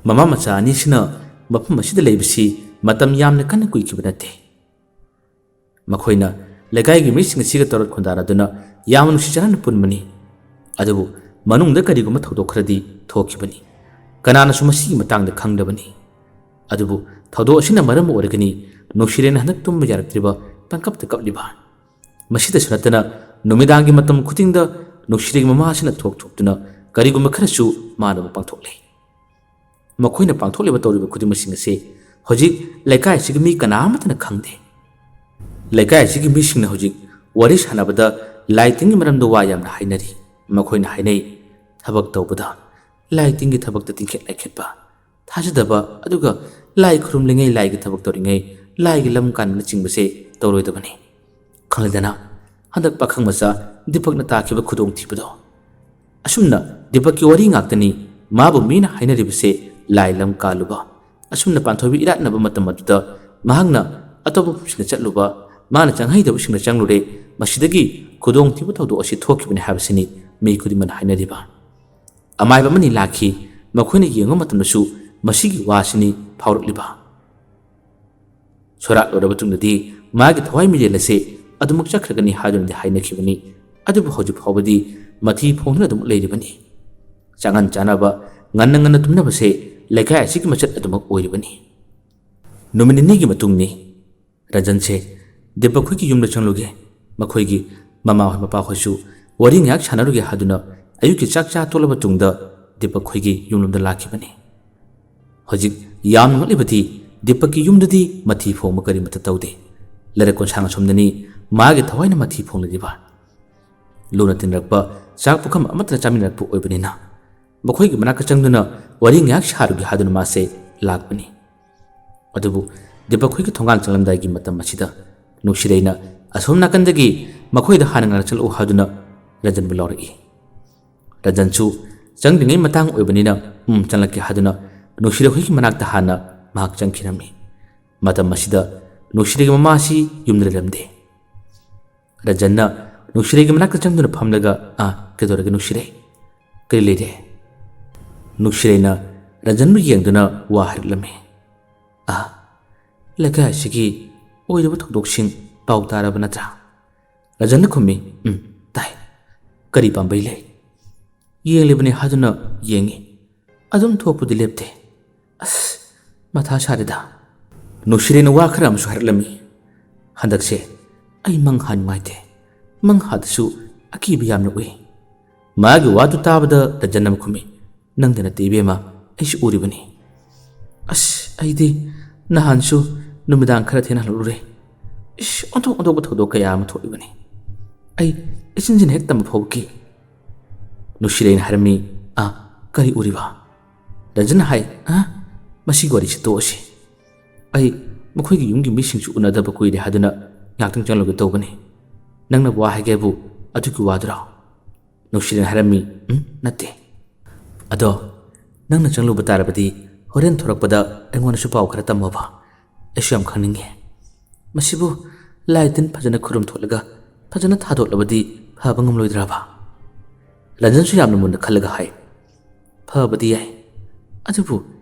ꯃꯃꯥ ꯃꯆꯥ ꯑꯅꯤꯁꯤꯅ ꯃꯐꯝ ꯑꯁꯤꯗ ꯂꯩꯕꯁꯤ ꯃꯇꯝ ꯌꯥꯝꯅ ꯀꯟꯅ ꯀꯨꯏꯈꯤꯕ ꯅꯠꯇꯦ꯫ ꯃꯈꯣꯏꯅ ꯂꯩꯀꯥꯏꯒꯤ ꯃꯤꯁꯤꯡ ꯑꯁꯤꯒ ꯇꯧꯔ ꯈꯨꯟꯗꯥꯅꯗꯨꯅ ꯌꯥꯝꯅ ꯅꯨꯡꯁꯤ ꯆꯥꯟꯅꯅ ꯄꯨꯟꯕꯅꯤ꯫ ꯑꯗꯨꯕꯨ ꯃꯅꯨꯡꯗ ꯀꯔꯤꯒꯨꯝꯕ ꯊꯧꯗꯣꯛ ꯈꯔꯗꯤ ꯊꯣꯛꯈꯤꯕꯅꯤ꯫ ꯀꯅꯥꯅꯁꯨ ꯃꯁꯤꯒꯤ ꯃꯇꯥꯡꯗ ꯈꯪꯗꯕꯅꯤ꯫ ꯑꯗꯨꯕꯨ ꯊꯧꯗꯣꯛ ꯑꯁꯤꯅ ꯃꯔꯝ ꯑꯣꯏꯔꯒꯅꯤ ꯅꯨꯡꯁꯤꯔꯦꯟꯅ ꯍꯟꯗꯛ ꯇꯨꯝꯕ ꯌꯥꯔꯛꯇ꯭ꯔꯤꯕ, ꯄꯪꯀꯞꯇ ꯀꯞꯂꯤꯕ꯫ ꯃꯁꯤꯗꯁꯨ ꯅꯠꯇꯅ ꯅꯨꯃꯤꯗꯥꯡꯒꯤ ꯃꯇꯝ ꯈꯨꯗꯤꯡꯗ ꯅꯨꯡꯁꯤꯔꯦꯟꯒꯤ ꯃꯃꯥꯁꯤꯅ ꯊꯣꯛ ꯊꯣꯛꯇꯨꯅ ꯀꯔꯤꯒꯨꯝꯕ ꯈꯔꯁꯨ ꯃꯥꯅꯕ ꯄꯥꯡꯊꯣꯛꯂꯤ꯫ ꯃꯈꯣꯏꯅ ꯄꯥꯡꯊꯣꯛꯂꯤꯕ ꯇꯧꯔꯤꯕ ꯈꯨꯗꯤꯡꯃꯛꯁꯤꯡ ꯑꯁꯤ ꯍꯧꯖꯤꯛ ꯂꯩꯀꯥꯏ ꯑꯁꯤꯒꯤ ꯃꯤ ꯀꯅꯥ ꯑꯃꯠꯇꯅ ꯈꯪꯗꯦ꯫ ꯂꯩꯀꯥꯏ ꯑꯁꯤꯒꯤ ꯃꯤꯁꯤꯡꯅ ꯍꯧꯖꯤꯛ ꯋꯥꯔꯤ ꯁꯥꯟꯅꯕꯗ ꯂꯥꯏ ꯇꯤꯟꯒꯤ ꯃꯔꯝꯗ ꯋꯥ ꯌꯥꯝꯅ ꯍꯥꯏꯅꯔꯤ꯫ ꯃꯈꯣꯏꯅ ꯍꯥꯏꯅꯩ, ꯊꯕꯛ ꯇꯧꯕꯗ ꯂꯥꯏ ꯇꯤꯟꯒꯤ ꯊꯕꯛꯇ ꯇꯤꯡꯈꯠ ꯂꯥꯏꯈꯠꯄ, ꯊꯥꯖꯗꯕ, ꯑꯗꯨꯒ ꯂꯥꯏ ꯈꯨꯔꯨꯝꯂꯤꯉꯩ, ꯂꯥꯏꯒꯤ ꯊꯕꯛ ꯇꯧꯔꯤꯉꯩ ꯂꯥꯏꯒꯤ ꯂꯝ ꯀꯥꯟꯕꯅꯆꯤꯡꯕꯁꯦ ꯇꯧꯔꯣꯏꯗꯕꯅꯤ꯫ ꯈꯪꯂꯦꯗꯅ, ꯍꯟꯗꯛ ꯄꯥꯈꯪ ꯃꯆꯥ ꯗꯤꯄꯛꯅ ꯇꯥꯈꯤꯕ ꯈꯨꯗꯣꯡꯊꯤꯕꯗꯣ꯫ ꯑꯁꯨꯝꯅ ꯗꯤꯄꯛꯀꯤ ꯋꯥꯔꯤ ꯉꯥꯛꯇꯅꯤ꯫ ꯃꯥꯕꯨ ꯃꯤꯅ ꯍꯥꯏꯅꯔꯤꯕꯁꯦ ꯂꯥꯏ ꯂꯝ ꯀꯥꯜꯂꯨꯕ꯫ ꯑꯁꯨꯝꯅ ꯄꯥꯟꯊꯣꯏꯕꯤ ꯏꯔꯥꯠꯅꯕ ꯃꯇꯝ ꯑꯗꯨꯗ ꯃꯍꯥꯛꯅ ꯑꯇꯣꯞꯄ ꯃꯐꯝꯁꯤꯡꯗ ꯆꯠꯂꯨꯕ, ꯃꯥꯅ ꯆꯪꯍꯩꯗꯕꯁꯤꯡꯗ ꯆꯪꯂꯨꯔꯦ꯫ ꯃꯁꯤꯗꯒꯤ ꯈꯨꯗꯣꯡꯊꯤꯕ ꯊꯧꯗꯣꯛ ꯑꯁꯤ ꯊꯣꯛꯈꯤꯕꯅꯤ ꯍꯥꯏꯕꯁꯤꯅꯤ ꯃꯤ ꯈꯨꯗꯤꯡꯃꯛꯅ ꯍꯥꯏꯅꯔꯤꯕ꯫ ꯑꯃꯥꯏꯕ ꯑꯃꯅꯤ ꯂꯥꯛꯈꯤ꯫ ꯃꯈꯣꯏꯅ ꯌꯦꯡꯕ ꯃꯇꯝꯗꯁꯨ ꯃꯁꯤꯒꯤ ꯋꯥꯁꯤꯅꯤ ꯐꯥꯎꯔꯛꯂꯤꯕ꯫ ꯁꯣꯔꯥꯠ ꯂꯣꯏꯔꯕ ꯃꯇꯨꯡꯗꯗꯤ ꯃꯥꯒꯤ ꯊꯋꯥꯏ ꯃꯤꯔꯦꯜ ꯑꯁꯦ ꯑꯗꯨꯃꯛ ꯆꯠꯈ꯭ꯔꯒꯅꯤ ꯍꯥꯏꯗꯨꯅꯗꯤ ꯍꯥꯏꯅꯈꯤꯕꯅꯤ꯫ ꯑꯗꯨꯕꯨ ꯍꯧꯖꯤꯛ ꯐꯥꯎꯕꯗꯤ ꯃꯊꯤ ꯐꯣꯡꯗꯨꯅ ꯑꯗꯨꯃꯛ ꯂꯩꯔꯤꯕꯅꯤ꯫ ꯆꯥꯉꯟ ꯆꯥꯅꯕ, ꯉꯟꯅ ꯉꯟꯅ ꯇꯨꯝꯅꯕꯁꯦ ꯂꯩꯀꯥꯏ ꯑꯁꯤꯒꯤ ꯃꯆꯠ ꯑꯗꯨꯃꯛ ꯑꯣꯏꯔꯤꯕꯅꯤ꯫ ꯅꯨꯃꯤꯠ ꯅꯤꯅꯤꯒꯤ ꯃꯇꯨꯡꯅꯤ꯫ ꯔꯟꯖꯟꯁꯦ ꯗꯤꯄꯛ ꯈꯣꯏꯒꯤ ꯌꯨꯝꯗ ꯆꯪꯂꯨꯒꯦ꯫ ꯃꯈꯣꯏꯒꯤ ꯃꯃꯥ ꯍꯣꯏ ꯃꯄꯥ ꯍꯣꯏꯁꯨ ꯋꯥꯔꯤ ꯉꯥꯏꯍꯥꯛ ꯁꯥꯟꯅꯔꯨꯒꯦ ꯍꯥꯏꯗꯨꯅ ꯑꯌꯨꯛꯀꯤ ꯆꯥꯛ ꯆꯥ ꯇꯣꯛꯂꯕ ꯇꯨꯡꯗ ꯗꯤꯄꯛ ꯈꯣꯏꯒꯤ ꯌꯨꯝꯂꯣꯝꯗ ꯂꯥꯛꯈꯤꯕꯅꯤ꯫ ꯍꯧꯖꯤꯛ ꯌꯥꯝꯅ ꯉꯛꯂꯤꯕꯗꯤ ꯗꯤꯄꯛꯀꯤ ꯌꯨꯝꯗꯗꯤ ꯃꯊꯤ ꯐꯣꯡꯕ ꯀꯔꯤꯃꯠꯇ ꯇꯧꯗꯦ꯫ ꯂꯩꯔꯛ ꯀꯣꯟꯁꯥꯡ ꯑꯁꯣꯝꯗꯅꯤ ꯃꯥꯒꯤ ꯊꯋꯥꯏꯅ ꯃꯊꯤ ꯐꯣꯡꯂꯤꯕ꯫ ꯂꯨꯅ ꯇꯤꯟꯅꯔꯛꯄ, ꯆꯥꯛ ꯄꯨꯈꯝ ꯑꯃꯠꯇ ꯆꯥꯃꯤꯟꯅꯔꯛꯄ ꯑꯣꯏꯕꯅꯤꯅ ꯃꯈꯣꯏꯒꯤ ꯃꯅꯥꯛꯇ ꯆꯪꯗꯨꯅ ꯋꯥꯔꯤ ꯉꯥꯏꯍꯥꯛ ꯁꯥꯔꯨꯒꯦ ꯍꯥꯏꯗꯨꯅ ꯃꯥꯁꯦ ꯂꯥꯛꯄꯅꯤ꯫ ꯑꯗꯨꯕꯨ ꯗꯤꯄꯛ ꯈꯣꯏꯒꯤ ꯊꯣꯡꯒꯥꯟ ꯆꯪꯂꯝꯗꯥꯏꯒꯤ ꯃꯇꯝ ꯑꯁꯤꯗ ꯅꯨꯡꯁꯤꯔꯩꯅ ꯑꯁꯣꯝ ꯅꯥꯀꯟꯗꯒꯤ ꯃꯈꯣꯏꯗ ꯍꯥꯟꯅ ꯉꯥꯏꯅ ꯆꯠꯂꯛꯎ ꯍꯥꯏꯗꯨꯅ ꯔꯟꯖꯟꯕꯨ ꯂꯧꯔꯛꯏ꯫ ꯔꯟꯖꯟꯁꯨ ꯆꯪꯗ꯭ꯔꯤꯉꯩ ꯃꯇꯥꯡ ꯑꯣꯏꯕꯅꯤꯅ "ꯎꯝ, ꯆꯪꯂꯛꯀꯦ" ꯍꯥꯏꯗꯨꯅ ꯅꯨꯡꯁꯤꯔꯩ ꯈꯣꯏꯒꯤ ꯃꯅꯥꯛꯇ ꯍꯥꯟꯅ ꯃꯍꯥꯛ ꯆꯪꯈꯤꯔꯝꯃꯤ꯫ ꯃꯇꯝ ꯑꯁꯤꯗ ꯅꯨꯡꯁꯤꯔꯩꯒꯤ ꯃꯃꯥꯁꯤ ꯌꯨꯝꯗ ꯂꯩꯔꯝꯗꯦ꯫ ꯔꯟꯖꯟꯅ ꯅꯨꯡꯁꯤꯔꯩꯒꯤ ꯃꯅꯥꯛꯇ ꯆꯪꯗꯨꯅ ꯐꯝꯂꯒ, "ꯑꯥ, ꯀꯩꯗꯧꯔꯒꯦ ꯅꯨꯡꯁꯤꯔꯩ? ꯀꯔꯤ ꯂꯩꯔꯦ?" ꯅꯨꯡꯁꯤꯔꯩꯅ ꯔꯟꯖꯟꯕꯨ ꯌꯦꯡꯗꯨꯅ ꯋꯥ ꯍꯥꯏꯔꯛꯂꯝꯃꯤ꯫ "ꯑꯥ, ꯂꯩꯀꯥꯏ ꯑꯁꯤꯒꯤ ꯑꯣꯏꯔꯤꯕ ꯊꯧꯗꯣꯛꯁꯤꯡ ꯄꯥꯎ ꯇꯥꯔꯕ ꯅꯠꯇ꯭ꯔꯥ?" ꯔꯟꯖꯟꯅ ꯈꯨꯝꯃꯤ, "ꯎꯝ, ꯇꯥꯏ꯫ ꯀꯔꯤ ꯄꯥꯝꯕꯩ ꯂꯩ?" "ꯌꯦꯡꯂꯤꯕꯅꯤ ꯍꯥꯏꯗꯨꯅ ꯌꯦꯡꯉꯤ꯫ ꯑꯗꯨꯝ ꯊꯣꯛꯄꯗꯤ ꯂꯦꯞꯇꯦ꯫ ꯑꯁ, ꯃꯊꯥ ꯁꯥꯔꯦꯗ꯫" ꯅꯨꯡꯁꯤꯔꯩꯅ ꯋꯥ ꯈꯔ ꯑꯃꯁꯨ ꯍꯥꯏꯔꯛꯂꯝꯃꯤ꯫ "ꯍꯟꯗꯛꯁꯦ ꯑꯩ ꯃꯪ ꯍꯥ ꯅꯨꯡꯉꯥꯏꯇꯦ꯫ ꯃꯪ ꯍꯥꯗꯁꯨ ꯑꯀꯤꯕ ꯌꯥꯝꯅ ꯎꯏ꯫" ꯃꯥꯒꯤ ꯋꯥꯗꯨ ꯇꯥꯕꯗ ꯔꯟꯖꯟ ꯑꯃ ꯈꯨꯝꯃꯤ, "ꯅꯪꯗ ꯅꯠꯇꯦ ꯏꯕꯦꯝꯃ, ꯑꯩꯁꯨ ꯎꯔꯤꯕꯅꯤ꯫ ꯑꯁ, ꯑꯩꯗꯤ ꯅꯍꯥꯟꯁꯨ ꯅꯨꯃꯤꯗꯥꯡ ꯈꯔ ꯊꯦꯡꯅ ꯍꯜꯂꯛꯂꯨꯔꯦ꯫ ꯏꯁ, ꯑꯣꯟꯊꯣꯛ ꯑꯣꯟꯊꯣꯛꯄ ꯊꯧꯗꯣꯛ ꯀꯌꯥ ꯑꯃ ꯊꯣꯛꯂꯤꯕꯅꯤ꯫ ꯑꯩ ꯏꯆꯤꯟꯁꯤꯅ ꯍꯦꯛ ꯇꯝꯕ ꯐꯥꯎꯕ ꯀꯤ꯫" ꯅꯨꯡꯁꯤꯔꯩꯅ ꯍꯥꯏꯔꯝꯃꯤ, "ꯑꯥ, ꯀꯔꯤ ꯎꯔꯤꯕ?" ꯔꯟꯖꯟꯅ ꯍꯥꯏ, "ꯑꯥ, ꯃꯁꯤꯒꯤ ꯋꯥꯔꯤꯁꯤ ꯇꯣꯛꯑꯁꯤ꯫ ꯑꯩ ꯃꯈꯣꯏꯒꯤ ꯌꯨꯝꯒꯤ ꯃꯤꯁꯤꯡꯁꯨ ꯎꯅꯗꯕ ꯀꯨꯏꯔꯦ ꯍꯥꯏꯗꯨꯅ ꯉꯥꯏꯍꯥꯛꯇꯪ ꯆꯪꯂꯨꯒꯦ ꯇꯧꯕꯅꯤ꯫ ꯅꯪꯅ ꯋꯥ ꯍꯥꯏꯒꯦ ꯍꯥꯏꯕꯨ ꯑꯗꯨꯒꯤ ꯋꯥꯗꯨꯔꯣ?" ꯅꯨꯡꯁꯤꯔꯩꯅ ꯍꯥꯏꯔꯝꯃꯤ, "ꯎꯝ, ꯅꯠꯇꯦ꯫ ꯑꯗꯣ ꯅꯪꯅ ꯆꯪꯂꯨꯕ ꯇꯥꯔꯕꯗꯤ ꯍꯣꯔꯦꯟ ꯊꯣꯔꯛꯄꯗ ꯑꯩꯉꯣꯟꯗꯁꯨ ꯄꯥꯎ ꯈꯔ ꯇꯝꯃꯣꯕ꯫ ꯑꯩꯁꯨ ꯌꯥꯝ ꯈꯪꯅꯤꯡꯉꯦ꯫ ꯃꯁꯤꯕꯨ ꯂꯥꯏ ꯇꯤꯟ ꯐꯖꯅ ꯈꯨꯔꯨꯝ ꯊꯣꯛꯂꯒ ꯐꯖꯅ ꯊꯥꯗꯣꯛꯂꯕꯗꯤ ꯐꯕ ꯉꯝꯂꯣꯏꯗ꯭ꯔꯕ?" ꯔꯟꯖꯟꯁꯨ ꯌꯥꯝꯅ ꯃꯨꯟꯅ ꯈꯜꯂꯒ ꯍꯥꯏ, "ꯐꯕꯗꯤ ꯌꯥꯏ, ꯑꯗꯨꯕꯨ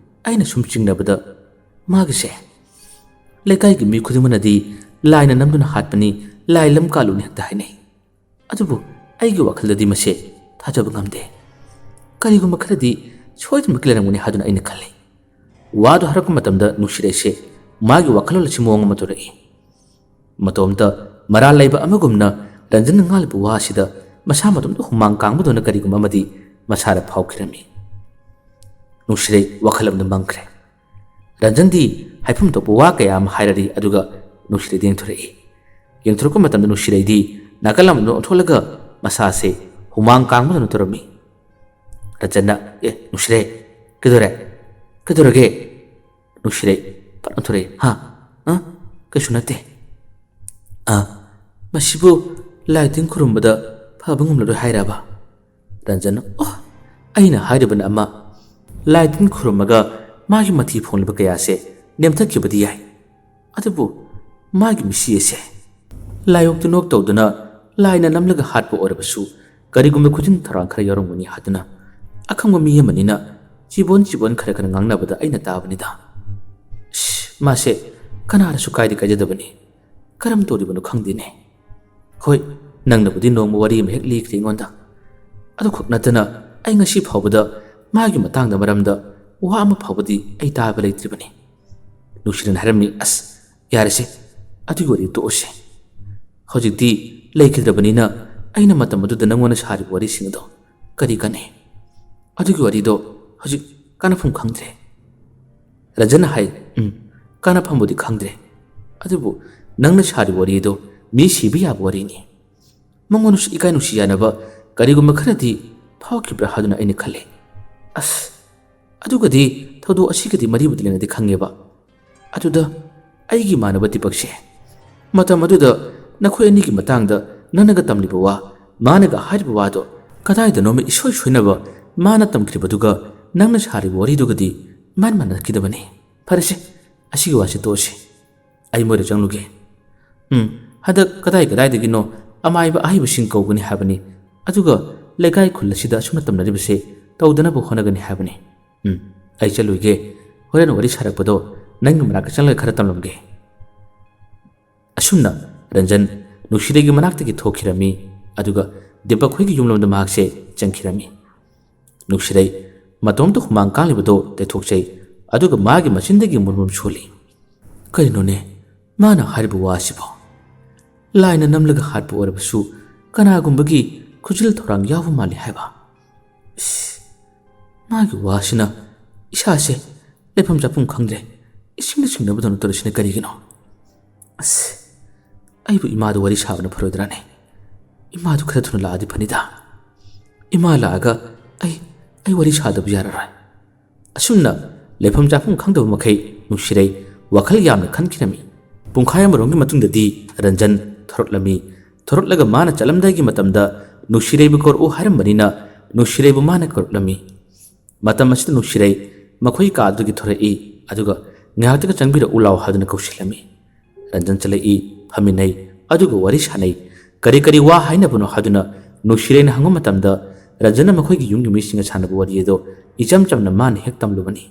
ꯑꯩꯅ ꯁꯨꯝ ꯆꯤꯡꯅꯕꯗ ꯃꯥꯒꯤꯁꯦ, ꯂꯩꯀꯥꯏꯒꯤ ꯃꯤ ꯈꯨꯗꯤꯡꯃꯛꯅꯗꯤ ꯂꯥꯏꯅ ꯅꯝꯗꯨꯅ ꯍꯥꯠꯄꯅꯤ, ꯂꯥꯏ ꯂꯝ ꯀꯥꯜꯂꯨꯅꯤ ꯍꯦꯛꯇ ꯍꯥꯏꯅꯩ꯫ ꯑꯗꯨꯕꯨ ꯑꯩꯒꯤ ꯋꯥꯈꯜꯗꯗꯤ ꯃꯁꯦ ꯊꯥꯖꯕ ꯉꯝꯗꯦ꯫ ꯀꯔꯤꯒꯨꯝꯕ ꯈꯔꯗꯤ ꯁꯣꯏꯗꯅꯃꯛꯀꯤ ꯂꯩꯔꯝꯒꯅꯤ ꯍꯥꯏꯗꯨꯅ ꯑꯩꯅ ꯈꯜꯂꯤ꯫" ꯋꯥꯗꯨ ꯍꯥꯏꯔꯛꯄ ꯃꯇꯝꯗ ꯅꯨꯡꯁꯤꯔꯩꯁꯦ ꯃꯥꯒꯤ ꯋꯥꯈꯜꯂꯣꯟ ꯑꯁꯤ ꯃꯑꯣꯡ ꯑꯃ ꯇꯧꯔꯛꯏ꯫ ꯃꯇꯣꯝꯇ ꯃꯔꯥꯜ ꯂꯩꯕ ꯑꯃꯒꯨꯝꯅ ꯔꯟꯖꯟꯅ ꯉꯥꯡꯂꯤꯕ ꯋꯥ ꯑꯁꯤꯗ ꯃꯁꯥ ꯃꯇꯣꯝꯇ ꯍꯨꯃꯥꯡ ꯀꯥꯡꯕꯗꯧꯅ ꯀꯔꯤꯒꯨꯝꯕ ꯑꯃꯗꯤ ꯃꯁꯥꯗ ꯐꯥꯎꯈꯤꯔꯝꯃꯤ꯫ ꯅꯨꯡꯁꯤꯔꯩ ꯋꯥꯈꯜ ꯑꯃꯗ ꯃꯪꯈ꯭ꯔꯦ꯫ ꯔꯟꯖꯟꯗꯤ ꯍꯥꯏꯐꯝ ꯊꯣꯛꯄ ꯋꯥ ꯀꯌꯥ ꯑꯃ ꯍꯥꯏꯔꯔꯤ, ꯑꯗꯨꯒ ꯅꯨꯡꯁꯤꯔꯩꯗ ꯌꯦꯡꯊꯣꯔꯛꯏ꯫ ꯌꯦꯡꯊꯣꯔꯛꯄ ꯃꯇꯝꯗ ꯅꯨꯡꯁꯤꯔꯩꯗꯤ ꯅꯥꯀꯜ ꯑꯃꯗ ꯑꯣꯟꯊꯣꯛꯂꯒ ꯃꯁꯥꯁꯦ ꯍꯨꯃꯥꯡ ꯀꯥꯡꯕꯗꯧꯅ ꯇꯧꯔꯝꯃꯤ꯫ ꯔꯟꯖꯟꯅ, "ꯑꯦ, ꯅꯨꯡꯁꯤꯔꯩ, ꯀꯩꯗꯧꯔꯦ? ꯀꯩꯗꯧꯔꯒꯦ?" ꯅꯨꯡꯁꯤꯔꯩ ꯐꯠ ꯑꯣꯟꯊꯣꯔꯛꯏ꯫ "ꯍꯥ? ꯑ? ꯀꯩꯁꯨ ꯅꯠꯇꯦ꯫" "ꯑ, ꯃꯁꯤꯕꯨ ꯂꯥꯏ ꯇꯤꯟ ꯈꯨꯔꯨꯝꯕꯗ ꯐꯕ ꯉꯝꯂꯔꯣꯏ ꯍꯥꯏꯔꯕ?" ꯔꯟꯖꯟꯅ, "ꯑꯣ, ꯑꯩꯅ ꯍꯥꯏꯔꯤꯕꯅ ꯑꯃ, ꯂꯥꯏ ꯇꯤꯟ ꯈꯨꯔꯨꯝꯃꯒ ꯃꯥꯒꯤ ꯃꯊꯤ ꯐꯣꯡꯂꯤꯕ ꯀꯌꯥꯁꯦ ꯅꯦꯝꯊꯈꯤꯕꯗꯤ ꯌꯥꯏ, ꯑꯗꯨꯕꯨ ꯃꯥꯒꯤ ꯃꯤꯁꯤ ꯑꯁꯦ ꯂꯥꯏꯑꯣꯛ ꯇꯤꯟꯑꯣꯛ ꯇꯧꯗꯨꯅ ꯂꯥꯏꯅ ꯅꯝꯂꯒ ꯍꯥꯠꯄ ꯑꯣꯏꯔꯕꯁꯨ ꯀꯔꯤꯒꯨꯝꯕ ꯈꯨꯖꯤꯟ ꯊꯧꯔꯥꯡ ꯈꯔ ꯌꯥꯎꯔꯝꯒꯅꯤ ꯍꯥꯏꯗꯨꯅ ꯑꯈꯪꯕ ꯃꯤ ꯑꯃꯅꯤꯅ ꯆꯤꯕꯣꯟ ꯆꯤꯕꯣꯟ ꯈꯔ ꯈꯔ ꯉꯥꯡꯅꯕꯗ ꯑꯩꯅ ꯇꯥꯕꯅꯤꯗ꯫ "ꯏꯁ, ꯃꯥꯁꯦ ꯀꯅꯥꯗꯁꯨ ꯀꯥꯏꯗꯤ ꯀꯥꯏꯖꯗꯕꯅꯤ꯫ ꯀꯔꯝ ꯇꯧꯔꯤꯕꯅꯣ ꯈꯪꯗꯦꯅꯦ꯫ ꯍꯣꯏ, ꯅꯪꯅꯕꯨꯗꯤ ꯅꯣꯡꯃ ꯋꯥꯔꯤ ꯑꯃ ꯍꯦꯛ ꯂꯤꯈ꯭ꯔꯦ ꯑꯩꯉꯣꯟꯗ꯫ ꯑꯗꯨꯈꯛ ꯅꯠꯇꯅ ꯑꯩ ꯉꯁꯤ ꯐꯥꯎꯕꯗ ꯃꯥꯒꯤ ꯃꯇꯥꯡꯗ ꯃꯔꯝꯗ ꯋꯥ ꯑꯃ ꯐꯥꯎꯕꯗꯤ ꯑꯩ ꯇꯥꯕ ꯂꯩꯇ꯭ꯔꯤꯕꯅꯤ꯫" ꯅꯨꯡꯁꯤꯔꯅ ꯍꯥꯏꯔꯝꯃꯤ, "ꯑꯁ, ꯌꯥꯔꯦꯁꯦ, ꯑꯗꯨꯒꯤ ꯋꯥꯔꯤ ꯇꯣꯛꯑꯁꯦ꯫ ꯍꯧꯖꯤꯛꯇꯤ ꯂꯩꯈꯤꯗ꯭ꯔꯕꯅꯤꯅ ꯑꯩꯅ ꯃꯇꯝ ꯑꯗꯨꯗ ꯅꯪꯉꯣꯟꯗ ꯁꯥꯔꯤꯕ ꯋꯥꯔꯤꯁꯤꯡ ꯑꯗꯣ ꯀꯔꯤ ꯀꯥꯟꯅꯩ? ꯑꯗꯨꯒꯤ ꯋꯥꯔꯤꯗꯣ ꯍꯧꯖꯤꯛ ꯀꯥꯟꯅꯐꯝ ꯈꯪꯗ꯭ꯔꯦ꯫" ꯔꯟꯖꯟꯅ ꯍꯥꯏ, "ꯎꯝ, ꯀꯥꯟꯅꯐꯝꯕꯨꯗꯤ ꯈꯪꯗ꯭ꯔꯦ꯫ ꯑꯗꯨꯕꯨ ꯅꯪꯅ ꯁꯥꯔꯤꯕ ꯋꯥꯔꯤ ꯑꯗꯣ ꯃꯤ ꯁꯤꯕ ꯌꯥꯕ ꯋꯥꯔꯤꯅꯤ꯫ ꯃꯉꯣꯟꯗꯁꯨ ꯏꯀꯥꯏ ꯅꯨꯡꯁꯤ ꯌꯥꯅꯕ ꯀꯔꯤꯒꯨꯝꯕ ꯈꯔꯗꯤ ꯐꯥꯎꯈꯤꯕ꯭ꯔꯥ ꯍꯥꯏꯗꯨꯅ ꯑꯩꯅ ꯈꯜꯂꯦ꯫ ꯑꯁ, ꯑꯗꯨꯒꯗꯤ ꯊꯧꯗꯣꯛ ꯑꯁꯤꯒꯗꯤ ꯃꯔꯤꯕꯨꯗꯤ ꯂꯩꯅꯗꯦ ꯈꯪꯉꯦꯕ꯫ ꯑꯗꯨꯗ ꯑꯩꯒꯤ ꯏꯃꯥꯟꯅꯕ ꯗꯤꯄꯛꯁꯦ, ꯃꯇꯝ ꯑꯗꯨꯗ ꯅꯈꯣꯏ ꯑꯅꯤꯒꯤ ꯃꯇꯥꯡꯗ ꯅꯪꯅꯒ ꯇꯝꯂꯤꯕ ꯋꯥ, ꯃꯥꯅꯒ ꯍꯥꯏꯔꯤꯕ ꯋꯥꯗꯣ ꯀꯗꯥꯏꯗꯅꯣꯃ ꯏꯁꯣꯏ ꯁꯣꯏꯅꯕ ꯃꯥꯅ ꯇꯝꯈ꯭ꯔꯤꯕꯗꯨꯒ ꯅꯪꯅ ꯁꯥꯔꯤꯕ ꯋꯥꯔꯤꯗꯨꯒꯗꯤ ꯏꯃꯥꯟ ꯃꯥꯟꯅꯈꯤꯗꯕꯅꯤ꯫ ꯐꯔꯦꯁꯦ, ꯑꯁꯤꯒꯤ ꯋꯥꯁꯤ ꯇꯣꯛꯑꯁꯤ꯫ ꯑꯩ ꯃꯣꯏꯗ ꯆꯪꯂꯨꯒꯦ꯫ ꯎꯝ, ꯍꯟꯗꯛ ꯀꯗꯥꯏ ꯀꯗꯥꯏꯗꯒꯤꯅꯣ ꯑꯃꯥꯏꯕ ꯑꯍꯩꯕꯁꯤꯡ ꯀꯧꯒꯅꯤ ꯍꯥꯏꯕꯅꯤ꯫ ꯑꯗꯨꯒ ꯂꯩꯀꯥꯏ ꯈꯨꯜ ꯑꯁꯤꯗ ꯑꯁꯨꯝꯅ ꯇꯝꯅꯔꯤꯕꯁꯦ ꯇꯧꯗꯅꯕ ꯍꯣꯠꯅꯒꯅꯤ ꯍꯥꯏꯕꯅꯤ꯫ ꯎꯝ, ꯑꯩ ꯆꯠꯂꯨꯒꯦ꯫ ꯍꯣꯔꯦꯟ ꯋꯥꯔꯤ ꯁꯥꯔꯛꯄꯗꯣ ꯅꯪꯒꯤ ꯃꯅꯥꯛꯇ ꯆꯪꯂꯒ ꯈꯔ ꯇꯝꯂꯝꯒꯦ꯫" ꯑꯁꯨꯝꯅ ꯔꯟꯖꯟ ꯅꯨꯡꯁꯤꯔꯩꯒꯤ ꯃꯅꯥꯛꯇꯒꯤ ꯊꯣꯛꯈꯤꯔꯝꯃꯤ꯫ ꯑꯗꯨꯒ ꯗꯤꯄꯛ ꯈꯣꯏꯒꯤ ꯌꯨꯝꯂꯣꯝꯗ ꯃꯍꯥꯛꯁꯦ ꯆꯪꯈꯤꯔꯝꯃꯤ꯫ ꯅꯨꯡꯁꯤꯔꯩ ꯃꯇꯣꯝꯇ ꯍꯨꯃꯥꯡ ꯀꯥꯡꯂꯤꯕꯗꯣ ꯇꯩꯊꯣꯛꯆꯩ꯫ ꯑꯗꯨꯒ ꯃꯥꯒꯤ ꯃꯆꯤꯟꯗꯒꯤ ꯃꯨꯔꯃꯨꯔ ꯁꯣꯜꯂꯤ꯫ "ꯀꯔꯤꯅꯣꯅꯦ ꯃꯥꯅ ꯍꯥꯏꯔꯤꯕ ꯋꯥ ꯑꯁꯤꯕꯣ? ꯂꯥꯏꯅ ꯅꯝꯂꯒ ꯍꯥꯠꯄ ꯑꯣꯏꯔꯕꯁꯨ ꯀꯅꯥꯒꯨꯝꯕꯒꯤ ꯈꯨꯖꯤꯜ ꯊꯧꯔꯥꯡ ꯌꯥꯎꯕ ꯃꯥꯜꯂꯤ ꯍꯥꯏꯕ? ꯏꯁ, ꯃꯥꯒꯤ ꯋꯥꯁꯤꯅ ꯏꯁꯥꯁꯦ ꯂꯩꯐꯝ ꯆꯥꯐꯝ ꯈꯪꯗ꯭ꯔꯦ꯫ ꯏꯁꯤꯡꯅ ꯆꯤꯡꯅꯕꯗꯧꯅ ꯇꯧꯔꯤꯁꯤꯅ ꯀꯔꯤꯒꯤꯅꯣ? ꯑꯁ, ꯑꯩꯕꯨ ꯏꯃꯥꯗ ꯋꯥꯔꯤ ꯁꯥꯕꯅ ꯐꯔꯣꯏꯗ꯭ꯔꯥꯅꯦ? ꯏꯃꯥꯗꯨ ꯈꯔ ꯊꯨꯅ ꯂꯥꯛꯑꯗꯤ ꯐꯅꯤꯗ꯫ ꯏꯃꯥ ꯂꯥꯛꯑꯒ ꯑꯩ, ꯑꯩ ꯋꯥꯔꯤ ꯁꯥꯗꯕ ꯌꯥꯔꯔꯣꯏ꯫" ꯑꯁꯨꯝꯅ ꯂꯩꯐꯝ ꯆꯥꯐꯝ ꯈꯪꯗꯕ ꯃꯈꯩ ꯅꯨꯡꯁꯤꯔꯩ ꯋꯥꯈꯜ ꯌꯥꯝꯅ ꯈꯟꯈꯤꯔꯝꯃꯤ꯫ ꯄꯨꯡꯈꯥꯏ ꯑꯃꯔꯣꯝꯒꯤ ꯃꯇꯨꯡꯗꯗꯤ ꯔꯟꯖꯟ ꯊꯣꯔꯛꯂꯝꯃꯤ꯫ ꯊꯣꯔꯛꯂꯒ ꯃꯥꯅ ꯆꯠꯂꯝꯗꯥꯏꯒꯤ ꯃꯇꯝꯗ ꯅꯨꯡꯁꯤꯔꯩꯕꯨ ꯀꯧꯔꯛꯎ ꯍꯥꯏꯔꯝꯕꯅꯤꯅ ꯅꯨꯡꯁꯤꯔꯩꯕꯨ ꯃꯥꯅ ꯀꯧꯔꯛꯂꯝꯃꯤ꯫ ꯃꯇꯝ ꯑꯁꯤꯗ ꯅꯨꯡꯁꯤꯔꯩ ꯃꯈꯣꯏ ꯀꯥꯗꯨꯗꯒꯤ ꯊꯣꯔꯛꯏ꯫ ꯑꯗꯨꯒ "ꯉꯥꯏꯍꯥꯛꯇꯒ ꯆꯪꯕꯤꯔꯛꯎ ꯂꯥꯎ" ꯍꯥꯏꯗꯨꯅ ꯀꯧꯁꯤꯜꯂꯝꯃꯤ꯫ ꯔꯟꯖꯟ ꯆꯠꯂꯛꯏ, ꯐꯝꯃꯤꯟꯅꯩ, ꯑꯗꯨꯒ ꯋꯥꯔꯤ ꯁꯥꯟꯅꯩ꯫ ꯀꯔꯤ ꯀꯔꯤ ꯋꯥ ꯍꯥꯏꯅꯕꯅꯣ ꯍꯥꯏꯗꯨꯅ ꯅꯨꯡꯁꯤꯔꯩꯅ ꯍꯪꯕ ꯃꯇꯝꯗ, ꯔꯟꯖꯟꯅ ꯃꯈꯣꯏꯒꯤ ꯌꯨꯝꯒꯤ ꯃꯤꯁꯤꯡꯒ ꯁꯥꯟꯅꯕ ꯋꯥꯔꯤ ꯑꯗꯨ ꯏꯆꯝ ꯆꯝꯅ ꯃꯥꯅ ꯍꯦꯛ ꯇꯝꯂꯨꯕꯅꯤ꯫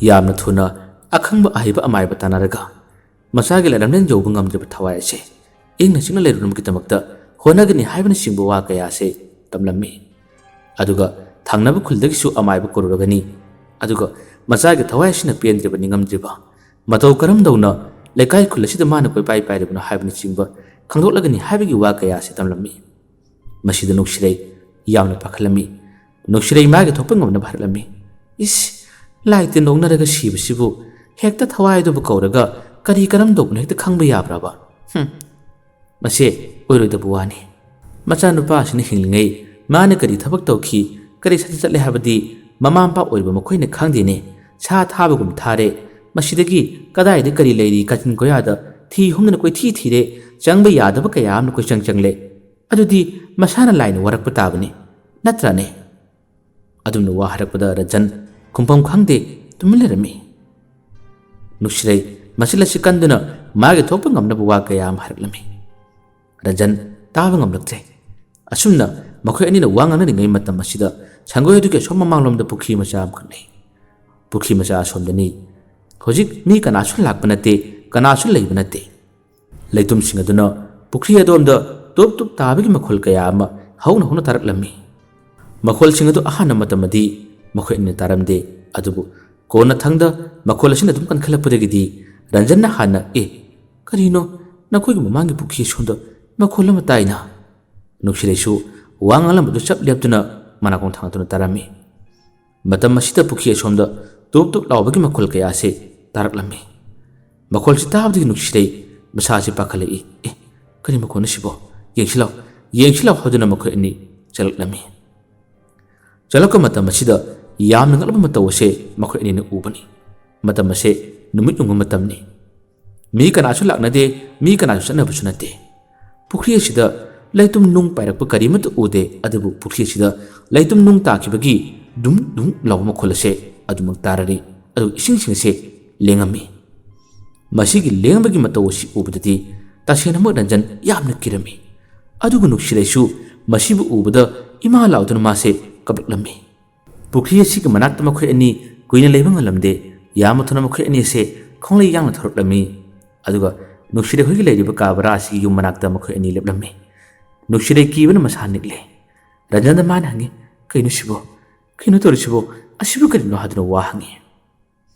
ꯌꯥꯝꯅ ꯊꯨꯅ ꯑꯈꯪꯕ ꯑꯍꯩꯕ ꯑꯃꯥꯏꯕ ꯇꯥꯟꯅꯔꯒ ꯃꯆꯥꯒꯤ ꯂꯥꯏꯔꯝꯂꯦꯟ ꯌꯧꯕ ꯉꯝꯗ꯭ꯔꯤꯕ ꯊꯋꯥꯏ ꯑꯁꯦ ꯏꯪꯅ ꯆꯤꯛꯅ ꯂꯩꯔꯨꯅꯕꯒꯤꯗꯃꯛꯇ ꯍꯣꯠꯅꯒꯅꯤ ꯍꯥꯏꯕꯅꯆꯤꯡꯕ ꯋꯥ ꯀꯌꯥ ꯑꯁꯤ ꯇꯝꯂꯝꯃꯤ꯫ ꯑꯗꯨꯒ ꯊꯪꯅꯕ ꯈꯨꯜꯗꯒꯤꯁꯨ ꯑꯃꯥꯏꯕ ꯀꯧꯔꯨꯔꯒꯅꯤ꯫ ꯑꯗꯨꯒ ꯃꯆꯥꯒꯤ ꯊꯋꯥꯏ ꯑꯁꯤꯅ ꯄꯦꯟꯗ꯭ꯔꯤꯕ, ꯅꯤꯡꯉꯝꯗ꯭ꯔꯤꯕ, ꯃꯇꯧ ꯀꯔꯝꯗꯧꯅ ꯂꯩꯀꯥꯏ ꯈꯨꯜ ꯑꯁꯤꯗ ꯃꯥꯅ ꯀꯣꯏꯄꯥꯏ ꯄꯥꯏꯔꯤꯕꯅꯣ ꯍꯥꯏꯕꯅꯆꯤꯡꯕ ꯈꯪꯗꯣꯛꯂꯒꯅꯤ ꯍꯥꯏꯕꯒꯤ ꯋꯥ ꯀꯌꯥ ꯑꯁꯤ ꯇꯝꯂꯝꯃꯤ꯫ ꯃꯁꯤꯗ ꯅꯨꯡꯁꯤꯔꯩ ꯌꯥꯝꯅ ꯄꯥꯈꯠꯂꯝꯃꯤ꯫ ꯅꯨꯡꯁꯤꯔꯩ ꯃꯥꯒꯤ ꯊꯣꯛꯄ ꯉꯝꯅꯕ ꯍꯥꯏꯔꯛꯂꯝꯃꯤ꯫ "ꯏꯁ, ꯂꯥꯏ ꯇꯤꯟ ꯑꯣꯛꯅꯔꯒ ꯁꯤꯕꯁꯤꯕꯨ ꯍꯦꯛꯇ ꯊꯋꯥꯏꯗꯨꯕꯨ ꯀꯧꯔꯒ ꯀꯔꯤ ꯀꯔꯝ ꯇꯧꯕꯅꯣ ꯍꯦꯛꯇ ꯈꯪꯕ ꯌꯥꯕ꯭ꯔꯕ? ꯍꯨꯝ, ꯃꯁꯤ ꯑꯣꯏꯔꯣꯏꯗꯕ ꯋꯥꯅꯤ꯫ ꯃꯆꯥꯅꯨꯄꯥ ꯑꯁꯤꯅ ꯍꯤꯡꯂꯤꯉꯩ ꯃꯥꯅ ꯀꯔꯤ ꯊꯕꯛ ꯇꯧꯈꯤ, ꯀꯔꯤ ꯁꯥꯖꯠ ꯆꯠꯂꯦ ꯍꯥꯏꯕꯗꯤ ꯃꯃꯥ ꯃꯄꯥ ꯑꯣꯏꯔꯤꯕ ꯃꯈꯣꯏꯅ ꯈꯪꯗꯦꯅꯦ꯫ ꯁꯥ ꯊꯥꯕꯒꯨꯝ ꯊꯥꯔꯦ꯫ ꯃꯁꯤꯗꯒꯤ ꯀꯗꯥꯏꯗ ꯀꯔꯤ ꯂꯩꯔꯤ ꯀꯥꯆꯤꯟ ꯀꯣꯌꯥꯗ ꯊꯤ ꯍꯨꯝꯗꯅ ꯀꯣꯏꯊꯤ ꯊꯤꯔꯦ꯫ ꯆꯪꯕ ꯌꯥꯗꯕ ꯀꯌꯥ ꯑꯃꯅ ꯀꯣꯏꯆꯪ ꯆꯪꯂꯦ꯫ ꯑꯗꯨꯗꯤ ꯃꯁꯥꯅ ꯂꯥꯏꯅ ꯋꯥꯔꯛꯄ ꯇꯥꯕꯅꯤ, ꯅꯠꯇ꯭ꯔꯥꯅꯦ?" ꯑꯗꯨꯝꯅ ꯋꯥ ꯍꯥꯏꯔꯛꯄꯗ ꯔꯟꯖꯟ ꯈꯨꯝꯐꯝ ꯈꯪꯗꯦ ꯇꯨꯃꯤꯟ ꯂꯩꯔꯝꯃꯤ꯫ ꯅꯨꯡꯁꯤꯔꯩ ꯃꯆꯤꯜ ꯑꯁꯤ ꯀꯟꯗꯨꯅ ꯃꯥꯒꯤ ꯊꯣꯛꯄ ꯉꯝꯅꯕ ꯋꯥ ꯀꯌꯥ ꯑꯃ ꯍꯥꯏꯔꯛꯂꯝꯃꯤ꯫ ꯔꯟꯖꯟ ꯇꯥꯕ ꯉꯝꯂꯛꯇ꯭ꯔꯦ꯫ ꯑꯁꯨꯝꯅ ꯃꯈꯣꯏ ꯑꯅꯤꯅ ꯋꯥ ꯉꯥꯡꯅꯔꯤꯉꯩ ꯃꯇꯝ ꯑꯁꯤꯗ ꯁꯪꯒꯣꯏ ꯑꯗꯨꯒꯤ ꯑꯁꯣꯝ ꯃꯃꯥꯡꯂꯣꯝꯗ ꯄꯨꯈ꯭ꯔꯤ ꯃꯆꯥ ꯑꯃꯈꯛ ꯂꯩ꯫ ꯄꯨꯈ꯭ꯔꯤ ꯃꯆꯥ ꯑꯁꯣꯝꯗꯅꯤ꯫ ꯍꯧꯖꯤꯛ ꯃꯤ ꯀꯅꯥꯁꯨ ꯂꯥꯛꯄ ꯅꯠꯇꯦ, ꯀꯅꯥꯁꯨ ꯂꯩꯕ ꯅꯠꯇꯦ꯫ ꯂꯩꯇꯨꯝꯁꯤꯡ ꯑꯗꯨꯅ ꯄꯨꯈ꯭ꯔꯤ ꯑꯗꯣꯝꯗ ꯇꯨꯞ ꯇꯨꯞ ꯇꯥꯕꯒꯤ ꯃꯈꯣꯜ ꯀꯌꯥ ꯑꯃ ꯍꯧꯅ ꯍꯧꯅ ꯇꯥꯔꯛꯂꯝꯃꯤ꯫ ꯃꯈꯣꯜꯁꯤꯡ ꯑꯗꯨ ꯑꯍꯥꯟꯕ ꯃꯇꯝꯗꯗꯤ ꯃꯈꯣꯏ ꯑꯅꯤꯅ ꯇꯥꯔꯝꯗꯦ, ꯑꯗꯨꯕꯨ ꯀꯣꯟꯅꯊꯪꯗ ꯃꯈꯣꯜ ꯑꯁꯤꯅ ꯑꯗꯨꯝ ꯀꯟꯈꯠꯂꯛꯄꯗꯒꯤꯗꯤ ꯔꯟꯖꯟꯅ ꯍꯥꯟꯅ, "ꯑꯦ, ꯀꯔꯤꯅꯣ? ꯅꯈꯣꯏꯒꯤ ꯃꯃꯥꯡꯒꯤ ꯄꯨꯈ꯭ꯔꯤ ꯑꯁꯣꯝꯗ ꯃꯈꯣꯜ ꯑꯃ ꯇꯥꯏꯅ?" ꯅꯨꯡꯁꯤꯔꯩꯁꯨ ꯋꯥ ꯉꯥꯡꯂꯝꯕꯗꯨ ꯆꯞ ꯂꯦꯞꯇꯨꯅ ꯃꯅꯥꯀꯣꯡ ꯊꯥꯡꯗꯨꯅ ꯇꯥꯔꯝꯃꯤ꯫ ꯃꯇꯝ ꯑꯁꯤꯗ ꯄꯨꯈ꯭ꯔꯤ ꯑꯁꯣꯝꯗ ꯇꯨꯞ ꯇꯨꯞ ꯂꯥꯎꯕꯒꯤ ꯃꯈꯣꯜ ꯀꯌꯥ ꯑꯁꯤ ꯇꯥꯔꯛꯂꯝꯃꯤ꯫ ꯃꯈꯣꯜꯁꯤ ꯇꯥꯕꯗꯒꯤ ꯅꯨꯡꯁꯤꯔꯩ ꯃꯁꯥꯁꯤ ꯄꯥꯈꯠꯂꯛꯏ꯫ "ꯑꯦ, ꯀꯔꯤ ꯃꯈꯣꯜꯅꯣ ꯁꯤꯕꯣ? ꯌꯦꯡꯁꯤꯜꯂꯥꯎ, ꯌꯦꯡꯁꯤꯜꯂꯥꯎ" ꯍꯥꯏꯗꯨꯅ ꯃꯈꯣꯏ ꯑꯅꯤ ꯆꯦꯜꯂꯛꯂꯝꯃꯤ꯫ ꯆꯦꯜꯂꯛꯄ ꯃꯇꯝ ꯑꯁꯤꯗ ꯌꯥꯝꯅ ꯉꯛꯂꯕ ꯃꯇꯧ ꯑꯁꯦ ꯃꯈꯣꯏ ꯑꯅꯤꯅ ꯎꯕꯅꯤ꯫ ꯃꯇꯝ ꯑꯁꯦ ꯅꯨꯃꯤꯠ ꯌꯨꯡꯕ ꯃꯇꯝꯅꯤ꯫ ꯃꯤ ꯀꯅꯥꯁꯨ ꯂꯥꯛꯅꯗꯦ, ꯃꯤ ꯀꯅꯥꯁꯨ ꯆꯠꯅꯕꯁꯨ ꯅꯠꯇꯦ꯫ ꯄꯨꯈ꯭ꯔꯤ ꯑꯁꯤꯗ ꯂꯩꯇꯨꯝ ꯅꯨꯡ ꯄꯥꯏꯔꯛꯄ ꯀꯔꯤꯃꯠꯇ ꯎꯗꯦ, ꯑꯗꯨꯕꯨ ꯄꯨꯈ꯭ꯔꯤ ꯑꯁꯤꯗ ꯂꯩꯇꯨꯝ ꯅꯨꯡ ꯇꯥꯈꯤꯕꯒꯤ ꯗꯨꯡ ꯗꯨꯡ ꯂꯥꯎꯕ ꯃꯈꯣꯜ ꯑꯁꯦ ꯑꯗꯨꯃꯛ ꯇꯥꯔꯔꯤ꯫ ꯑꯗꯨꯒ ꯏꯁꯤꯡꯁꯤꯡ ꯑꯁꯦ ꯂꯦꯡꯉꯝꯃꯤ꯫ ꯃꯁꯤꯒꯤ ꯂꯦꯡꯕꯒꯤ ꯃꯇꯧ ꯑꯁꯤ ꯎꯕꯗꯗꯤ ꯇꯁꯦꯡꯅꯃꯛ ꯔꯟꯖꯟ ꯌꯥꯝꯅ ꯀꯤꯔꯝꯃꯤ꯫ ꯑꯗꯨꯒ ꯅꯨꯡꯁꯤꯔꯩꯁꯨ ꯃꯁꯤꯕꯨ ꯎꯕꯗ ꯏꯃꯥ ꯂꯥꯎꯗꯨꯅ ꯃꯥꯁꯦ ꯀꯞꯂꯛꯂꯝꯃꯤ꯫ ꯄꯨꯈ꯭ꯔꯤ ꯑꯁꯤꯒꯤ ꯃꯅꯥꯛꯇ ꯃꯈꯣꯏ ꯑꯅꯤ ꯀꯨꯏꯅ ꯂꯩꯕ ꯉꯝꯂꯝꯗꯦ꯫ ꯌꯥꯝꯅ ꯊꯨꯅ ꯃꯈꯣꯏ ꯑꯅꯤ ꯑꯁꯦ ꯈꯣꯡꯂꯩ ꯌꯥꯡꯅ ꯊꯧꯔꯛꯂꯝꯃꯤ꯫ ꯑꯗꯨꯒ ꯅꯨꯡꯁꯤꯔꯩ ꯍꯣꯏꯒꯤ ꯂꯩꯔꯤꯕ ꯀꯥ ꯕꯔꯥ ꯑꯁꯤꯒꯤ ꯌꯨꯝ ꯃꯅꯥꯛꯇ ꯃꯈꯣꯏ ꯑꯅꯤ ꯂꯦꯞꯂꯝꯃꯤ꯫ ꯅꯨꯡꯁꯤꯔꯩ ꯀꯤꯕꯅ ꯃꯁꯥ ꯅꯤꯛꯂꯦ꯫ ꯔꯟꯖꯟꯗ ꯃꯥꯅ ꯍꯪꯉꯤ, "ꯀꯩꯅꯣ ꯁꯤꯕꯣ? ꯀꯩꯅꯣ ꯇꯧꯔꯤꯁꯤꯕꯣ? ꯑꯁꯤꯕꯨ ꯀꯔꯤꯅꯣ?" ꯍꯥꯏꯗꯨꯅ ꯋꯥ ꯍꯪꯉꯤ꯫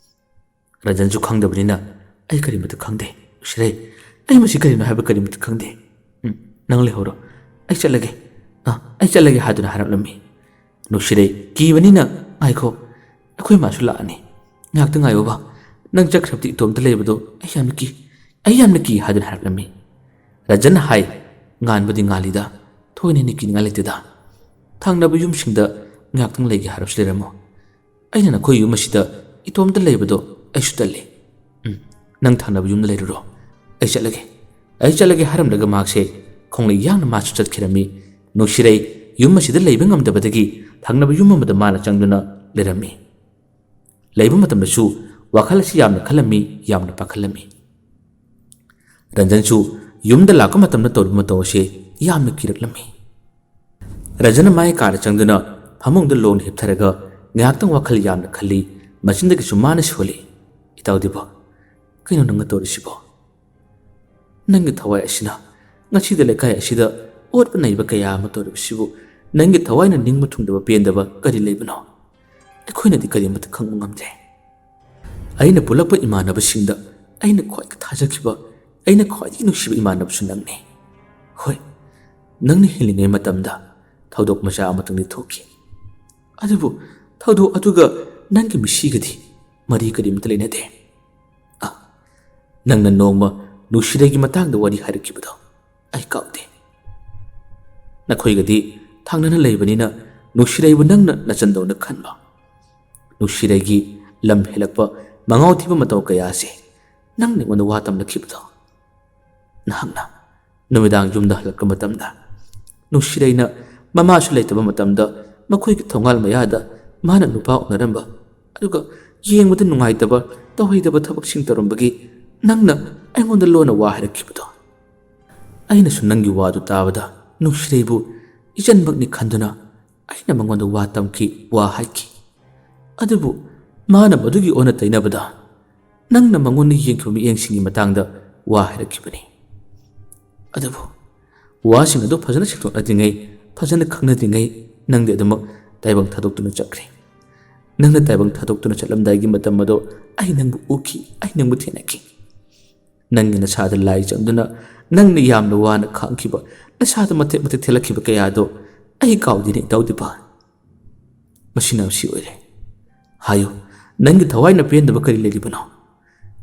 ꯔꯟꯖꯟꯁꯨ ꯈꯪꯗꯕꯅꯤꯅ, "ꯑꯩ ꯀꯔꯤꯃꯠꯇ ꯈꯪꯗꯦ ꯅꯨꯡꯁꯤꯔꯩ꯫ ꯑꯩ ꯃꯁꯤ ꯀꯔꯤꯅꯣ ꯍꯥꯏꯕ ꯀꯔꯤꯃꯠꯇ ꯈꯪꯗꯦ꯫ ꯎꯝ, ꯅꯪ ꯂꯩꯍꯧꯔꯣ꯫ ꯑꯩ ꯆꯠꯂꯒꯦ꯫ ꯑꯥ, ꯑꯩ ꯆꯠꯂꯒꯦ" ꯍꯥꯏꯗꯨꯅ ꯍꯥꯏꯔꯛꯂꯝꯃꯤ꯫ ꯅꯨꯡꯁꯤꯔꯩ ꯀꯤꯕꯅꯤꯅ, "ꯉꯥꯏꯈꯣ, ꯑꯩꯈꯣꯏ ꯃꯥꯁꯨ ꯂꯥꯛꯑꯅꯤ꯫ ꯉꯥꯏꯍꯥꯛꯇ ꯉꯥꯏꯌꯣꯕ꯫ ꯅꯪ ꯆꯠꯈ꯭ꯔꯕꯗꯤ ꯏꯇꯣꯝꯇ ꯂꯩꯕꯗꯣ ꯑꯩ ꯌꯥꯝꯅ ꯀꯤ, ꯑꯩ ꯌꯥꯝꯅ ꯀꯤ" ꯍꯥꯏꯗꯨꯅ ꯍꯥꯏꯔꯛꯂꯝꯃꯤ꯫ ꯔꯟꯖꯟꯅ ꯍꯥꯏ, "ꯉꯥꯟꯕꯗꯤ ꯉꯥꯜꯂꯤꯗ, ꯊꯣꯏꯅ ꯍꯦꯟꯅ ꯀꯤꯅꯤꯡꯉꯥꯏ ꯂꯩꯇꯦꯗ꯫ ꯊꯪꯅꯕ ꯌꯨꯝꯁꯤꯡꯗ ꯉꯥꯏꯍꯥꯛꯇꯪ ꯂꯩꯒꯦ ꯍꯥꯏꯔꯁꯨ ꯂꯩꯔꯝꯃꯣ꯫ ꯑꯩꯅ ꯅꯈꯣꯏ ꯌꯨꯝ ꯑꯁꯤꯗ ꯏꯇꯣꯝꯇ ꯂꯩꯕꯗꯣ ꯑꯩꯁꯨ ꯇꯜꯂꯤ꯫ ꯎꯝ, ꯅꯪ ꯊꯪꯅꯕ ꯌꯨꯝꯗ ꯂꯩꯔꯨꯔꯣ꯫ ꯑꯩ ꯆꯠꯂꯒꯦ꯫ ꯑꯩ ꯆꯠꯂꯒꯦ" ꯍꯥꯏꯔꯝꯂꯒ ꯃꯍꯥꯛꯁꯦ ꯈꯣꯡꯂꯩ ꯌꯥꯡꯅ ꯃꯥꯁꯨ ꯆꯠꯈꯤꯔꯝꯃꯤ꯫ ꯅꯨꯡꯁꯤꯔꯩ ꯌꯨꯝ ꯑꯁꯤꯗ ꯂꯩꯕ ꯉꯝꯗꯕꯗꯒꯤ ꯊꯪꯅꯕ ꯌꯨꯝ ꯑꯃꯗ ꯃꯥꯅ ꯆꯪꯗꯨꯅ ꯂꯩꯔꯝꯃꯤ꯫ ꯂꯩꯕ ꯃꯇꯝꯗꯁꯨ ꯋꯥꯈꯜ ꯑꯁꯤ ꯌꯥꯝꯅ ꯈꯜꯂꯝꯃꯤ, ꯌꯥꯝꯅ ꯄꯥꯈꯠꯂꯝꯃꯤ꯫ ꯔꯟꯖꯟꯁꯨ ꯌꯨꯝꯗ ꯂꯥꯛꯄ ꯃꯇꯝꯗ ꯇꯧꯔꯤꯕ ꯃꯇꯧ ꯑꯁꯤ ꯌꯥꯝꯅ ꯀꯤꯔꯛꯂꯝꯃꯤ꯫ ꯔꯟꯖꯟꯅ ꯃꯥꯒꯤ ꯀꯥꯗ ꯆꯪꯗꯨꯅ ꯐꯃꯨꯡꯗ ꯂꯣꯡꯅ ꯍꯤꯞꯊꯔꯒ ꯉꯥꯏꯍꯥꯛꯇꯪ ꯋꯥꯈꯜ ꯌꯥꯝꯅ ꯈꯜꯂꯤ꯫ ꯃꯆꯤꯟꯗꯒꯤꯁꯨ ꯃꯥꯅ ꯁꯣꯜꯂꯤ, "ꯏꯇꯥꯎ ꯗꯤꯕꯣ, ꯀꯩꯅꯣ ꯅꯪꯅ ꯇꯧꯔꯤꯁꯤꯕꯣ? ꯅꯪꯒꯤ ꯊꯋꯥꯏ ꯑꯁꯤꯅ ꯉꯁꯤꯗ ꯂꯩꯀꯥꯏ ꯑꯁꯤꯗ ꯑꯣꯠꯄ ꯅꯩꯕ ꯀꯌꯥ ꯑꯃ ꯇꯧꯔꯤꯕꯁꯤꯕꯨ ꯅꯪꯒꯤ ꯊꯋꯥꯏꯅ ꯅꯤꯡꯕ ꯊꯨꯡꯗꯕ ꯄꯦꯟꯗꯕ ꯀꯔꯤ ꯂꯩꯕꯅꯣ? ꯑꯩꯈꯣꯏꯅꯗꯤ ꯀꯔꯤꯃꯠꯇ ꯈꯪꯕ ꯉꯝꯗ꯭ꯔꯦ꯫ ꯑꯩꯅ ꯄꯨꯜꯂꯛꯄ ꯏꯃꯥꯟꯅꯕꯁꯤꯡꯗ ꯑꯩꯅ ꯈ꯭ꯋꯥꯏꯗꯒꯤ ꯊꯥꯖꯈꯤꯕ, ꯑꯩꯅ ꯈ꯭ꯋꯥꯏꯗꯒꯤ ꯅꯨꯡꯁꯤꯕ ꯏꯃꯥꯟꯅꯕꯁꯨ ꯅꯪꯅꯤ꯫ ꯍꯣꯏ, ꯅꯪꯅ ꯍꯤꯡꯂꯤꯉꯩ ꯃꯇꯝꯗ ꯊꯧꯗꯣꯛ ꯃꯆꯥ ꯑꯃꯇꯪꯗꯤ ꯊꯣꯛꯈꯤ, ꯑꯗꯨꯕꯨ ꯊꯧꯗꯣꯛ ꯑꯗꯨꯒ ꯅꯪꯒꯤ ꯃꯤꯁꯤꯒꯗꯤ ꯃꯔꯤ ꯀꯔꯤꯝꯇ ꯂꯩꯅꯗꯦ꯫ ꯑ, ꯅꯪꯅ ꯅꯣꯡꯃ ꯅꯨꯡꯁꯤꯔꯩꯒꯤ ꯃꯇꯥꯡꯗ ꯋꯥꯔꯤ ꯍꯥꯏꯔꯛꯈꯤꯕꯗꯣ ꯑꯩ ꯀꯥꯎꯗꯦ꯫ ꯅꯈꯣꯏꯒꯗꯤ ꯊꯪꯅꯅ ꯂꯩꯕꯅꯤꯅ ꯅꯨꯡꯁꯤꯔꯩꯕꯨ ꯅꯪꯅ ꯅꯆꯟꯗꯧꯅ ꯈꯟꯕ꯫ ꯅꯨꯡꯁꯤꯔꯩꯒꯤ ꯂꯝ ꯍꯦꯜꯂꯛꯄ, ꯃꯉꯥꯎ ꯊꯤꯕ ꯃꯇꯧ ꯀꯌꯥ ꯑꯁꯤ ꯅꯪꯅ ꯑꯩꯉꯣꯟꯗ ꯋꯥ ꯇꯝꯂꯛꯈꯤꯕꯗꯣ꯫ ꯅꯍꯥꯛꯅ ꯅꯨꯃꯤꯗꯥꯡ ꯌꯨꯝꯗ ꯍꯜꯂꯛꯄ ꯃꯇꯝꯗ ꯅꯨꯡꯁꯤꯔꯩꯅ ꯃꯃꯥꯁꯨ ꯂꯩꯇꯕ ꯃꯇꯝꯗ ꯃꯈꯣꯏꯒꯤ ꯊꯣꯡꯒꯥꯜ ꯃꯌꯥꯗ ꯃꯥꯅ ꯅꯨꯄꯥ ꯎꯅꯔꯝꯕ, ꯑꯗꯨꯒ ꯌꯦꯡꯕꯗ ꯅꯨꯡꯉꯥꯏꯇꯕ, ꯇꯧꯍꯩꯗꯕ ꯊꯕꯛꯁꯤꯡ ꯇꯧꯔꯝꯕꯒꯤ ꯅꯪꯅ ꯑꯩꯉꯣꯟꯗ ꯂꯣꯟꯅ ꯋꯥ ꯍꯥꯏꯔꯛꯈꯤꯕꯗꯣ꯫ ꯑꯩꯅꯁꯨ ꯅꯪꯒꯤ ꯋꯥꯗꯨ ꯇꯥꯕꯗ ꯅꯨꯡꯁꯤꯔꯩꯕꯨ ꯏꯆꯟꯃꯛꯅꯤ ꯈꯟꯗꯨꯅ ꯑꯩꯅ ꯃꯉꯣꯟꯗ ꯋꯥ ꯇꯝꯈꯤ, ꯋꯥ ꯍꯥꯏꯈꯤ꯫ ꯑꯗꯨꯕꯨ ꯃꯥꯅ ꯃꯗꯨꯒꯤ ꯑꯣꯟꯅ ꯇꯩꯅꯕꯗ ꯅꯪꯅ ꯃꯉꯣꯟꯗ ꯌꯦꯡꯈꯤꯕ ꯃꯤꯠꯌꯦꯡꯁꯤꯡꯒꯤ ꯃꯇꯥꯡꯗ ꯋꯥ ꯍꯥꯏꯔꯛꯈꯤꯕꯅꯤ꯫ ꯑꯗꯨꯕꯨ ꯋꯥꯁꯤꯡ ꯑꯗꯨ ꯐꯖꯅ ꯁꯦꯡꯗꯣꯛꯅꯗ꯭ꯔꯤꯉꯩ, ꯐꯖꯅ ꯈꯪꯅꯗ꯭ꯔꯤꯉꯩ ꯅꯪꯗꯤ ꯑꯗꯨꯃꯛ ꯇꯥꯏꯕꯪ ꯊꯥꯗꯣꯛꯇꯨꯅ ꯆꯠꯈ꯭ꯔꯦ꯫ ꯅꯪꯅ ꯇꯥꯏꯕꯪ ꯊꯥꯗꯣꯛꯇꯨꯅ ꯆꯠꯂꯝꯗꯥꯏꯒꯤ ꯃꯇꯝ ꯑꯗꯣ ꯑꯩ ꯅꯪꯕꯨ ꯎꯈꯤ, ꯑꯩ ꯅꯪꯕꯨ ꯊꯦꯡꯅꯈꯤ꯫ ꯅꯪꯒꯤ ꯅꯁꯥꯗ ꯂꯥꯏ ꯆꯪꯗꯨꯅ ꯅꯪꯅ ꯌꯥꯝꯅ ꯋꯥꯅ ꯈꯥꯡꯈꯤꯕ, ꯅꯁꯥꯗ ꯃꯇꯦꯛ ꯃꯇꯦꯛ ꯊꯦꯜꯂꯛꯈꯤꯕ ꯀꯌꯥꯗꯣ ꯑꯩ ꯀꯥꯎꯗꯦꯅꯦ ꯏꯇꯥꯎ ꯗꯤꯄꯥꯟ꯫ ꯃꯁꯤꯅ ꯃꯁꯤ ꯑꯣꯏꯔꯦ꯫ ꯍꯥꯏꯌꯨ, ꯅꯪꯒꯤ ꯊꯋꯥꯏꯅ ꯄꯦꯟꯗꯕ ꯀꯔꯤ ꯂꯩꯔꯤꯕꯅꯣ?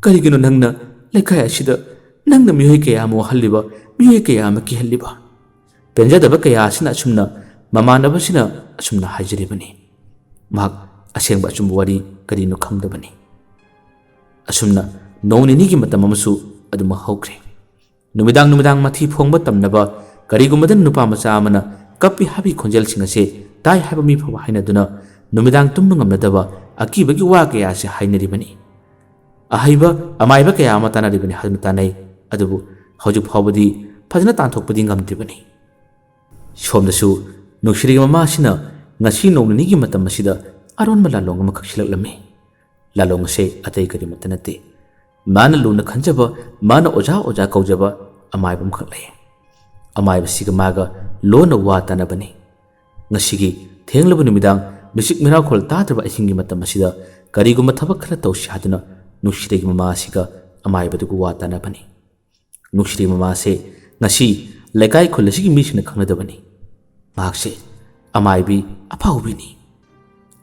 ꯀꯔꯤꯒꯤꯅꯣ ꯅꯪꯅ ꯂꯩꯀꯥꯏ ꯑꯁꯤꯗ ꯅꯪꯅ ꯃꯤꯑꯣꯏ ꯀꯌꯥ ꯑꯃ ꯋꯥꯍꯜꯂꯤꯕ, ꯃꯤꯑꯣꯏ ꯀꯌꯥ ꯑꯃ ꯀꯤꯍꯜꯂꯤꯕ? ꯄꯦꯟꯖꯗꯕ ꯀꯌꯥ ꯑꯁꯤꯅ ꯑꯁꯨꯝꯅ ꯃꯃꯥꯟꯅꯕꯁꯤꯅ ꯑꯁꯨꯝꯅ ꯍꯥꯏꯖꯔꯤꯕꯅꯤ꯫ ꯃꯍꯥꯛ ꯑꯁꯦꯡꯕ ꯑꯆꯨꯝꯕ ꯋꯥꯔꯤ ꯀꯔꯤꯅꯣ ꯈꯪꯗꯕꯅꯤ꯫ ꯑꯁꯨꯝꯅ ꯅꯣꯡ ꯅꯤꯅꯤꯒꯤ ꯃꯇꯝ ꯑꯃꯁꯨ ꯑꯗꯨꯃꯛ ꯍꯧꯈ꯭ꯔꯦ꯫ ꯅꯨꯃꯤꯗꯥꯡ ꯅꯨꯃꯤꯗꯥꯡ ꯃꯊꯤ ꯐꯣꯡꯕ ꯇꯝꯅꯕ ꯀꯔꯤꯒꯨꯝꯕꯗ ꯅꯨꯄꯥ ꯃꯆꯥ ꯑꯃꯅ ꯀꯞꯄꯤ ꯍꯥꯏꯕꯒꯤ ꯈꯣꯟꯖꯦꯜꯁꯤꯡ ꯑꯁꯦ ꯇꯥꯏ ꯍꯥꯏꯕ ꯃꯤ ꯐꯥꯎꯕ ꯍꯥꯏꯅꯗꯨꯅ ꯅꯨꯃꯤꯗꯥꯡ ꯇꯨꯝꯕ ꯉꯝꯅꯗꯕ ꯑꯀꯤꯕꯒꯤ ꯋꯥ ꯀꯌꯥ ꯑꯁꯤ ꯍꯥꯏꯅꯔꯤꯕꯅꯤ꯫ ꯑꯍꯩꯕ ꯑꯃꯥꯏꯕ ꯀꯌꯥ ꯑꯃ ꯇꯥꯟꯅꯔꯤꯕꯅꯤ ꯍꯥꯏꯗꯨꯅ ꯇꯥꯟꯅꯩ꯫ ꯑꯗꯨꯕꯨ ꯍꯧꯖꯤꯛ ꯐꯥꯎꯕꯗꯤ ꯐꯖꯅ ꯇꯥꯟꯊꯣꯛꯄꯗꯤ ꯉꯝꯗ꯭ꯔꯤꯕꯅꯤ꯫ ꯁꯣꯝꯗꯁꯨ ꯅꯨꯡꯁꯤꯔꯤꯒꯤ ꯃꯃꯥ ꯑꯁꯤꯅ ꯉꯁꯤ ꯅꯣꯡ ꯅꯤꯅꯤꯒꯤ ꯃꯇꯝ ꯑꯁꯤꯗ ꯑꯔꯣꯟꯕ ꯂꯥꯂꯣꯡ ꯑꯃꯈꯛ ꯁꯤꯜꯂꯛꯂꯝꯃꯤ꯫ ꯂꯥꯂꯣꯡ ꯑꯁꯦ ꯑꯇꯩ ꯀꯔꯤꯃꯠꯇ ꯅꯠꯇꯦ꯫ ꯃꯥꯅ ꯂꯨꯅ ꯈꯟꯖꯕ, ꯃꯥꯅ ꯑꯣꯖꯥ ꯑꯣꯖꯥ ꯀꯧꯖꯕ ꯑꯃꯥꯏꯕ ꯑꯃꯈꯛ ꯂꯩ꯫ ꯑꯃꯥꯏꯕꯁꯤꯒ ꯃꯥꯒ ꯂꯣꯟꯅ ꯋꯥ ꯇꯥꯅꯕꯅꯤ꯫ ꯉꯁꯤꯒꯤ ꯊꯦꯡꯂꯕ ꯅꯨꯃꯤꯗꯥꯡ, ꯃꯤꯆꯤꯛ ꯃꯤꯔꯥꯎꯈꯣꯜ ꯇꯥꯗ꯭ꯔꯕ ꯑꯍꯤꯡꯒꯤ ꯃꯇꯝ ꯑꯁꯤꯗ ꯀꯔꯤꯒꯨꯝꯕ ꯊꯕꯛ ꯈꯔ ꯇꯧꯁꯤ ꯍꯥꯏꯗꯨꯅ ꯅꯨꯡꯁꯤꯔꯩꯒꯤ ꯃꯃꯥ ꯑꯁꯤꯒ ꯑꯃꯥꯏꯕꯗꯨꯒ ꯋꯥ ꯇꯥꯅꯕꯅꯤ꯫ ꯅꯨꯡꯁꯤꯔꯩ ꯃꯃꯥꯁꯦ ꯉꯁꯤ ꯂꯩꯀꯥꯏ ꯈꯨꯜ ꯑꯁꯤꯒꯤ ꯃꯤꯁꯤꯡꯅ ꯈꯪꯅꯗꯕꯅꯤ꯫ ꯃꯍꯥꯛꯁꯦ ꯑꯃꯥꯏꯕꯤ ꯑꯐꯥꯎꯕꯤꯅꯤ꯫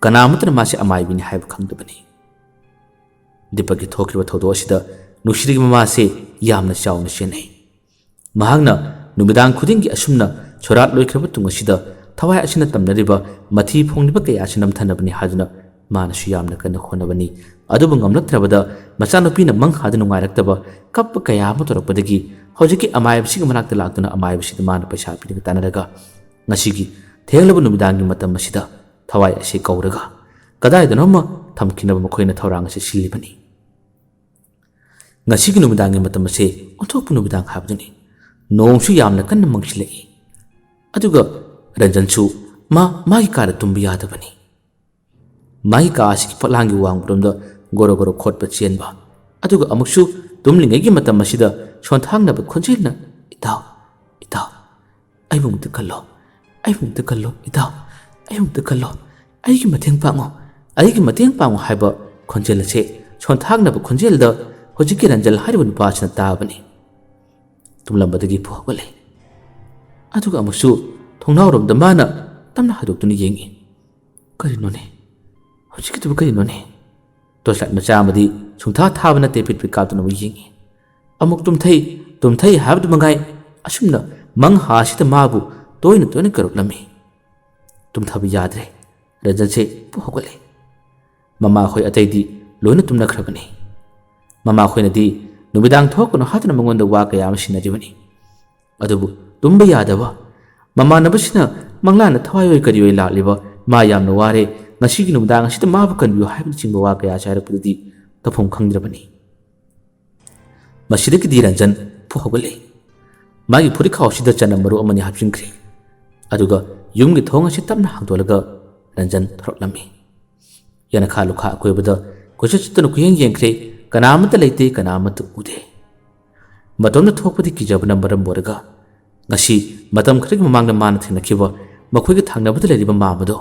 ꯀꯅꯥ ꯑꯃꯠꯇꯅ ꯃꯥꯁꯦ ꯑꯃꯥꯏꯕꯤꯅꯤ ꯍꯥꯏꯕ ꯈꯪꯗꯕꯅꯤ꯫ ꯗꯤꯄꯛꯀꯤ ꯊꯣꯛꯈꯤꯕ ꯊꯧꯗꯣꯛ ꯑꯁꯤꯗ ꯅꯨꯡꯁꯤꯔꯩ ꯃꯃꯥꯁꯦ ꯌꯥꯝꯅ ꯆꯥꯎꯅ ꯆꯦꯟꯅꯩ꯫ ꯃꯍꯥꯛꯅ ꯅꯨꯃꯤꯗꯥꯡ ꯈꯨꯗꯤꯡꯒꯤ ꯑꯁꯨꯝꯅ ꯁꯣꯔꯥꯠ ꯂꯣꯏꯈ꯭ꯔꯕ ꯇꯨꯡ ꯑꯁꯤꯗ ꯊꯋꯥꯏ ꯑꯁꯤꯅ ꯇꯝꯅꯔꯤꯕ ꯃꯊꯤ ꯐꯣꯡꯂꯤꯕ ꯀꯌꯥ ꯑꯁꯤ ꯅꯝꯊꯅꯕꯅꯤ ꯍꯥꯏꯗꯨꯅ ꯃꯥꯅꯁꯨ ꯌꯥꯝꯅ ꯀꯟꯅ ꯍꯣꯠꯅꯕꯅꯤ꯫ ꯑꯗꯨꯕꯨ ꯉꯝꯂꯛꯇ꯭ꯔꯕꯗ ꯃꯆꯥꯅꯨꯄꯤꯅ ꯃꯪ ꯍꯥꯗꯨꯅ ꯅꯨꯡꯉꯥꯏꯔꯛꯇꯕ ꯀꯞꯄ ꯀꯌꯥ ꯑꯃ ꯇꯧꯔꯛꯄꯗꯒꯤ ꯍꯧꯖꯤꯛꯀꯤ ꯑꯃꯥꯏꯕꯁꯤꯒꯤ ꯃꯅꯥꯛꯇ ꯂꯥꯛꯇꯨꯅ ꯑꯃꯥꯏꯕꯁꯤꯗ ꯃꯥꯅ ꯄꯩꯁꯥ ꯄꯤꯔꯒ ꯇꯥꯟꯅꯔꯒ ꯉꯁꯤꯒꯤ ꯊꯦꯡꯂꯕ ꯅꯨꯃꯤꯗꯥꯡꯒꯤ ꯃꯇꯝ ꯑꯁꯤꯗ ꯊꯋꯥꯏ ꯑꯁꯤ ꯀꯧꯔꯒ ꯀꯗꯥꯏꯗꯅꯣꯃ ꯊꯝꯈꯤꯅꯕ ꯃꯈꯣꯏꯅ ꯊꯧꯔꯥꯡ ꯑꯁꯤ ꯁꯤꯜꯂꯤꯕꯅꯤ꯫ ꯉꯁꯤꯒꯤ ꯅꯨꯃꯤꯗꯥꯡꯒꯤ ꯃꯇꯝ ꯑꯁꯤ ꯑꯣꯟꯊꯣꯛꯄ ꯅꯨꯃꯤꯗꯥꯡ ꯍꯥꯏꯕꯗꯨꯅꯤ꯫ ꯅꯣꯡꯁꯨ ꯌꯥꯝꯅ ꯀꯟꯅ ꯃꯪꯁꯤꯜꯂꯛꯏ꯫ ꯑꯗꯨꯒ ꯔꯟꯖꯟꯁꯨ ꯃꯥ ꯃꯥꯒꯤ ꯀꯥꯗ ꯇꯨꯝꯕ ꯌꯥꯗꯕꯅꯤ꯫ ꯃꯥꯒꯤ ꯀꯥ ꯑꯁꯤꯒꯤ ꯐꯛꯂꯥꯡꯒꯤ ꯋꯥꯡꯃꯔꯣꯝꯗ ꯒꯣꯔꯣ ꯒꯣꯔꯣ ꯈꯣꯠꯄ ꯆꯦꯟꯕ, ꯑꯗꯨꯒ ꯑꯃꯨꯛꯁꯨ ꯇꯨꯝꯂꯤꯉꯩꯒꯤ ꯃꯇꯝ ꯑꯁꯤꯗ ꯁꯣꯟꯊꯥꯡꯅꯕ ꯈꯣꯟꯖꯦꯜꯅ, "ꯏꯇꯥꯎ, ꯏꯇꯥꯎ, ꯑꯩꯕꯨ ꯑꯃꯨꯛꯇ ꯀꯜꯂꯣ, ꯑꯩꯕꯨ ꯑꯃꯨꯛꯇ ꯀꯜꯂꯣ, ꯏꯇꯥꯎ, ꯑꯩꯕꯨ ꯑꯃꯨꯛꯇ ꯀꯜꯂꯣ, ꯑꯩꯒꯤ ꯃꯇꯦꯡ ꯄꯥꯡꯉꯣ, ꯑꯩꯒꯤ ꯃꯇꯦꯡ ꯄꯥꯡꯉꯣ" ꯍꯥꯏꯕ ꯈꯣꯟꯖꯦꯜ ꯑꯁꯦ ꯁꯣꯟꯊꯥꯡꯅꯕ ꯈꯣꯟꯖꯦꯜꯗ ꯍꯧꯖꯤꯛꯀꯤ ꯔꯟꯖꯟ ꯍꯥꯏꯔꯤꯕ ꯅꯨꯄꯥ ꯑꯁꯤꯅ ꯇꯥꯕꯅꯤ꯫ ꯇꯨꯝꯂꯝꯕꯗꯒꯤ ꯄꯨ ꯍꯧꯒꯠꯂꯦ꯫ ꯑꯗꯨꯒ ꯑꯃꯨꯛꯁꯨ ꯊꯣꯡꯅꯥꯎꯔꯣꯝꯗ ꯃꯥꯅ ꯇꯞꯅ ꯍꯥꯏꯗꯣꯛꯇꯨꯅ ꯌꯦꯡꯉꯤ꯫ "ꯀꯔꯤꯅꯣꯅꯦ? ꯍꯧꯖꯤꯛꯀꯤꯗꯨꯕꯨ ꯀꯔꯤꯅꯣꯅꯦ?" ꯇꯣꯔꯆꯂꯥꯏꯠ ꯃꯆꯥ ꯑꯃꯗꯤ ꯁꯨꯡꯊꯥ ꯊꯥꯕ ꯅꯠꯇꯦ, ꯄꯤꯠ ꯄꯤꯠ ꯀꯥꯞꯇꯨꯅ ꯑꯃꯨꯛ ꯌꯦꯡꯉꯤ꯫ ꯑꯃꯨꯛ ꯇꯨꯝꯊꯩ, ꯇꯨꯝꯊꯩ ꯍꯥꯏꯕꯗꯨ ꯃꯉꯥꯏ꯫ ꯑꯁꯨꯝꯅ ꯃꯪ ꯍꯥꯁꯤꯗ ꯃꯥꯕꯨ ꯇꯣꯏꯅ ꯇꯣꯏꯅ ꯀꯧꯔꯛꯂꯝꯃꯤ꯫ ꯇꯨꯝꯊꯕ ꯌꯥꯗ꯭ꯔꯦ꯫ ꯔꯟꯖꯟꯁꯦ ꯄꯨ ꯍꯧꯒꯠꯂꯦ꯫ ꯃꯃꯥꯈꯣꯏ ꯑꯇꯩꯗꯤ ꯂꯣꯏꯅ ꯇꯨꯝꯅꯈ꯭ꯔꯕꯅꯤ꯫ ꯃꯃꯥꯈꯣꯏꯅꯗꯤ ꯅꯨꯃꯤꯗꯥꯡ ꯊꯣꯛꯀꯅꯨ ꯍꯥꯏꯗꯨꯅ ꯃꯉꯣꯟꯗ ꯋꯥ ꯀꯌꯥ ꯑꯃ ꯁꯤꯟꯅꯔꯤꯕꯅꯤ꯫ ꯑꯗꯨꯕꯨ ꯇꯨꯝꯕ ꯌꯥꯗꯕ, ꯃꯃꯥꯟꯅꯕꯁꯤꯅ ꯃꯪꯂꯥꯟꯅ ꯊꯋꯥꯏ ꯑꯣꯏ ꯀꯔꯤ ꯑꯣꯏ ꯂꯥꯛꯂꯤꯕ, ꯃꯥ ꯌꯥꯝꯅ ꯋꯥꯔꯦ, ꯉꯁꯤꯒꯤ ꯅꯨꯃꯤꯗꯥꯡ ꯑꯁꯤꯗ ꯃꯥꯕꯨ ꯀꯟꯕꯤꯌꯨ ꯍꯥꯏꯕꯅꯆꯤꯡꯕ ꯋꯥ ꯀꯌꯥ ꯑꯁꯤ ꯍꯥꯏꯔꯛꯄꯗꯗꯤ ꯇꯧꯐꯝ ꯈꯪꯗ꯭ꯔꯕꯅꯤ꯫ ꯃꯁꯤꯗꯒꯤꯗꯤ ꯔꯟꯖꯟ ꯐꯨ ꯍꯧꯒꯠꯂꯦ꯫ ꯃꯥꯒꯤ ꯐꯨꯔꯤꯠꯈꯥꯎ ꯑꯁꯤꯗ ꯆꯅꯝ ꯃꯔꯨ ꯑꯃꯅꯤ ꯍꯥꯞꯆꯤꯟꯈ꯭ꯔꯦ꯫ ꯑꯗꯨꯒ ꯌꯨꯝꯒꯤ ꯊꯣꯡ ꯑꯁꯤ ꯇꯞꯅ ꯍꯥꯡꯗꯣꯛꯂꯒ ꯔꯟꯖꯟ ꯊꯣꯔꯛꯂꯝꯃꯤ꯫ ꯌꯦꯅꯈꯥ ꯂꯨꯈꯥ ꯑꯀꯣꯏꯕꯗ ꯀꯣꯏꯆꯠ ꯆꯠꯇꯨꯅ ꯀꯨꯌꯦꯡ ꯌꯦꯡꯈ꯭ꯔꯦ꯫ ꯀꯅꯥ ꯑꯃꯠꯇ ꯂꯩꯇꯦ, ꯀꯅꯥ ꯑꯃꯠꯇ ꯎꯗꯦ꯫ ꯃꯇꯣꯝꯇ ꯊꯣꯛꯄꯗꯤ ꯀꯤꯖꯕꯅ ꯃꯔꯝ ꯑꯣꯏꯔꯒ ꯉꯁꯤ ꯃꯇꯝ ꯈꯔꯒꯤ ꯃꯃꯥꯡꯗ ꯃꯥꯅ ꯊꯦꯡꯅꯈꯤꯕ ꯃꯈꯣꯏꯒꯤ ꯊꯪꯅꯕꯗ ꯂꯩꯔꯤꯕ ꯃꯥꯝꯃꯗꯣ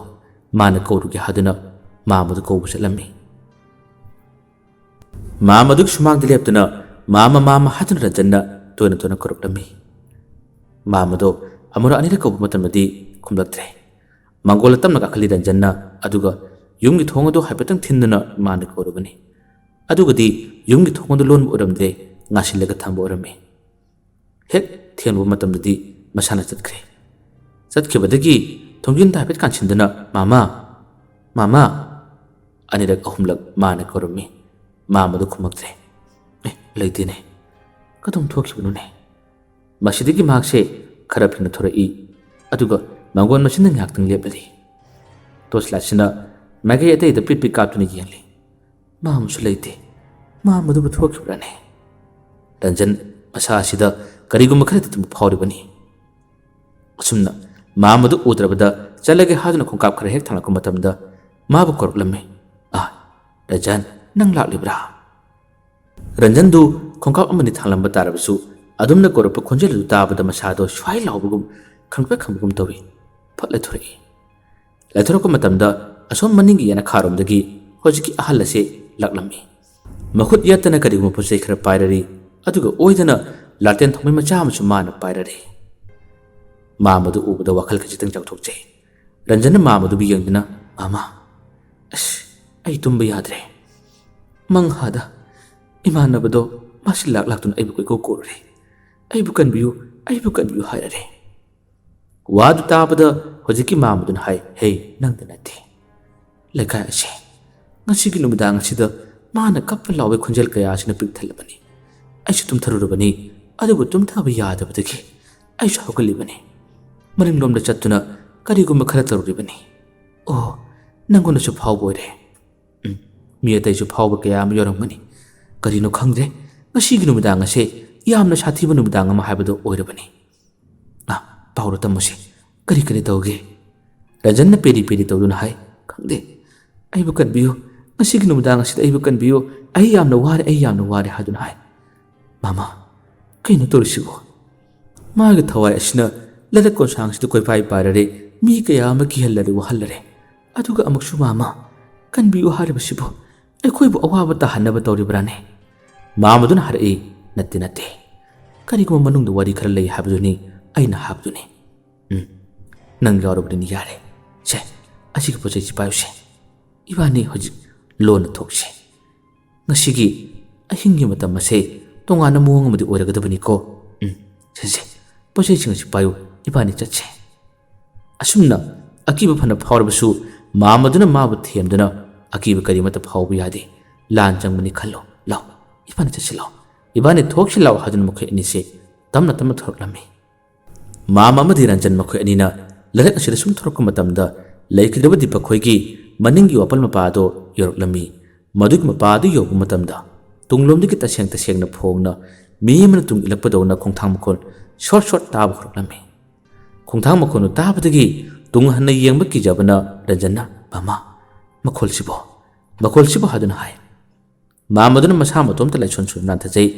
ꯃꯥꯅ ꯀꯧꯔꯨꯒꯦ ꯍꯥꯏꯗꯨꯅ ꯃꯥꯝꯃꯗꯨ ꯀꯧꯕ ꯆꯠꯂꯝꯃꯤ꯫ ꯃꯥꯝꯃꯗꯨꯒꯤ ꯁꯨꯃꯥꯡꯗ ꯂꯦꯞꯇꯨꯅ "ꯃꯥꯝꯃ, ꯃꯥꯝꯃ" ꯍꯥꯏꯗꯨꯅ ꯔꯟꯖꯟꯅ ꯇꯣꯏꯅ ꯇꯣꯏꯅ ꯀꯧꯔꯛꯂꯝꯃꯤ꯫ ꯃꯥꯝꯃꯗꯣ ꯑꯃꯨꯔꯛ ꯑꯅꯤꯔꯛ ꯀꯧꯕ ꯃꯇꯝꯗꯗꯤ ꯈꯨꯝꯂꯛꯇ꯭ꯔꯦ꯫ ꯃꯥꯡꯒꯣꯜꯗ ꯇꯞꯅ ꯀꯥꯈꯠꯂꯤ ꯔꯟꯖꯟꯅ, ꯑꯗꯨꯒ ꯌꯨꯝꯒꯤ ꯊꯣꯡ ꯑꯗꯨ ꯍꯥꯏꯐꯦꯠꯇꯪ ꯊꯤꯟꯗꯨꯅ ꯃꯥꯅ ꯀꯧꯔꯨꯕꯅꯤ꯫ ꯑꯗꯨꯒꯗꯤ ꯌꯨꯝꯒꯤ ꯊꯣꯡ ꯑꯗꯨ ꯂꯣꯟꯕ ꯑꯣꯏꯔꯝꯗ꯭ꯔꯦ, ꯉꯥꯁꯤꯜꯂꯒ ꯊꯝꯕ ꯑꯣꯏꯔꯝꯃꯤ꯫ ꯍꯦꯛ ꯊꯦꯡꯂꯨꯕ ꯃꯇꯝꯗꯗꯤ ꯃꯁꯥꯅ ꯆꯠꯈ꯭ꯔꯦ꯫ ꯆꯠꯈꯤꯕꯗꯒꯤ ꯊꯣꯡꯖꯤꯟꯗ ꯍꯥꯏꯐꯦꯠ ꯀꯥꯟꯁꯤꯟꯗꯨꯅ, "ꯃꯥꯃꯥ, ꯃꯥꯃꯥ" ꯑꯅꯤꯔꯛ ꯑꯍꯨꯝꯂꯛ ꯃꯥꯅ ꯀꯧꯔꯝꯃꯤ꯫ ꯃꯥꯝꯃꯗꯨ ꯈꯨꯝꯃꯛꯇ꯭ꯔꯦ꯫ "ꯑꯦ, ꯂꯩꯇꯦꯅꯦ꯫ ꯀꯗꯣꯝ ꯊꯣꯛꯈꯤꯕꯅꯣꯅꯦ?" ꯃꯁꯤꯗꯒꯤ ꯃꯍꯥꯛꯁꯦ ꯈꯔ ꯐꯤꯡꯅ ꯊꯣꯔꯛꯏ, ꯑꯗꯨꯒ ꯃꯥꯡꯒꯣꯟ ꯃꯆꯤꯟꯗ ꯉꯥꯏꯍꯥꯛꯇꯪ ꯂꯦꯞꯂꯔꯤ꯫ ꯇꯣꯔꯆ ꯂꯥꯏꯠꯁꯤꯅ ꯃꯥꯏꯀꯩ ꯑꯇꯩꯗ ꯄꯤꯠ ꯄꯤꯠ ꯀꯥꯞꯇꯨꯅ ꯌꯦꯡꯂꯤ꯫ ꯃꯥꯝꯃꯁꯨ ꯂꯩꯇꯦ꯫ ꯃꯥꯝꯃꯗꯨꯕꯨ ꯊꯣꯛꯈꯤꯕ꯭ꯔꯥꯅꯦ? ꯔꯟꯖꯟ ꯃꯁꯥ ꯑꯁꯤꯗ ꯀꯔꯤꯒꯨꯝꯕ ꯈꯔꯗꯤ ꯇꯨꯝꯕ ꯐꯥꯎꯔꯤꯕꯅꯤ꯫ ꯑꯁꯨꯝꯅ ꯃꯥꯃꯗꯨ ꯎꯗ꯭ꯔꯕꯗ ꯆꯠꯂꯒꯦ ꯍꯥꯏꯗꯨꯅ ꯈꯣꯡꯀꯥꯞ ꯈꯔ ꯍꯦꯛ ꯊꯥꯡꯂꯛꯄ ꯃꯇꯝꯗ ꯃꯥꯕꯨ ꯀꯧꯔꯛꯂꯝꯃꯤ꯫ "ꯑ, ꯔꯟꯖꯟ, ꯅꯪ ꯂꯥꯛꯂꯤꯕ꯭ꯔꯥ?" ꯔꯟꯖꯟꯗꯨ ꯈꯣꯡꯀꯥꯞ ꯑꯃꯅꯤ ꯊꯥꯡꯂꯝꯕ ꯇꯥꯔꯕꯁꯨ ꯑꯗꯨꯝꯅ ꯀꯧꯔꯛꯄ ꯈꯣꯟꯖꯦꯜ ꯑꯗꯨ ꯇꯥꯕꯗ ꯃꯁꯥꯗꯣ ꯁ꯭ꯋꯥꯏ ꯂꯥꯎꯕꯒꯨꯝ ꯈꯪꯄ꯭ꯔꯦꯛ ꯈꯪꯕꯒꯨꯝ ꯇꯧꯏ꯫ ꯐꯠ ꯂꯩꯊꯣꯔꯛꯏ꯫ ꯂꯩꯊꯣꯔꯛꯄ ꯃꯇꯝꯗ ꯑꯁꯣꯝ ꯃꯅꯤꯡꯒꯤ ꯌꯦꯅꯈꯥꯔꯣꯝꯗꯒꯤ ꯍꯧꯖꯤꯛꯀꯤ ꯑꯍꯜ ꯑꯁꯦ ꯂꯥꯛꯂꯝꯃꯤ꯫ ꯃꯈꯨꯠ ꯌꯥꯠꯇꯅ ꯀꯔꯤꯒꯨꯝꯕ ꯄꯣꯠ ꯆꯩ ꯈꯔ ꯄꯥꯏꯔꯔꯤ, ꯑꯗꯨꯒ ꯑꯣꯏꯗꯅ ꯂꯥꯇꯦꯟ ꯊꯧꯃꯩ ꯃꯆꯥ ꯑꯃꯁꯨ ꯃꯥꯅ ꯄꯥꯏꯔꯔꯤ꯫ ꯃꯥꯃꯗꯨ ꯎꯕꯗ ꯋꯥꯈꯜ ꯈꯖꯤꯛꯇꯪ ꯆꯥꯎꯊꯣꯛꯆꯩ꯫ ꯔꯟꯖꯟꯅ ꯃꯥꯃꯗꯨꯕꯨ ꯌꯦꯡꯗꯨꯅ, "ꯃꯥꯃ, ꯑꯁ, ꯑꯩ ꯇꯨꯝꯕ ꯌꯥꯗ꯭ꯔꯦ꯫ ꯃꯪꯍꯥꯗ ꯏꯃꯥꯟꯅꯕꯗꯣ ꯃꯥꯁꯤ ꯂꯥꯛ ꯂꯥꯛꯇꯨꯅ ꯑꯩꯕꯨ ꯀꯣꯏꯀꯧ ꯀꯧꯔꯨꯔꯦ꯫ ꯑꯩꯕꯨ ꯀꯟꯕꯤꯌꯨ, ꯑꯩꯕꯨ ꯀꯟꯕꯤꯌꯨ ꯍꯥꯏꯔꯔꯦ꯫" ꯋꯥꯗꯨ ꯇꯥꯕꯗ ꯍꯧꯖꯤꯛꯀꯤ ꯃꯥꯃꯗꯨꯅ ꯍꯥꯏ, "ꯍꯦ, ꯅꯪꯗ ꯅꯠꯇꯦ꯫ ꯂꯩꯀꯥꯏ ꯑꯁꯦ ꯉꯁꯤꯒꯤ ꯅꯨꯃꯤꯗꯥꯡ ꯑꯁꯤꯗ ꯃꯥꯅ ꯀꯞꯄ ꯂꯥꯎꯕꯒꯤ ꯈꯣꯟꯖꯦꯜ ꯀꯌꯥ ꯑꯁꯤꯅ ꯄꯤꯛ ꯊꯜꯂꯕꯅꯤ꯫ ꯑꯩꯁꯨ ꯇꯨꯝꯊꯔꯨꯔꯕꯅꯤ, ꯑꯗꯨꯕꯨ ꯇꯨꯝꯊꯕ ꯌꯥꯗꯕꯗꯒꯤ ꯑꯩꯁꯨ ꯍꯧꯒꯠꯂꯤꯕꯅꯤ꯫ ꯃꯅꯤꯡꯂꯣꯝꯗ ꯆꯠꯇꯨꯅ ꯀꯔꯤꯒꯨꯝꯕ ꯈꯔ ꯇꯧꯔꯨꯔꯤꯕꯅꯤ꯫ ꯑꯣ, ꯅꯪꯉꯣꯟꯗꯁꯨ ꯐꯥꯎꯕ ꯑꯣꯏꯔꯦ꯫ ꯎꯝ, ꯃꯤ ꯑꯇꯩꯁꯨ ꯐꯥꯎꯕ ꯀꯌꯥ ꯑꯃ ꯌꯥꯎꯔꯝꯒꯅꯤ꯫ ꯀꯔꯤꯅꯣ ꯈꯪꯗ꯭ꯔꯦ, ꯉꯁꯤꯒꯤ ꯅꯨꯃꯤꯗꯥꯡ ꯑꯁꯦ ꯌꯥꯝꯅ ꯁꯥꯊꯤꯕ ꯅꯨꯃꯤꯗꯥꯡ ꯑꯃ ꯍꯥꯏꯕꯗꯨ ꯑꯣꯏꯔꯕꯅꯤ꯫ ꯑ, ꯄꯥꯎꯗ ꯇꯝꯃꯨꯁꯦ꯫ ꯀꯔꯤ ꯀꯔꯤ ꯇꯧꯒꯦ?" ꯔꯟꯖꯟꯅ ꯄꯦꯔꯤ ꯄꯦꯔꯤ ꯇꯧꯗꯨꯅ ꯍꯥꯏ, "ꯈꯪꯗꯦ꯫ ꯑꯩꯕꯨ ꯀꯟꯕꯤꯌꯨ꯫ ꯉꯁꯤꯒꯤ ꯅꯨꯃꯤꯗꯥꯡ ꯑꯁꯤꯗ ꯑꯩꯕꯨ ꯀꯟꯕꯤꯌꯨ꯫ ꯑꯩ ꯌꯥꯝꯅ ꯋꯥꯔꯦ, ꯑꯩ ꯌꯥꯝꯅ ꯋꯥꯔꯦ" ꯍꯥꯏꯗꯨꯅ ꯍꯥꯏ꯫ "ꯃꯥꯃ, ꯀꯩꯅꯣ ꯇꯧꯔꯤꯁꯤꯕꯣ? ꯃꯥꯒꯤ ꯊꯋꯥꯏ ꯑꯁꯤꯅ ꯂꯩꯔꯛ ꯀꯣꯟꯁꯥꯡꯁꯤꯗ ꯀꯣꯏꯄꯥꯏ ꯄꯥꯏꯔꯔꯦ, ꯃꯤ ꯀꯌꯥ ꯑꯃ ꯀꯤꯍꯜꯂꯔꯦ, ꯋꯥꯍꯜꯂꯔꯦ꯫ ꯑꯗꯨꯒ ꯑꯃꯨꯛꯁꯨ ꯃꯥꯃ, ꯀꯟꯕꯤꯌꯨ ꯍꯥꯏꯔꯤꯕꯁꯤꯕꯨ ꯑꯩꯈꯣꯏꯕꯨ ꯑꯋꯥꯕ ꯇꯥꯍꯟꯅꯕ ꯇꯧꯔꯤꯕ꯭ꯔꯥꯅꯦ?" ꯃꯥꯃꯗꯨꯅ ꯍꯥꯏꯔꯛꯏ, "ꯅꯠꯇꯦ, ꯅꯠꯇꯦ꯫ ꯀꯔꯤꯒꯨꯝꯕ ꯃꯅꯨꯡꯗ ꯋꯥꯔꯤ ꯈꯔ ꯂꯩ ꯍꯥꯏꯕꯗꯨꯅꯤ ꯑꯩꯅ ꯍꯥꯏꯕꯗꯨꯅꯤ꯫ ꯎꯝ, ꯅꯪ ꯌꯥꯎꯔꯕꯅꯤꯅ ꯌꯥꯔꯦ꯫ ꯁꯦ, ꯑꯁꯤꯒꯤ ꯄꯣꯠ ꯆꯩꯁꯤ ꯄꯥꯏꯌꯨꯁꯦ꯫ ꯏꯕꯥꯅꯤ ꯍꯧꯖꯤꯛ ꯂꯣꯟꯅ ꯊꯣꯛꯁꯦ꯫ ꯉꯁꯤꯒꯤ ꯑꯍꯤꯡꯒꯤ ꯃꯇꯝ ꯑꯁꯦ ꯇꯣꯉꯥꯟꯕ ꯃꯑꯣꯡ ꯑꯃꯗꯤ ꯑꯣꯏꯔꯒꯗꯕꯅꯤꯀꯣ꯫ ꯎꯝ, ꯁꯦ, ꯁꯦ, ꯄꯣꯠ ꯆꯩꯁꯤꯡ ꯑꯁꯤ ꯄꯥꯏꯌꯨ, ꯏꯕꯥꯅꯤ ꯆꯠꯁꯦ꯫" ꯑꯁꯨꯝꯅ ꯑꯀꯤꯕ ꯐꯅ ꯐꯥꯎꯔꯕꯁꯨ ꯃꯥꯃꯗꯨꯅ ꯃꯥꯕꯨ ꯊꯦꯝꯗꯨꯅ, "ꯑꯀꯤꯕ ꯀꯔꯤꯃꯠꯇ ꯐꯥꯎꯕ ꯌꯥꯗꯦ꯫ ꯂꯥꯟ ꯆꯪꯕꯅꯤ ꯈꯜꯂꯨ꯫ ꯂꯥꯎ, ꯏꯕꯥꯅꯤ ꯆꯠꯁꯤ ꯂꯥꯎ꯫ ꯏꯕꯥꯅꯤ ꯊꯣꯛꯁꯤ ꯂꯥꯎ" ꯍꯥꯏꯗꯨꯅ ꯃꯈꯣꯏ ꯑꯅꯤꯁꯦ ꯇꯞꯅ ꯇꯞꯅ ꯊꯣꯔꯛꯂꯝꯃꯤ꯫ ꯃꯥꯃ ꯑꯃꯗꯤ ꯔꯟꯖꯟ ꯃꯈꯣꯏ ꯑꯅꯤꯅ ꯂꯩꯔꯛ ꯑꯁꯤꯗ ꯁꯨꯝ ꯊꯣꯔꯛꯄ ꯃꯇꯝꯗ ꯂꯩꯈꯤꯗ꯭ꯔꯕ ꯗꯤꯄꯛ ꯈꯣꯏꯒꯤ ꯃꯅꯤꯡꯒꯤ ꯋꯥꯄꯜ ꯃꯄꯥ ꯑꯗꯣ ꯌꯧꯔꯛꯂꯝꯃꯤ꯫ ꯃꯗꯨꯒꯤ ꯃꯄꯥ ꯑꯗꯨ ꯌꯧꯕ ꯃꯇꯝꯗ ꯇꯨꯡꯂꯣꯝꯗꯒꯤ ꯇꯁꯦꯡ ꯇꯁꯦꯡꯅ ꯐꯣꯡꯅ ꯃꯤ ꯑꯃꯅ ꯇꯨꯡ ꯏꯜꯂꯛꯄꯗꯧꯅ ꯈꯣꯡꯊꯥꯡ ꯃꯈꯣꯜ ꯁꯣꯔꯠ ꯁꯣꯔꯠ ꯇꯥꯕ ꯍꯧꯔꯛꯂꯝꯃꯤ꯫ ꯈꯣꯡꯊꯥꯡ ꯃꯈꯣꯜꯗꯨ ꯇꯥꯕꯗꯒꯤ ꯇꯨꯡ ꯍꯟꯅ ꯌꯦꯡꯕ ꯀꯤꯖꯕꯅ ꯔꯟꯖꯟꯅ, "ꯃꯃꯥ, ꯃꯈꯣꯜꯁꯤꯕꯣ, ꯃꯈꯣꯜꯁꯤꯕꯣ?" ꯍꯥꯏꯗꯨꯅ ꯍꯥꯏ꯫ ꯃꯥꯝꯃꯗꯨꯅ ꯃꯁꯥ ꯃꯇꯣꯝꯇ ꯂꯥꯏꯁꯣꯟ ꯁꯣꯟꯗꯨꯅ ꯅꯥꯟꯊꯖꯩ,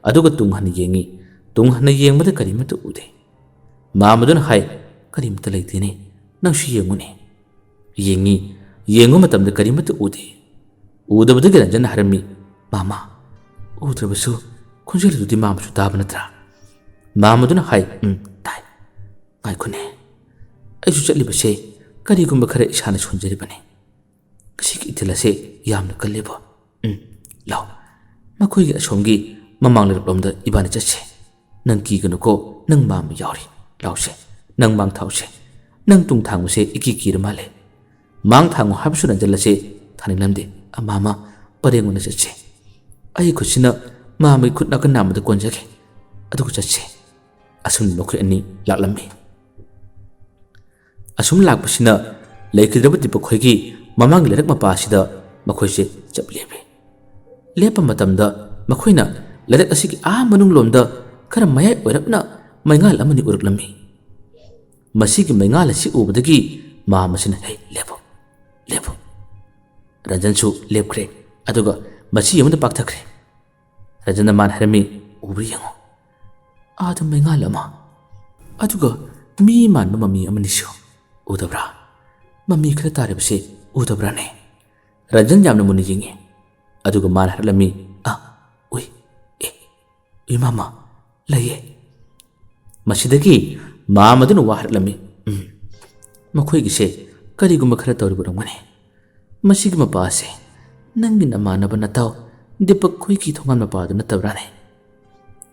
ꯑꯗꯨꯒ ꯇꯨꯡ ꯍꯟꯅ ꯌꯦꯡꯉꯤ꯫ ꯇꯨꯡ ꯍꯟꯅ ꯌꯦꯡꯕꯗ ꯀꯔꯤꯃꯠꯇ ꯎꯗꯦ꯫ ꯃꯥꯝꯃꯗꯨꯅ ꯍꯥꯏ, "ꯀꯔꯤꯃꯠꯇ ꯂꯩꯇꯦꯅꯦ, ꯅꯪꯁꯨ ꯌꯦꯡꯉꯨꯅꯦ"꯫ ꯌꯦꯡꯉꯤ꯫ ꯌꯦꯡꯕ ꯃꯇꯝꯗ ꯀꯔꯤꯃꯠꯇ ꯎꯗꯦ꯫ ꯎꯗꯕꯗꯒꯤ ꯔꯟꯖꯟꯅ ꯍꯥꯏꯔꯝꯃꯤ, "ꯃꯥꯃꯥ, ꯎꯗ꯭ꯔꯕꯁꯨ ꯈꯣꯟꯖꯦꯜꯗꯨꯗꯤ ꯃꯥꯝꯃꯁꯨ ꯇꯥꯕ ꯅꯠꯇ꯭ꯔꯥ?" ꯃꯥꯝꯃꯗꯨꯅ ꯍꯥꯏ, "ꯎꯝ, ꯇꯥꯏ꯫ ꯉꯥꯏꯈꯣꯅꯦ, ꯑꯩꯁꯨ ꯆꯠꯂꯤꯕꯁꯦ ꯀꯔꯤꯒꯨꯝꯕ ꯈꯔ ꯏꯁꯥꯅ ꯁꯣꯟꯖꯔꯤꯕꯅꯤ꯫ ꯉꯁꯤꯒꯤ ꯏꯊꯤꯜ ꯑꯁꯦ ꯌꯥꯝꯅ ꯀꯜꯂꯦꯕꯣ꯫ ꯎꯝ, ꯂꯥꯎ, ꯃꯈꯣꯏꯒꯤ ꯑꯁꯣꯝꯒꯤ ꯃꯃꯥꯡ ꯂꯩꯔꯛꯂꯣꯝꯗ ꯏꯕꯥꯅꯤ ꯆꯠꯁꯦ꯫ ꯅꯪ ꯀꯤꯒꯅꯨꯀꯣ, ꯅꯪ ꯃꯥꯝꯃ ꯌꯥꯎꯔꯤ꯫ ꯂꯥꯎꯁꯦ, ꯅꯪ ꯃꯥꯡ ꯊꯥꯎꯁꯦ꯫ ꯅꯪ ꯇꯨꯡ ꯊꯥꯡꯕꯁꯦ ꯏꯀꯤ ꯀꯤꯔ ꯃꯥꯜꯂꯦ"꯫ ꯃꯥꯡ ꯊꯥꯡꯉꯨ ꯍꯥꯏꯕꯁꯨ ꯔꯟꯖꯟ ꯑꯁꯦ ꯊꯥꯅꯤꯡꯂꯝꯗꯦ꯫ "ꯑ, ꯃꯥꯝꯃ, ꯄꯔꯦꯡ ꯑꯣꯏꯅ ꯆꯠꯁꯦ꯫ ꯑꯩ ꯈꯨꯠꯁꯤꯅ ꯃꯥꯝꯃꯒꯤ ꯈꯨꯠ ꯅꯥꯀꯟ ꯅꯥꯝꯃꯗ ꯀꯣꯟꯖꯒꯦ꯫ ꯑꯗꯨꯒ ꯆꯠꯁꯦ"꯫ ꯑꯁꯨꯝꯅ ꯃꯈꯣꯏ ꯑꯅꯤ ꯂꯥꯛꯂꯝꯃꯤ꯫ ꯑꯁꯨꯝ ꯂꯥꯛꯄꯁꯤꯅ ꯂꯩꯈꯤꯗ꯭ꯔꯕ ꯗꯤꯄꯛ ꯈꯣꯏꯒꯤ ꯃꯃꯥꯡꯒꯤ ꯂꯩꯔꯛ ꯃꯄꯥ ꯑꯁꯤꯗ ꯃꯈꯣꯏꯁꯦ ꯆꯞ ꯂꯦꯞꯄꯤ꯫ ꯂꯦꯞꯄ ꯃꯇꯝꯗ ꯃꯈꯣꯏꯅ ꯂꯩꯔꯛ ꯑꯁꯤꯒꯤ ꯑꯥ ꯃꯅꯨꯡꯂꯣꯝꯗ ꯈꯔ ꯃꯌꯥꯏ ꯑꯣꯏꯔꯞꯅ ꯃꯩꯉꯥꯜ ꯑꯃꯅꯤ ꯎꯔꯛꯂꯝꯃꯤ꯫ ꯃꯁꯤꯒꯤ ꯃꯩꯉꯥꯜ ꯑꯁꯤ ꯎꯕꯗꯒꯤ ꯃꯥꯝꯃꯁꯤꯅ, "ꯍꯦ, ꯂꯦꯞꯄꯨ, ꯂꯦꯞꯄꯨ"꯫ ꯔꯟꯖꯟꯁꯨ ꯂꯦꯞꯈ꯭ꯔꯦ, ꯑꯗꯨꯒ ꯃꯁꯤ ꯑꯃꯗ ꯄꯥꯛꯊꯈ꯭ꯔꯦ꯫ ꯔꯟꯖꯟꯅ ꯃꯥꯅ ꯍꯥꯏꯔꯝꯃꯤ, "ꯎꯕ꯭ꯔꯥ ꯌꯦꯡꯉꯨ, ꯑꯥꯗ ꯃꯩꯉꯥꯜ ꯑꯃ, ꯑꯗꯨꯒ ꯃꯤ ꯃꯥꯟꯕ ꯃꯃꯤ ꯑꯃꯅꯤꯁꯨ꯫ ꯎꯗꯕ꯭ꯔꯥ? ꯃꯃꯤ ꯈꯔ ꯇꯥꯔꯤꯕꯁꯦ ꯎꯗꯕ꯭ꯔꯥꯅꯦ?" ꯔꯟꯖꯟ ꯌꯥꯝꯅ ꯃꯨꯟꯅ ꯌꯦꯡꯉꯤ, ꯑꯗꯨꯒ ꯃꯥꯅ ꯍꯥꯏꯔꯛꯂꯝꯃꯤ, "ꯑ, ꯎꯏ, ꯑꯦ, ꯏꯃꯥꯃ, ꯂꯩꯌꯦ"꯫ ꯃꯁꯤꯗꯒꯤ ꯃꯥꯝꯃꯗꯨꯅ ꯋꯥ ꯍꯥꯏꯔꯛꯂꯝꯃꯤ, "ꯎꯝ, ꯃꯈꯣꯏꯒꯤꯁꯦ ꯀꯔꯤꯒꯨꯝꯕ ꯈꯔ ꯇꯧꯔꯤꯕ ꯑꯣꯏꯔꯝꯒꯅꯤ꯫ ꯃꯁꯤꯒꯤ ꯃꯄꯥ ꯑꯁꯦ ꯅꯪꯒꯤ ꯅꯃꯥꯟꯅꯕ ꯅꯇꯥꯎ ꯗꯤꯄꯛ ꯈꯣꯏꯒꯤ ꯊꯣꯡꯒꯥꯟ ꯃꯄꯥꯗꯨ ꯅꯠꯇꯕ꯭ꯔꯥꯅꯦ?"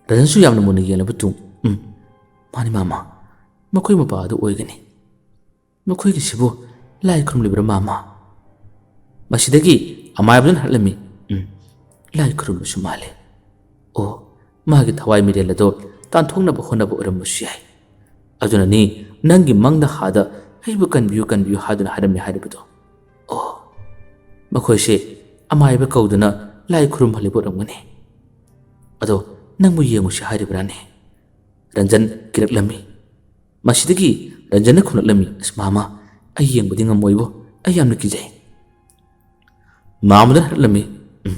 ꯔꯟꯖꯟꯁꯨ ꯌꯥꯝꯅ ꯃꯨꯟꯅ ꯌꯦꯡꯂꯕ ꯇꯨꯡ, "ꯎꯝ, ꯃꯥꯅꯤ ꯃꯥꯃ, ꯃꯈꯣꯏ ꯃꯄꯥ ꯑꯗꯨ ꯑꯣꯏꯒꯅꯤ꯫ ꯃꯈꯣꯏꯒꯤꯁꯤꯕꯨ ꯂꯥꯏ ꯈꯨꯔꯨꯝꯂꯤꯕ꯭ꯔꯥ ꯃꯥꯃ?" ꯃꯁꯤꯗꯒꯤ ꯑꯃꯥꯏꯕꯗꯨꯅ ꯍꯥꯏꯔꯛꯂꯝꯃꯤ, "ꯎꯝ, ꯂꯥꯏ ꯈꯨꯔꯨꯝꯕꯁꯨ ꯃꯥꯜꯂꯦ꯫ ꯑꯣ, ꯃꯥꯒꯤ ꯊꯋꯥꯏ ꯃꯤꯔꯦꯜ ꯑꯗꯣ ꯇꯥꯟꯊꯣꯛꯅꯕ ꯍꯣꯠꯅꯕ ꯑꯣꯏꯔꯝꯕꯁꯨ ꯌꯥꯏ꯫ ꯑꯗꯨꯅꯅꯤ ꯅꯪꯒꯤ ꯃꯪꯗ ꯍꯥꯗ ꯑꯩꯕꯨ ꯀꯟꯕꯤꯌꯨ, ꯀꯟꯕꯤꯌꯨ ꯍꯥꯏꯗꯨꯅ ꯍꯥꯏꯔꯝꯃꯤ ꯍꯥꯏꯔꯤꯕꯗꯣ꯫ ꯑꯣ, ꯃꯈꯣꯏꯁꯦ ꯑꯃꯥꯏꯕ ꯀꯧꯗꯨꯅ ꯂꯥꯏ ꯈꯨꯔꯨꯝꯍꯜꯂꯤꯕ ꯑꯣꯏꯔꯝꯒꯅꯤ꯫ ꯑꯗꯣ "ꯅꯪꯕꯨ ꯌꯦꯡꯉꯨꯁꯤ ꯍꯥꯏꯔꯤꯕ꯭ꯔꯥꯅꯦ?" ꯔꯟꯖꯟ ꯀꯤꯔꯛꯂꯝꯃꯤ꯫ ꯃꯁꯤꯗꯒꯤ ꯔꯟꯖꯟꯅ ꯈꯨꯝꯂꯛꯂꯝꯃꯤ, "ꯑꯁ ꯃꯥꯃ, ꯑꯩ ꯌꯦꯡꯕꯗꯤ ꯉꯝꯃꯣꯏꯕꯣ, ꯑꯩ ꯌꯥꯝꯅ ꯀꯤꯖꯩ꯫" ꯃꯥꯃꯗꯨꯅ ꯍꯥꯏꯔꯛꯂꯝꯃꯤ, "ꯎꯝ,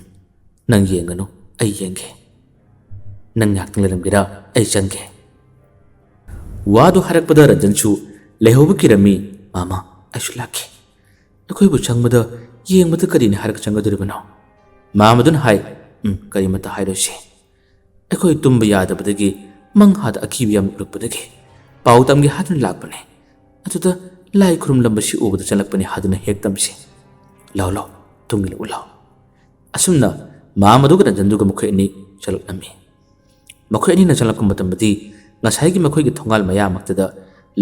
ꯅꯪ ꯌꯦꯡꯒꯅꯨ, ꯑꯩ ꯌꯦꯡꯒꯦ꯫ ꯅꯪ ꯉꯥꯏꯍꯥꯛꯇꯪ ꯂꯩꯔꯝꯒꯦꯔꯥ? ꯑꯩ ꯆꯪꯒꯦ꯫" ꯋꯥꯗꯨ ꯍꯥꯏꯔꯛꯄꯗ ꯔꯟꯖꯟꯁꯨ ꯂꯩꯍꯧꯕ ꯀꯤꯔꯝꯃꯤ꯫ "ꯃꯥꯃ, ꯑꯩꯁꯨ ꯂꯥꯛꯀꯦ꯫ ꯑꯩꯈꯣꯏꯕꯨ ꯆꯪꯕꯗ ꯌꯦꯡꯕꯗ ꯀꯔꯤꯅꯤ ꯍꯥꯏꯔꯒ ꯆꯪꯒꯗꯧꯔꯤꯕꯅꯣ?" ꯃꯥꯃꯗꯨꯅ ꯍꯥꯏ, "ꯎꯝ, ꯀꯔꯤꯃꯠꯇ ꯍꯥꯏꯔꯣꯏꯁꯦ꯫ ꯑꯩꯈꯣꯏ ꯇꯨꯝꯕ ꯌꯥꯗꯕꯗꯒꯤ ꯃꯪ ꯍꯥꯗ ꯑꯀꯤꯕ ꯌꯥꯝ ꯎꯔꯛꯄꯗꯒꯤ ꯄꯥꯎ ꯇꯝꯒꯦ ꯍꯥꯏꯗꯨꯅ ꯂꯥꯛꯄꯅꯦ꯫ ꯑꯗꯨꯗ ꯂꯥꯏ ꯈꯨꯔꯨꯝꯂꯝꯕꯁꯤ ꯎꯕꯗ ꯆꯪꯂꯛꯄꯅꯤ ꯍꯥꯏꯗꯨꯅ ꯍꯦꯛ ꯇꯝꯁꯤ꯫ ꯂꯥꯎ ꯂꯥꯎ, ꯇꯨꯡ ꯏꯜꯂꯛꯎ ꯂꯥꯎ꯫" ꯑꯁꯨꯝꯅ ꯃꯥꯃꯗꯨꯒ ꯔꯟꯖꯟꯗꯨꯒ ꯃꯈꯣꯏ ꯑꯅꯤ ꯆꯪꯂꯛꯂꯝꯃꯤ꯫ ꯃꯈꯣꯏ ꯑꯅꯤꯅ ꯆꯪꯂꯛꯄ ꯃꯇꯝꯗꯗꯤ ꯉꯁꯥꯏꯒꯤ ꯃꯈꯣꯏꯒꯤ ꯊꯣꯡꯒꯥꯜ ꯃꯌꯥꯃꯛꯇꯗ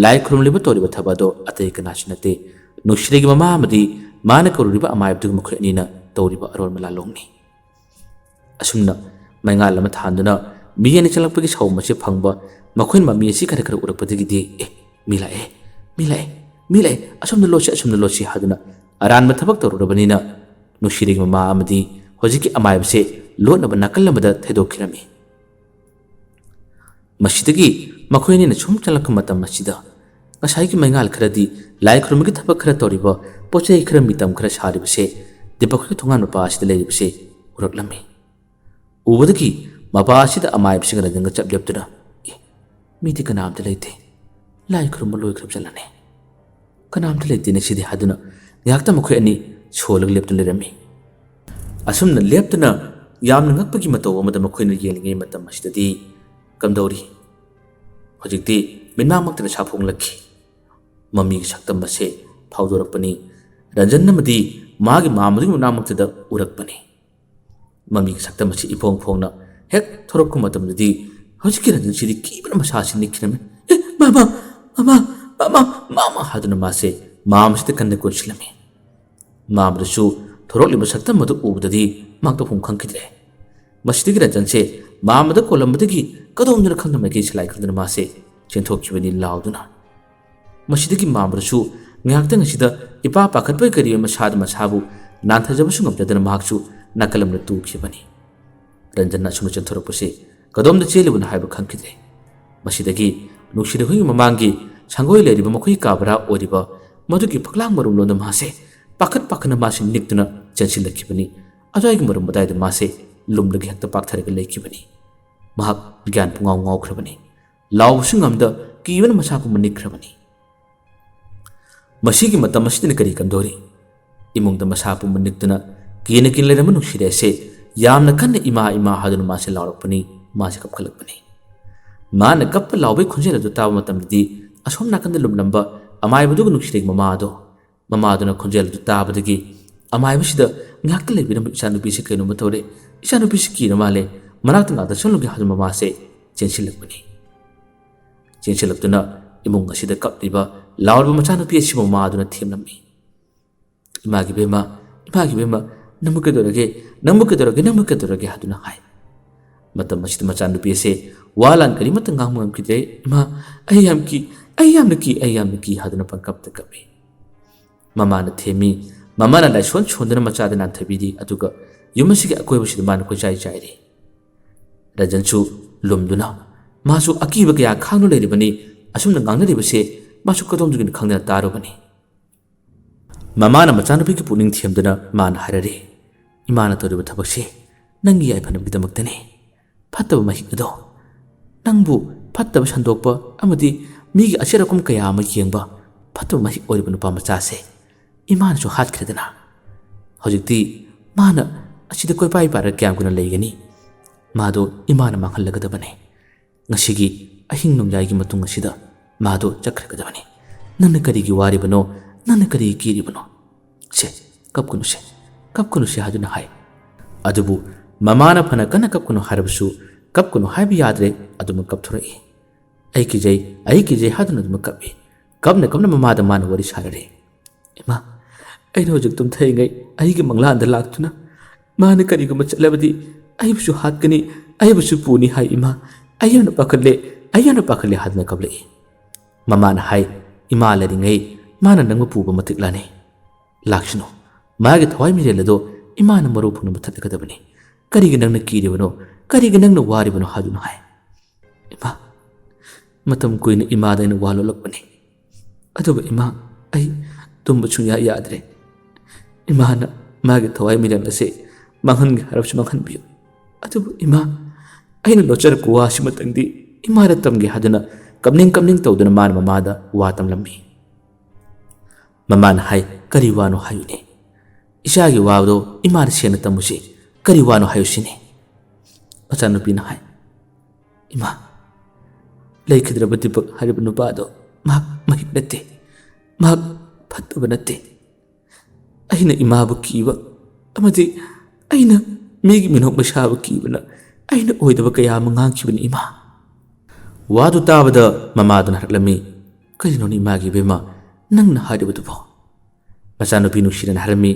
ꯂꯥꯏ ꯈꯨꯔꯨꯝꯂꯤꯕ ꯇꯧꯔꯤꯕ ꯊꯕꯛ ꯑꯗꯣ ꯑꯇꯩ ꯀꯅꯥꯁꯨ ꯅꯠꯇꯦ, ꯅꯨꯡꯁꯤꯔꯩꯒꯤ ꯃꯃꯥ ꯑꯃꯗꯤ ꯃꯥꯅ ꯀꯧꯔꯨꯔꯤꯕ ꯑꯃꯥꯏꯕꯗꯨꯒ ꯃꯈꯣꯏ ꯑꯅꯤꯅ ꯇꯧꯔꯤꯕ ꯑꯔꯣꯟꯕ ꯂꯥꯂꯣꯡꯅꯤ꯫ ꯑꯁꯨꯝꯅ ꯃꯩꯉꯥꯜ ꯑꯃ ꯊꯥꯟꯗꯨꯅ ꯃꯤ ꯑꯅꯤ ꯆꯪꯂꯛꯄꯒꯤ ꯁꯥꯎꯝ ꯑꯁꯤ ꯐꯪꯕ ꯃꯈꯣꯏꯅ ꯃꯃꯤ ꯑꯁꯤ ꯈꯔ ꯈꯔ ꯎꯔꯛꯄꯗꯒꯤꯗꯤ, "ꯑꯦ, ꯃꯤ ꯂꯥꯛꯑꯦ, ꯃꯤ ꯂꯥꯛꯑꯦ, ꯑꯁꯣꯝꯗ ꯂꯣꯠꯁꯤ, ꯑꯁꯣꯝꯗ ꯂꯣꯠꯁꯤ" ꯍꯥꯏꯗꯨꯅ ꯑꯔꯥꯟꯕ ꯊꯕꯛ ꯇꯧꯔꯨꯔꯕꯅꯤꯅ ꯅꯨꯡꯁꯤꯔꯩꯒꯤ ꯃꯃꯥ ꯑꯃꯗꯤ ꯍꯧꯖꯤꯛꯀꯤ ꯑꯃꯥꯏꯕꯁꯦ ꯂꯣꯠꯅꯕ ꯅꯥꯀꯜ ꯑꯃꯗ ꯊꯩꯗꯣꯛꯈꯤꯔꯝꯃꯤ꯫ ꯃꯁꯤꯗꯒꯤ ꯃꯈꯣꯏ ꯑꯅꯤꯅ ꯁꯨꯝ ꯆꯪꯂꯛꯄ ꯃꯇꯝ ꯑꯁꯤꯗ ꯉꯁꯥꯏꯒꯤ ꯃꯩꯉꯥꯜ ꯈꯔꯗꯤ ꯂꯥꯏ ꯈꯨꯔꯨꯝꯕꯒꯤ ꯊꯕꯛ ꯈꯔ ꯇꯧꯔꯤꯕ, ꯄꯣꯠ ꯆꯩ ꯈꯔ ꯃꯤꯇꯝ ꯈꯔ ꯁꯥꯔꯤꯕꯁꯦ ꯗꯤꯄꯛꯀꯤ ꯊꯣꯡꯒꯥꯟ ꯃꯄꯥ ꯑꯁꯤꯗ ꯂꯩꯔꯤꯕꯁꯦ ꯎꯔꯛꯂꯝꯃꯤ꯫ ꯎꯕꯗꯒꯤ ꯃꯄꯥ ꯑꯁꯤꯗ ꯑꯃꯥꯏꯕꯁꯤꯡ ꯔꯟꯖꯟꯒ ꯆꯞ ꯂꯦꯞꯇꯨꯅ, "ꯑꯦ, ꯃꯤꯗꯤ ꯀꯅꯥꯝꯇ ꯂꯩꯇꯦ, ꯂꯥꯏ ꯈꯨꯔꯨꯝꯕ ꯂꯣꯏꯈ꯭ꯔꯕ ꯆꯠꯂꯅꯤ, ꯀꯅꯥꯝꯇ ꯂꯩꯇꯦꯅꯦ ꯁꯤꯗꯤ" ꯍꯥꯏꯗꯨꯅ ꯉꯥꯏꯍꯥꯛꯇ ꯃꯈꯣꯏ ꯑꯅꯤ ꯁꯣꯜꯂꯒ ꯂꯦꯞꯇꯨꯅ ꯂꯩꯔꯝꯃꯤ꯫ ꯑꯁꯨꯝꯅ ꯂꯦꯞꯇꯨꯅ ꯌꯥꯝꯅ ꯉꯛꯄꯒꯤ ꯃꯇꯧ ꯑꯃꯗ ꯃꯈꯣꯏꯅ ꯌꯦꯡꯂꯤꯉꯩ ꯃꯇꯝ ꯑꯁꯤꯗꯗꯤ ꯀꯝꯗꯧꯔꯤ? ꯍꯧꯖꯤꯛꯇꯤ ꯃꯤꯠꯃꯥꯡꯃꯛꯇꯗ ꯁꯥꯐꯣꯡꯂꯛꯈꯤ꯫ ꯃꯃꯤꯒꯤ ꯁꯛꯇꯝ ꯑꯁꯦ ꯐꯥꯎꯗꯣꯔꯛꯄꯅꯤ꯫ ꯔꯟꯖꯟ ꯑꯃꯗꯤ ꯃꯥꯒꯤ ꯃꯥꯃꯗꯨꯒꯤ ꯃꯅꯥꯛꯃꯛꯇꯗ ꯎꯔꯛꯄꯅꯤ꯫ ꯃꯃꯤꯒꯤ ꯁꯛꯇꯝ ꯑꯁꯤ ꯏꯐꯣꯡ ꯐꯣꯡꯅ ꯍꯦꯛ ꯊꯣꯔꯛꯄ ꯃꯇꯝꯗꯗꯤ ꯍꯧꯖꯤꯛꯀꯤ ꯔꯟꯖꯟꯁꯤꯗꯤ ꯀꯤꯕꯅ ꯃꯁꯥꯁꯤ ꯅꯤꯛꯈꯤꯔꯝꯃꯤ꯫ "ꯑꯦ, ꯃꯥꯃ, ꯃꯥꯃ, ꯃꯥꯃ, ꯃꯥꯃ" ꯍꯥꯏꯗꯨꯅ ꯃꯥꯁꯦ ꯃꯥꯃꯁꯤꯗ ꯀꯟꯅ ꯀꯣꯟꯁꯤꯜꯂꯝꯃꯤ꯫ ꯃꯥꯃꯗꯁꯨ ꯊꯣꯔꯛꯂꯤꯕ ꯁꯛꯇꯝ ꯑꯗꯨ ꯎꯕꯗꯗꯤ ꯃꯥ ꯇꯧꯐꯝ ꯈꯪꯈꯤꯗ꯭ꯔꯦ꯫ ꯃꯁꯤꯗꯒꯤ ꯔꯟꯖꯟꯁꯦ ꯃꯥꯃꯗ ꯀꯣꯜꯂꯝꯕꯗꯒꯤ ꯀꯗꯣꯝꯗꯅꯣ ꯈꯪꯗꯅ ꯃꯥꯏꯀꯩ ꯁꯂꯥꯏ ꯈꯪꯗꯅ ꯃꯥꯁꯦ ꯆꯦꯟꯊꯣꯛꯈꯤꯕꯅꯤ ꯂꯥꯎꯗꯨꯅ꯫ ꯃꯁꯤꯗꯒꯤ ꯃꯥꯃꯗꯁꯨ ꯉꯥꯏꯍꯥꯛꯇꯪ ꯑꯁꯤꯗ ꯏꯄꯥ ꯄꯥꯈꯠꯄꯒꯤ ꯀꯔꯤ ꯑꯃ ꯃꯁꯥꯗ ꯃꯁꯥꯕꯨ ꯅꯥꯟꯊꯖꯕꯁꯨ ꯉꯝꯖꯗꯅ ꯃꯍꯥꯛꯁꯨ ꯅꯥꯀꯜ ꯑꯃꯗ ꯇꯨꯈꯤꯕꯅꯤ꯫ ꯔꯟꯖꯟꯅ ꯑꯁꯨꯝꯅ ꯆꯦꯟꯊꯣꯔꯛꯄꯁꯦ ꯀꯗꯣꯝꯗ ꯆꯦꯜꯂꯤꯕꯅꯣ ꯍꯥꯏꯕ ꯈꯪꯈꯤꯗ꯭ꯔꯦ꯫ ꯃꯁꯤꯗꯒꯤ ꯅꯨꯡꯁꯤꯔꯦ ꯍꯣꯏꯒꯤ ꯃꯃꯥꯡꯒꯤ ꯁꯪꯒꯣꯏ ꯂꯩꯔꯤꯕ ꯃꯈꯣꯏꯒꯤ ꯀꯥ ꯚꯔꯥ ꯑꯣꯏꯔꯤꯕ ꯃꯗꯨꯒꯤ ꯐꯛꯂꯥꯡ ꯃꯔꯨꯝꯂꯣꯝꯗ ꯃꯥꯁꯦ ꯄꯥꯈꯠ ꯄꯥꯈꯠꯅ ꯃꯥꯁꯤ ꯅꯤꯛꯇꯨꯅ ꯆꯦꯟꯁꯤꯜꯂꯛꯈꯤꯕꯅꯤ꯫ ꯑꯗꯨꯋꯥꯏꯒꯤ ꯃꯔꯨꯝ ꯑꯗꯥꯏꯗ ꯃꯥꯁꯦ ꯂꯨꯝꯂꯒ ꯍꯦꯛꯇ ꯄꯥꯛꯊꯔꯒ ꯂꯩꯈꯤꯕꯅꯤ꯫ ꯃꯍꯥꯛ ꯒ꯭ꯌꯥꯟ ꯄꯨꯡꯉꯥꯎ ꯉꯥꯎꯈ꯭ꯔꯕꯅꯤ꯫ ꯂꯥꯎꯕꯁꯨ ꯉꯝꯗ ꯀꯤꯕꯅ ꯃꯁꯥ ꯄꯨꯝꯕ ꯅꯤꯛꯈ꯭ꯔꯕꯅꯤ꯫ ꯃꯁꯤꯒꯤ ꯃꯇꯝ ꯑꯁꯤꯗꯅ ꯀꯔꯤ ꯀꯝꯗꯧꯔꯤ? ꯏꯃꯨꯡꯗ ꯃꯁꯥ ꯄꯨꯝꯕ ꯅꯤꯛꯇꯨꯅ ꯀꯤꯅ ꯀꯤꯅ ꯂꯩꯔꯝꯕ ꯅꯨꯡꯁꯤꯔꯦ ꯑꯁꯦ ꯌꯥꯝꯅ ꯀꯟꯅ "ꯏꯃꯥ, ꯏꯃꯥ" ꯍꯥꯏꯗꯨꯅ ꯃꯥꯁꯦ ꯂꯥꯎꯔꯛꯄꯅꯤ꯫ ꯃꯥꯁꯦ ꯀꯞꯈꯠꯂꯛꯄꯅꯤ꯫ ꯃꯥꯅ ꯀꯞꯄ ꯂꯥꯎꯕꯒꯤ ꯈꯣꯟꯖꯦꯜ ꯑꯗꯨ ꯇꯥꯕ ꯃꯇꯝꯗꯗꯤ ꯑꯁꯣꯝ ꯅꯥꯀꯟꯗ ꯂꯨꯝꯂꯝꯕ ꯑꯃꯥꯏꯕꯗꯨꯒ ꯅꯨꯡꯁꯤꯔꯦꯒꯤ ꯃꯃꯥ ꯑꯗꯣ, ꯃꯃꯥꯗꯨꯅ ꯈꯣꯟꯖꯦꯜ ꯑꯗꯨ ꯇꯥꯕꯗꯒꯤ "ꯑꯃꯥꯏꯕꯁꯤꯗ ꯉꯥꯏꯍꯥꯛꯇ ꯂꯩꯕꯤꯔꯝꯕ, ꯏꯆꯥꯅꯨꯄꯤꯁꯦ ꯀꯩꯅꯣꯝꯃ ꯇꯧꯔꯦ, ꯏꯆꯥꯅꯨꯄꯤꯁꯤ ꯀꯤꯔ ꯃꯥꯜꯂꯦ, ꯃꯅꯥꯛꯇ ꯉꯥꯛꯇ ꯆꯪꯂꯨꯒꯦ" ꯍꯥꯏꯗꯨꯅ ꯃꯃꯥꯁꯦ ꯆꯦꯟꯁꯤꯜꯂꯛꯄꯅꯤ꯫ ꯆꯦꯟꯁꯤꯜꯂꯛꯇꯨꯅ ꯏꯃꯨꯡ ꯑꯁꯤꯗ ꯀꯞꯂꯤꯕ, ꯂꯥꯎꯔꯤꯕ ꯃꯆꯥꯅꯨꯄꯤ ꯑꯁꯤꯕꯨ ꯃꯃꯥ ꯑꯗꯨꯅ ꯊꯦꯝꯂꯝꯃꯤ꯫ "ꯏꯃꯥꯒꯤ ꯕꯦꯝꯃ, ꯏꯃꯥꯒꯤ ꯕꯦꯝꯃ, ꯅꯪꯕꯨ ꯀꯩꯗꯧꯔꯒꯦ, ꯅꯪꯕꯨ ꯀꯩꯗꯧꯔꯒꯦ, ꯅꯪꯕꯨ ꯀꯩꯗꯧꯔꯒꯦ?" ꯍꯥꯏꯗꯨꯅ ꯍꯥꯏ꯫ ꯃꯇꯝ ꯑꯁꯤꯗ ꯃꯆꯥꯅꯨꯄꯤ ꯑꯁꯦ ꯋꯥ ꯂꯥꯟ ꯀꯔꯤꯃꯠꯇ ꯉꯥꯡꯕ ꯉꯝꯈꯤꯗ꯭ꯔꯦ꯫ "ꯏꯃꯥ, ꯑꯩ ꯌꯥꯝ ꯀꯤ, ꯑꯩ ꯌꯥꯝꯅ ꯀꯤ, ꯑꯩ ꯌꯥꯝꯅ ꯀꯤ" ꯍꯥꯏꯗꯨꯅ ꯄꯪꯀꯞꯇ ꯀꯞꯄꯤ꯫ ꯃꯃꯥꯅ ꯊꯦꯝꯃꯤ꯫ ꯃꯃꯥꯅ ꯂꯥꯏꯁꯣꯟ ꯁꯣꯟꯗꯨꯅ ꯃꯆꯥꯗ ꯅꯥꯟꯊꯕꯤꯔꯤ, ꯑꯗꯨꯒ ꯌꯨꯝ ꯑꯁꯤꯒꯤ ꯑꯀꯣꯏꯕꯁꯤꯗ ꯃꯥꯅ ꯀꯣꯏꯆꯥꯏ ꯆꯥꯏꯔꯤ꯫ ꯔꯟꯖꯟꯁꯨ ꯂꯨꯝꯗꯨꯅ, ꯃꯥꯁꯨ ꯑꯀꯤꯕ ꯀꯌꯥ ꯈꯥꯡꯗꯨꯅ ꯂꯩꯔꯤꯕꯅꯤ꯫ ꯑꯁꯨꯝꯅ ꯉꯥꯡꯅꯔꯤꯕꯁꯦ ꯃꯥꯁꯨ ꯀꯗꯣꯝꯗꯒꯤꯅꯣ ꯈꯪꯗꯅ ꯇꯥꯔꯨꯕꯅꯤ꯫ ꯃꯃꯥꯅ ꯃꯆꯥꯅꯨꯄꯤꯒꯤ ꯄꯨꯛꯅꯤꯡ ꯊꯦꯝꯗꯨꯅ ꯃꯥꯅ ꯍꯥꯏꯔꯔꯤ, "ꯏꯃꯥꯅ ꯇꯧꯔꯤꯕ ꯊꯕꯛꯁꯤ ꯅꯪꯒꯤ ꯌꯥꯏꯐꯅꯕꯒꯤꯗꯃꯛꯇꯅꯤ꯫ ꯐꯠꯇꯕ ꯃꯍꯤꯛ ꯑꯗꯣ, ꯅꯪꯕꯨ ꯐꯠꯇꯕ ꯁꯟꯗꯣꯛꯄ ꯑꯃꯗꯤ ꯃꯤꯒꯤ ꯑꯆꯦꯠ ꯑꯀꯨꯝ ꯀꯌꯥ ꯑꯃ ꯌꯦꯡꯕ ꯐꯠꯇꯕ ꯃꯍꯤꯛ ꯑꯣꯏꯔꯤꯕ ꯅꯨꯄꯥ ꯃꯆꯥꯁꯦ ꯏꯃꯥꯅꯁꯨ ꯍꯥꯠꯈ꯭ꯔꯦꯗꯅ꯫ ꯍꯧꯖꯤꯛꯇꯤ ꯃꯥꯅ ꯑꯁꯤꯗ ꯀꯣꯏꯄꯥꯏ ꯄꯥꯏꯔꯒ ꯀꯌꯥꯝ ꯀꯨꯏꯅ ꯂꯩꯒꯅꯤ? ꯃꯥꯗꯣ ꯏꯃꯥꯅ ꯃꯥꯡꯍꯜꯂꯒꯗꯕꯅꯦ꯫ ꯉꯁꯤꯒꯤ ꯑꯍꯤꯡ ꯅꯣꯡꯌꯥꯏꯒꯤ ꯃꯇꯨꯡ ꯑꯁꯤꯗ ꯃꯥꯗꯣ ꯆꯠꯈ꯭ꯔꯒꯗꯕꯅꯤ꯫ ꯅꯪꯅ ꯀꯔꯤꯒꯤ ꯋꯥꯔꯤꯕꯅꯣ? ꯅꯪꯅ ꯀꯔꯤꯒꯤ ꯀꯤꯔꯤꯕꯅꯣ? ꯁꯦ, ꯀꯞꯀꯅꯨꯁꯦ, ꯀꯞꯀꯅꯨꯁꯦ" ꯍꯥꯏꯗꯨꯅ ꯍꯥꯏ꯫ ꯑꯗꯨꯕꯨ ꯃꯃꯥꯅ ꯐꯅ ꯀꯟꯅ ꯀꯞꯀꯅꯨ ꯍꯥꯏꯔꯕꯁꯨ ꯀꯞꯀꯅꯨ ꯍꯥꯏꯕ ꯌꯥꯗ꯭ꯔꯦ, ꯑꯗꯨꯃꯛ ꯀꯞꯊꯣꯔꯛꯏ꯫ "ꯑꯩ ꯀꯤꯖꯩ, ꯑꯩ ꯀꯤꯖꯩ" ꯍꯥꯏꯗꯨꯅ ꯑꯗꯨꯃꯛ ꯀꯞꯏ꯫ ꯀꯞꯅ ꯀꯞꯅ ꯃꯃꯥꯗ ꯃꯥꯅ ꯋꯥꯔꯤ ꯁꯥꯔꯔꯦ꯫ "ꯏꯃꯥ, ꯑꯩꯅ ꯍꯧꯖꯤꯛ ꯇꯨꯝꯊꯔꯤꯉꯩ ꯑꯩꯒꯤ ꯃꯪꯂꯥꯟꯗ ꯂꯥꯛꯇꯨꯅ ꯃꯥꯅ ꯀꯔꯤꯒꯨꯝꯕ ꯆꯠꯂꯕꯗꯤ ꯑꯩꯕꯨꯁꯨ ꯍꯥꯠꯀꯅꯤ, ꯑꯩꯕꯨꯁꯨ ꯄꯨꯅꯤ ꯍꯥꯏ ꯏꯃꯥ꯫ ꯑꯩ ꯌꯥꯝꯅ ꯄꯥꯈꯠꯂꯦ, ꯑꯩ ꯌꯥꯝꯅ ꯄꯥꯈꯠꯂꯦ" ꯍꯥꯏꯗꯨꯅ ꯀꯞꯂꯛꯏ꯫ ꯃꯃꯥꯅ ꯍꯥꯏ, "ꯏꯃꯥ ꯂꯩꯔꯤꯉꯩ ꯃꯥꯅ ꯅꯪꯕꯨ ꯄꯨꯕ ꯃꯇꯤꯛ ꯂꯥꯅꯩ꯫ ꯂꯥꯛꯁꯅꯨ, ꯃꯥꯒꯤ ꯊꯋꯥꯏ ꯃꯤꯔꯦꯜ ꯑꯗꯣ ꯏꯃꯥꯅ ꯃꯔꯨ ꯐꯪꯅ ꯃꯨꯊꯠꯂꯒꯗꯕꯅꯤ꯫ ꯀꯔꯤꯒꯤ ꯅꯪꯅ ꯀꯤꯔꯤꯕꯅꯣ? "ꯀꯔꯤꯒꯤ ꯅꯪꯅ ꯋꯥꯔꯤꯕꯅꯣ?" ꯍꯥꯏꯗꯨꯅ ꯍꯥꯏ꯫ "ꯏꯃꯥ, ꯃꯇꯝ ꯀꯨꯏꯅ ꯏꯃꯥꯗ ꯑꯩꯅ ꯋꯥ ꯂꯣꯠꯂꯛꯄꯅꯤ, ꯑꯗꯨꯕꯨ ꯏꯃꯥ, ꯑꯩ ꯇꯨꯝꯕ ꯁꯨꯡꯌꯥ ꯌꯥꯗ꯭ꯔꯦ꯫ ꯏꯃꯥꯅ ꯃꯥꯒꯤ ꯊꯋꯥꯏ ꯃꯤꯔꯦꯜ ꯑꯁꯤ ꯃꯥꯡꯍꯟꯒꯦ ꯍꯥꯏꯔꯕꯁꯨ ꯃꯥꯡꯍꯟꯕꯤꯌꯨ, ꯑꯗꯨꯕꯨ ꯏꯃꯥ, ꯑꯩꯅ ꯂꯣꯠꯆꯔꯛꯄ ꯋꯥꯁꯤꯃꯇꯪꯗꯤ ꯏꯃꯥꯗ ꯇꯝꯒꯦ" ꯍꯥꯏꯗꯨꯅ ꯀꯞꯅꯤꯡ ꯀꯞꯅꯤꯡ ꯇꯧꯗꯨꯅ ꯃꯥꯅ ꯃꯃꯥꯗ ꯋꯥ ꯇꯝꯂꯝꯃꯤ꯫ ꯃꯃꯥꯅ ꯍꯥꯏ, "ꯀꯔꯤ ꯋꯥꯅꯣ ꯍꯥꯏꯌꯨꯅꯦ? ꯏꯆꯥꯒꯤ ꯋꯥꯗꯣ ꯏꯃꯥꯗ ꯁꯦꯡꯅ ꯇꯝꯃꯨꯁꯤ꯫ ꯀꯔꯤ ꯋꯥꯅꯣ ꯍꯥꯏꯌꯨ ꯁꯤꯅꯦ?" ꯃꯆꯥꯅꯨꯄꯤꯅ ꯍꯥꯏ, "ꯏꯃꯥ, ꯂꯩꯈꯤꯗ꯭ꯔꯕ ꯗꯤꯄꯛ ꯍꯥꯏꯔꯤꯕ ꯅꯨꯄꯥꯗꯣ ꯃꯍꯥꯛ ꯃꯍꯤꯛ ꯅꯠꯇꯦ, ꯃꯍꯥꯛ ꯐꯠꯇꯕ ꯅꯠꯇꯦ꯫ ꯑꯩꯅ ꯏꯃꯥꯕꯨ ꯀꯤꯕ ꯑꯃꯗꯤ ꯑꯩꯅ ꯃꯤꯒꯤ ꯃꯤꯅꯣꯛ ꯃꯩꯁꯥꯕꯨ ꯀꯤꯕꯅ ꯑꯩꯅ ꯑꯣꯏꯗꯕ ꯀꯌꯥ ꯑꯃ ꯉꯥꯡꯈꯤꯕꯅꯤ ꯏꯃꯥ꯫" ꯋꯥꯗꯨ ꯇꯥꯕꯗ ꯃꯃꯥꯗꯨꯅ ꯍꯥꯏꯔꯛꯂꯝꯃꯤ, "ꯀꯔꯤꯅꯣꯅꯦ ꯏꯃꯥꯒꯤ ꯏꯕꯦꯝꯃ ꯅꯪꯅ ꯍꯥꯏꯔꯤꯕꯗꯨꯕꯣ?" ꯃꯆꯥꯅꯨꯄꯤ ꯅꯨꯡꯁꯤꯅꯅ ꯍꯥꯏꯔꯝꯃꯤ,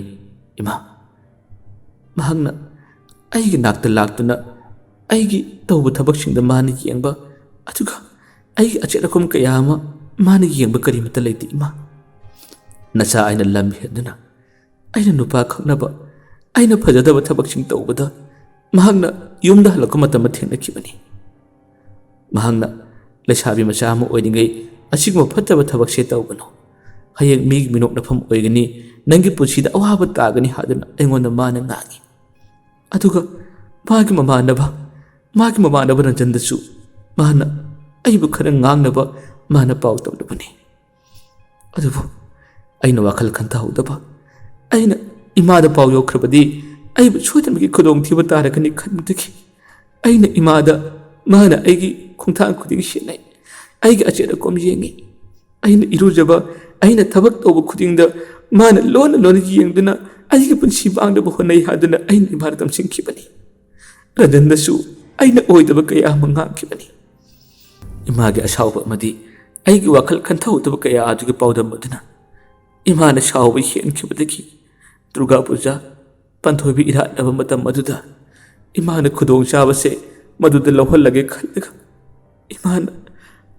"ꯏꯃꯥ, ꯃꯍꯥꯛꯅ ꯑꯩꯒꯤ ꯅꯥꯛꯇ ꯂꯥꯛꯇꯨꯅ ꯑꯩꯒꯤ ꯇꯧꯕ ꯊꯕꯛꯁꯤꯡꯗ ꯃꯥꯅ ꯌꯦꯡꯕ, ꯑꯗꯨꯒ ꯑꯩꯒꯤ ꯑꯆꯦꯠ ꯑꯀꯣꯝ ꯀꯌꯥ ꯑꯃ ꯃꯥꯅ ꯌꯦꯡꯕ ꯀꯔꯤꯃꯠꯇ ꯂꯩꯇꯦ ꯏꯃꯥ꯫ ꯅꯆꯥ ꯑꯩꯅ ꯂꯝ ꯍꯦꯟꯗꯨꯅ ꯑꯩꯅ ꯅꯨꯄꯥ ꯈꯪꯅꯕ, ꯑꯩꯅ ꯐꯖꯗꯕ ꯊꯕꯛꯁꯤꯡ ꯇꯧꯕꯗ ꯃꯍꯥꯛꯅ ꯌꯨꯝꯗ ꯍꯜꯂꯛꯄ ꯃꯇꯝꯗ ꯊꯦꯡꯅꯈꯤꯕꯅꯤ꯫ ꯃꯍꯥꯛꯅ ꯂꯩꯁꯥꯕꯤ ꯃꯆꯥ ꯑꯃ ꯑꯣꯏꯔꯤꯉꯩ ꯑꯁꯤꯒꯨꯝꯕ ꯐꯠꯇꯕ ꯊꯕꯛꯁꯦ ꯇꯧꯒꯅꯨ꯫ ꯍꯌꯦꯡ ꯃꯤꯒꯤ ꯃꯤꯅꯣꯛꯅꯐꯝ ꯑꯣꯏꯒꯅꯤ, ꯅꯪꯒꯤ ꯄꯨꯟꯁꯤꯗ ꯑꯋꯥꯕ ꯇꯥꯒꯅꯤ" ꯍꯥꯏꯗꯨꯅ ꯑꯩꯉꯣꯟꯗ ꯃꯥꯅ ꯉꯥꯡꯉꯤ꯫ ꯑꯗꯨꯒ ꯃꯥꯒꯤ ꯃꯃꯥꯟꯅꯕ, ꯃꯥꯒꯤ ꯃꯃꯥꯟꯅꯕ ꯔꯟꯖꯟꯗꯁꯨ ꯃꯥꯅ ꯑꯩꯕꯨ ꯈꯔ ꯉꯥꯡꯅꯕ ꯃꯥꯅ ꯄꯥꯎ ꯇꯝꯂꯨꯕꯅꯤ꯫ ꯑꯗꯨꯕꯨ ꯑꯩꯅ ꯋꯥꯈꯜ ꯈꯟꯊꯍꯧꯗꯕ, ꯑꯩꯅ ꯏꯃꯥꯗ ꯄꯥꯎ ꯌꯧꯈ꯭ꯔꯕꯗꯤ ꯑꯩꯕꯨ ꯁꯣꯏꯗꯅꯃꯛꯀꯤ ꯈꯨꯗꯣꯡꯊꯤꯕ ꯇꯥꯔꯒꯅꯤ ꯈꯟꯕꯗꯒꯤ ꯑꯩꯅ ꯏꯃꯥꯗ ꯃꯥꯅ ꯑꯩꯒꯤ ꯈꯣꯡꯊꯥꯡ ꯈꯨꯗꯤꯡ ꯁꯦꯟꯅꯩ, ꯑꯩꯒꯤ ꯑꯆꯦꯠ ꯑꯀꯣꯝ ꯌꯦꯡꯉꯤ꯫ ꯑꯩꯅ ꯏꯔꯨꯖꯕ, ꯑꯩꯅ ꯊꯕꯛ ꯇꯧꯕ ꯈꯨꯗꯤꯡꯗ ꯃꯥꯅ ꯂꯣꯟꯅ ꯂꯣꯟꯅ ꯌꯦꯡꯗꯨꯅ ꯑꯩꯒꯤ ꯄꯨꯟꯁꯤ ꯃꯥꯡꯅꯕ ꯍꯣꯠꯅꯩ ꯍꯥꯏꯗꯨꯅ ꯑꯩꯅ ꯏꯃꯥꯗ ꯇꯝꯁꯤꯟꯈꯤꯕꯅꯤ꯫ ꯔꯟꯖꯟꯗꯁꯨ ꯑꯩꯅ ꯑꯣꯏꯗꯕ ꯀꯌꯥ ꯑꯃ ꯉꯥꯡꯈꯤꯕꯅꯤ꯫ ꯏꯃꯥꯒꯤ ꯑꯁꯥꯎꯕ ꯑꯃꯗꯤ ꯑꯩꯒꯤ ꯋꯥꯈꯜ ꯈꯟꯊꯍꯧꯗꯕ ꯀꯌꯥ ꯑꯗꯨꯒꯤ ꯄꯥꯎꯗꯝ ꯑꯗꯨꯅ ꯏꯃꯥꯅ ꯁꯥꯎꯕ ꯍꯦꯟꯈꯤꯕꯗꯒꯤ ꯗꯨꯔꯒꯥ ꯄꯨꯖꯥ, ꯄꯥꯟꯊꯣꯏꯕꯤ ꯏꯔꯥꯠꯅꯕ ꯃꯇꯝ ꯑꯗꯨꯗ ꯏꯃꯥꯅ ꯈꯨꯗꯣꯡꯆꯥꯕꯁꯦ ꯃꯗꯨꯗ ꯂꯧꯍꯜꯂꯒꯦ ꯈꯜꯂꯒ ꯏꯃꯥꯅ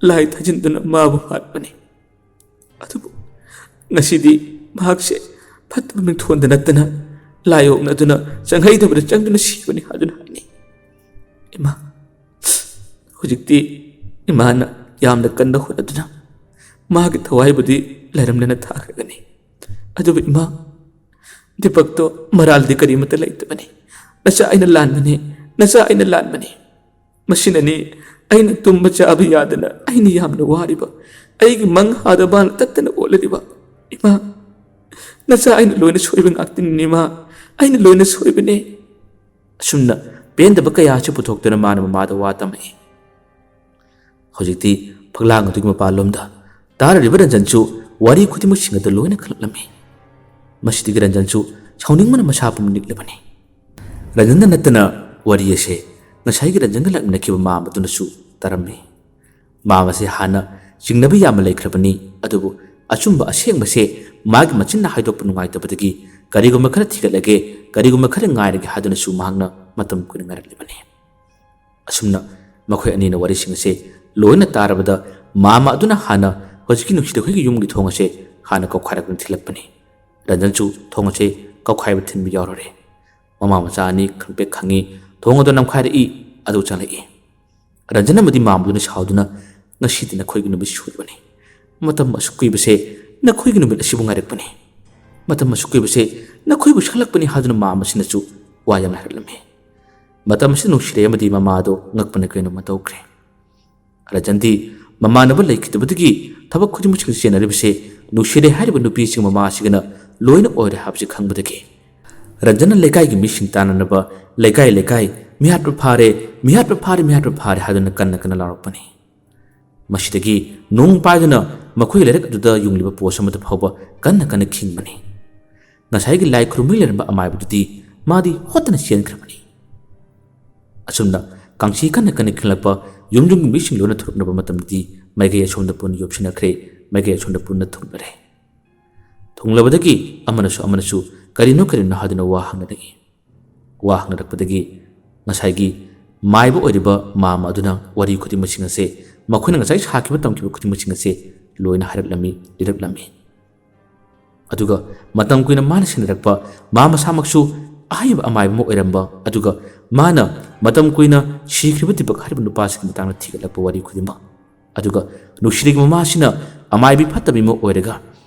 ꯂꯥꯏ ꯊꯥꯖꯤꯟꯗꯨꯅ ꯃꯥꯕꯨ ꯍꯥꯠꯄꯅꯤ꯫ ꯑꯗꯨꯕꯨ ꯉꯁꯤꯗꯤ ꯃꯍꯥꯛꯁꯦ ꯐꯠꯇꯕ ꯃꯤꯡꯊꯣꯟꯗ ꯅꯠꯇꯅ ꯂꯥꯏ ꯑꯣꯛꯅꯗꯨꯅ ꯆꯪꯍꯩꯗꯕꯗ ꯆꯪꯗꯨꯅ ꯁꯤꯕꯅꯤ ꯍꯥꯏꯗꯨꯅ ꯍꯥꯏꯅꯩ꯫ ꯏꯃꯥ, ꯍꯧꯖꯤꯛꯇꯤ ꯏꯃꯥꯅ ꯌꯥꯝꯅ ꯀꯟꯅ ꯍꯣꯠꯅꯗꯨꯅ ꯃꯥꯒꯤ ꯊꯋꯥꯏꯕꯨꯗꯤ ꯂꯩꯔꯝꯂꯦꯅ ꯊꯥꯈ꯭ꯔꯒꯅꯤ꯫ ꯑꯗꯨꯕꯨ ꯏꯃꯥ, ꯗꯤꯄꯛꯇꯣ ꯃꯔꯥꯜꯗꯤ ꯀꯔꯤꯃꯠꯇ ꯂꯩꯇꯕꯅꯤ꯫ ꯅꯆꯥ ꯑꯩꯅ ꯂꯥꯟꯕꯅꯤ, ꯅꯆꯥ ꯑꯩꯅ ꯂꯥꯟꯕꯅꯤ꯫ ꯃꯁꯤꯅꯅꯤ ꯑꯩꯅ ꯇꯨꯝꯕ ꯆꯥꯕ ꯌꯥꯗꯅ ꯑꯩꯅ ꯌꯥꯝꯅ ꯋꯥꯔꯤꯕ, ꯑꯩꯒꯤ ꯃꯪ ꯍꯥꯗ ꯃꯥꯅ ꯇꯠꯇꯅ ꯑꯣꯠꯂꯤꯕ꯫ ꯏꯃꯥ, ꯅꯆꯥ ꯑꯩꯅ ꯂꯣꯏꯅ ꯁꯣꯏꯕ ꯉꯥꯛꯇꯅꯤꯅꯦ ꯏꯃꯥ, ꯑꯩꯅ ꯂꯣꯏꯅ ꯁꯣꯏꯕꯅꯦ꯫ ꯑꯁꯨꯝꯅ ꯄꯦꯟꯗꯕ ꯀꯌꯥ ꯑꯁꯤ ꯄꯨꯊꯣꯛꯇꯨꯅ ꯃꯥꯅ ꯃꯃꯥꯗ ꯋꯥ ꯇꯝꯃꯛꯏ꯫ ꯍꯧꯖꯤꯛꯇꯤ ꯐꯛꯂꯥꯡ ꯑꯗꯨꯒꯤ ꯃꯄꯥꯟꯂꯣꯝꯗ ꯇꯥꯔꯤꯕ ꯔꯟꯖꯟꯁꯨ ꯋꯥꯔꯤ ꯈꯨꯗꯤꯡꯃꯛꯁꯤꯡ ꯑꯗꯨ ꯂꯣꯏꯅ ꯈꯪꯂꯛꯂꯝꯃꯤ꯫ ꯃꯁꯤꯗꯒꯤ ꯔꯟꯖꯟꯁꯨ ꯁꯥꯎꯅꯤꯡꯕꯅ ꯃꯁꯥ ꯄꯨꯝ ꯅꯤꯛꯂꯕꯅꯤ꯫ ꯔꯟꯖꯟꯗ ꯅꯠꯇꯅ ꯋꯥꯔꯤ ꯑꯁꯦ ꯉꯁꯥꯏꯒꯤ ꯔꯟꯖꯟꯒ ꯂꯥꯛꯃꯤꯟꯅꯈꯤꯕ ꯃꯥꯝꯃ ꯑꯗꯨꯅꯁꯨ ꯇꯥꯔꯝꯃꯤ꯫ ꯃꯥꯝꯃ ꯑꯁꯦ ꯍꯥꯟꯅ ꯆꯤꯡꯅꯕ ꯌꯥꯝꯅ ꯂꯩꯈ꯭ꯔꯕꯅꯤ, ꯑꯗꯨꯕꯨ ꯑꯆꯨꯝꯕ ꯑꯁꯦꯡꯕꯁꯦ ꯃꯥꯒꯤ ꯃꯆꯤꯟꯅ ꯍꯥꯏꯗꯣꯛꯄ ꯅꯨꯡꯉꯥꯏꯇꯕꯗꯒꯤ ꯀꯔꯤꯒꯨꯝꯕ ꯈꯔ ꯊꯤꯒꯠꯂꯒꯦ, ꯀꯔꯤꯒꯨꯝꯕ ꯈꯔ ꯉꯥꯏꯔꯒꯦ ꯍꯥꯏꯗꯨꯅꯁꯨ ꯃꯍꯥꯛꯅ ꯃꯇꯝ ꯀꯨꯏꯅ ꯉꯥꯏꯔꯛꯂꯤꯕꯅꯤ꯫ ꯑꯁꯨꯝꯅ ꯃꯈꯣꯏ ꯑꯅꯤꯅ ꯋꯥꯔꯤꯁꯤꯡ ꯑꯁꯦ ꯂꯣꯏꯅ ꯇꯥꯔꯕꯗ ꯃꯥꯝꯃ ꯑꯗꯨꯅ ꯍꯥꯟꯅ ꯍꯧꯖꯤꯛꯀꯤ ꯅꯨꯡꯁꯤꯗꯈꯣꯏꯒꯤ ꯌꯨꯝꯒꯤ ꯊꯣꯡ ꯑꯁꯦ ꯍꯥꯟꯅ ꯀꯧꯈꯥꯏꯔꯛꯇꯨꯅ ꯊꯤꯜꯂꯛꯄꯅꯤ꯫ ꯔꯟꯖꯟꯁꯨ ꯊꯣꯡ ꯑꯁꯦ ꯀꯧꯈꯥꯏꯕ ꯊꯤꯟꯕ ꯌꯥꯎꯔꯨꯔꯦ꯫ ꯃꯃꯥ ꯃꯆꯥ ꯑꯅꯤ ꯈꯪꯄ꯭ꯔꯦꯛ ꯈꯪꯉꯤ, ꯊꯣꯡ ꯑꯗꯨ ꯅꯝꯈꯥꯏꯔꯛꯏ, ꯑꯗꯨ ꯆꯪꯂꯛꯏ꯫ ꯔꯟꯖꯟ ꯑꯃꯗꯤ ꯃꯥꯝꯃꯗꯨꯅ ꯁꯥꯎꯗꯨꯅ, "ꯉꯁꯤꯗꯤ ꯅꯈꯣꯏꯒꯤ ꯅꯨꯃꯤꯠ ꯁꯣꯏꯕꯅꯤ꯫ ꯃꯇꯝ ꯑꯁꯨꯛ ꯀꯨꯏꯕꯁꯦ ꯅꯈꯣꯏꯒꯤ ꯅꯨꯃꯤꯠ ꯑꯁꯤꯕꯨ ꯉꯥꯏꯔꯛꯄꯅꯤ꯫ ꯃꯇꯝ ꯑꯁꯨꯛ ꯀꯨꯏꯕꯁꯦ ꯅꯈꯣꯏꯕꯨ ꯁꯛꯂꯛꯄꯅꯤ" ꯍꯥꯏꯗꯨꯅ ꯃꯥꯝꯃꯁꯤꯅꯁꯨ ꯋꯥ ꯌꯥꯝꯅ ꯍꯥꯏꯔꯛꯂꯝꯃꯤ꯫ ꯃꯇꯝ ꯑꯁꯤꯗ ꯅꯨꯡꯁꯤꯔꯩ ꯑꯃꯗꯤ ꯃꯃꯥꯗꯣ ꯉꯛꯄꯅ ꯀꯩꯅꯣꯝꯃ ꯇꯧꯈ꯭ꯔꯦ꯫ ꯔꯟꯖꯟꯗꯤ ꯃꯃꯥꯟꯅꯕ ꯂꯩꯈꯤꯗꯕꯗꯒꯤ ꯊꯕꯛ ꯈꯨꯗꯤꯡꯃꯛꯁꯤꯡ ꯆꯦꯟꯅꯔꯤꯕꯁꯦ ꯅꯨꯡꯁꯤꯔꯩ ꯍꯥꯏꯔꯤꯕ ꯅꯨꯄꯤꯁꯤꯒ ꯃꯃꯥꯁꯤꯒꯅ ꯂꯣꯏꯅ ꯑꯣꯏꯔꯦ ꯍꯥꯏꯕꯁꯤ ꯈꯪꯕꯗꯒꯤ ꯔꯟꯖꯟꯅ ꯂꯩꯀꯥꯏꯒꯤ ꯃꯤꯁꯤꯡ ꯇꯥꯟꯅꯅꯕ ꯂꯩꯀꯥꯏ ꯂꯩꯀꯥꯏ "ꯃꯤꯍꯥꯠꯄ ꯐꯥꯔꯦ, ꯃꯤꯍꯥꯠꯄ ꯐꯥꯔꯦ, ꯃꯤꯍꯥꯠꯄ ꯐꯥꯔꯦ" ꯍꯥꯏꯗꯨꯅ ꯀꯟꯅ ꯀꯟꯅ ꯂꯥꯎꯔꯛꯄꯅꯤ꯫ ꯃꯁꯤꯗꯒꯤ ꯅꯣꯡ ꯄꯥꯏꯗꯨꯅ ꯃꯈꯣꯏ ꯂꯩꯔꯛ ꯑꯗꯨꯗ ꯌꯨꯡꯂꯤꯕ ꯄꯣꯁ ꯑꯃꯗ ꯐꯥꯎꯕ ꯀꯟꯅ ꯀꯟꯅ ꯈꯤꯡꯕꯅꯤ꯫ ꯉꯁꯥꯏꯒꯤ ꯂꯥꯏ ꯈꯨꯔꯨꯝꯕꯒꯤ ꯂꯩꯔꯝꯕ ꯑꯃꯥꯏꯕꯗꯨꯗꯤ ꯃꯥꯗꯤ ꯍꯣꯠꯇꯅ ꯆꯦꯟꯈ꯭ꯔꯕꯅꯤ꯫ ꯑꯁꯨꯝꯅ ꯀꯥꯡꯁꯤ ꯀꯟꯅ ꯀꯟꯅ ꯈꯤꯡꯂꯛꯄ ꯌꯨꯝ ꯌꯨꯝꯒꯤ ꯃꯤꯁꯤꯡ ꯂꯣꯏꯅ ꯊꯣꯔꯛꯅꯕ ꯃꯇꯝꯗꯗꯤ ꯃꯥꯏꯀꯩ ꯑꯁꯣꯝꯗ ꯄꯨꯟꯅ ꯌꯣꯞꯁꯤꯟꯅꯈ꯭ꯔꯦ, ꯃꯥꯏꯀꯩ ꯑꯁꯣꯝꯗ ꯄꯨꯟꯅ ꯊꯨꯡꯂꯔꯦ꯫ ꯊꯨꯡꯂꯕꯗꯒꯤ ꯑꯃꯅꯁꯨ ꯑꯃꯅꯁꯨ ꯀꯔꯤꯅꯣ ꯀꯔꯤꯅꯣ ꯍꯥꯏꯗꯨꯅ ꯋꯥ ꯍꯪꯅꯔꯛꯏ꯫ ꯋꯥ ꯍꯪꯅꯔꯛꯄꯗꯒꯤ ꯉꯁꯥꯏꯒꯤ ꯃꯥꯏꯕ ꯑꯣꯏꯔꯤꯕ ꯃꯥꯝꯃ ꯑꯗꯨꯅ ꯋꯥꯔꯤ ꯈꯨꯗꯤꯡꯃꯛꯁꯤꯡ ꯑꯁꯦ, ꯃꯈꯣꯏꯅ ꯉꯁꯥꯏ ꯁꯥꯈꯤꯕ ꯇꯝꯈꯤꯕ ꯈꯨꯗꯤꯡꯃꯛꯁꯤꯡ ꯑꯁꯦ ꯂꯣꯏꯅ ꯍꯥꯏꯔꯛꯂꯝꯃꯤ, ꯂꯤꯔꯛꯂꯝꯃꯤ꯫ ꯑꯗꯨꯒ ꯃꯇꯝ ꯀꯨꯏꯅ ꯃꯥꯅ ꯁꯦꯟꯅꯔꯛꯄ, ꯃꯥ ꯃꯁꯥꯃꯛꯁꯨ ꯑꯍꯩꯕ ꯑꯃꯥꯏꯕ ꯑꯃ ꯑꯣꯏꯔꯝꯕ, ꯑꯗꯨꯒ ꯃꯥꯅ ꯃꯇꯝ ꯀꯨꯏꯅ ꯁꯤꯈ꯭ꯔꯤꯕ ꯗꯤꯄꯛ ꯍꯥꯏꯔꯤꯕ ꯅꯨꯄꯥꯁꯤꯒꯤ ꯃꯇꯥꯡꯗ ꯊꯤꯒꯠꯂꯛꯄ ꯋꯥꯔꯤ ꯈꯨꯗꯤꯡꯃꯛ, ꯑꯗꯨꯒ ꯅꯨꯡꯁꯤꯔꯤꯒꯤ ꯃꯃꯥꯁꯤꯅ ꯑꯃꯥꯏꯕꯤ ꯐꯠꯇꯕꯤ ꯑꯃ ꯑꯣꯏꯔꯒ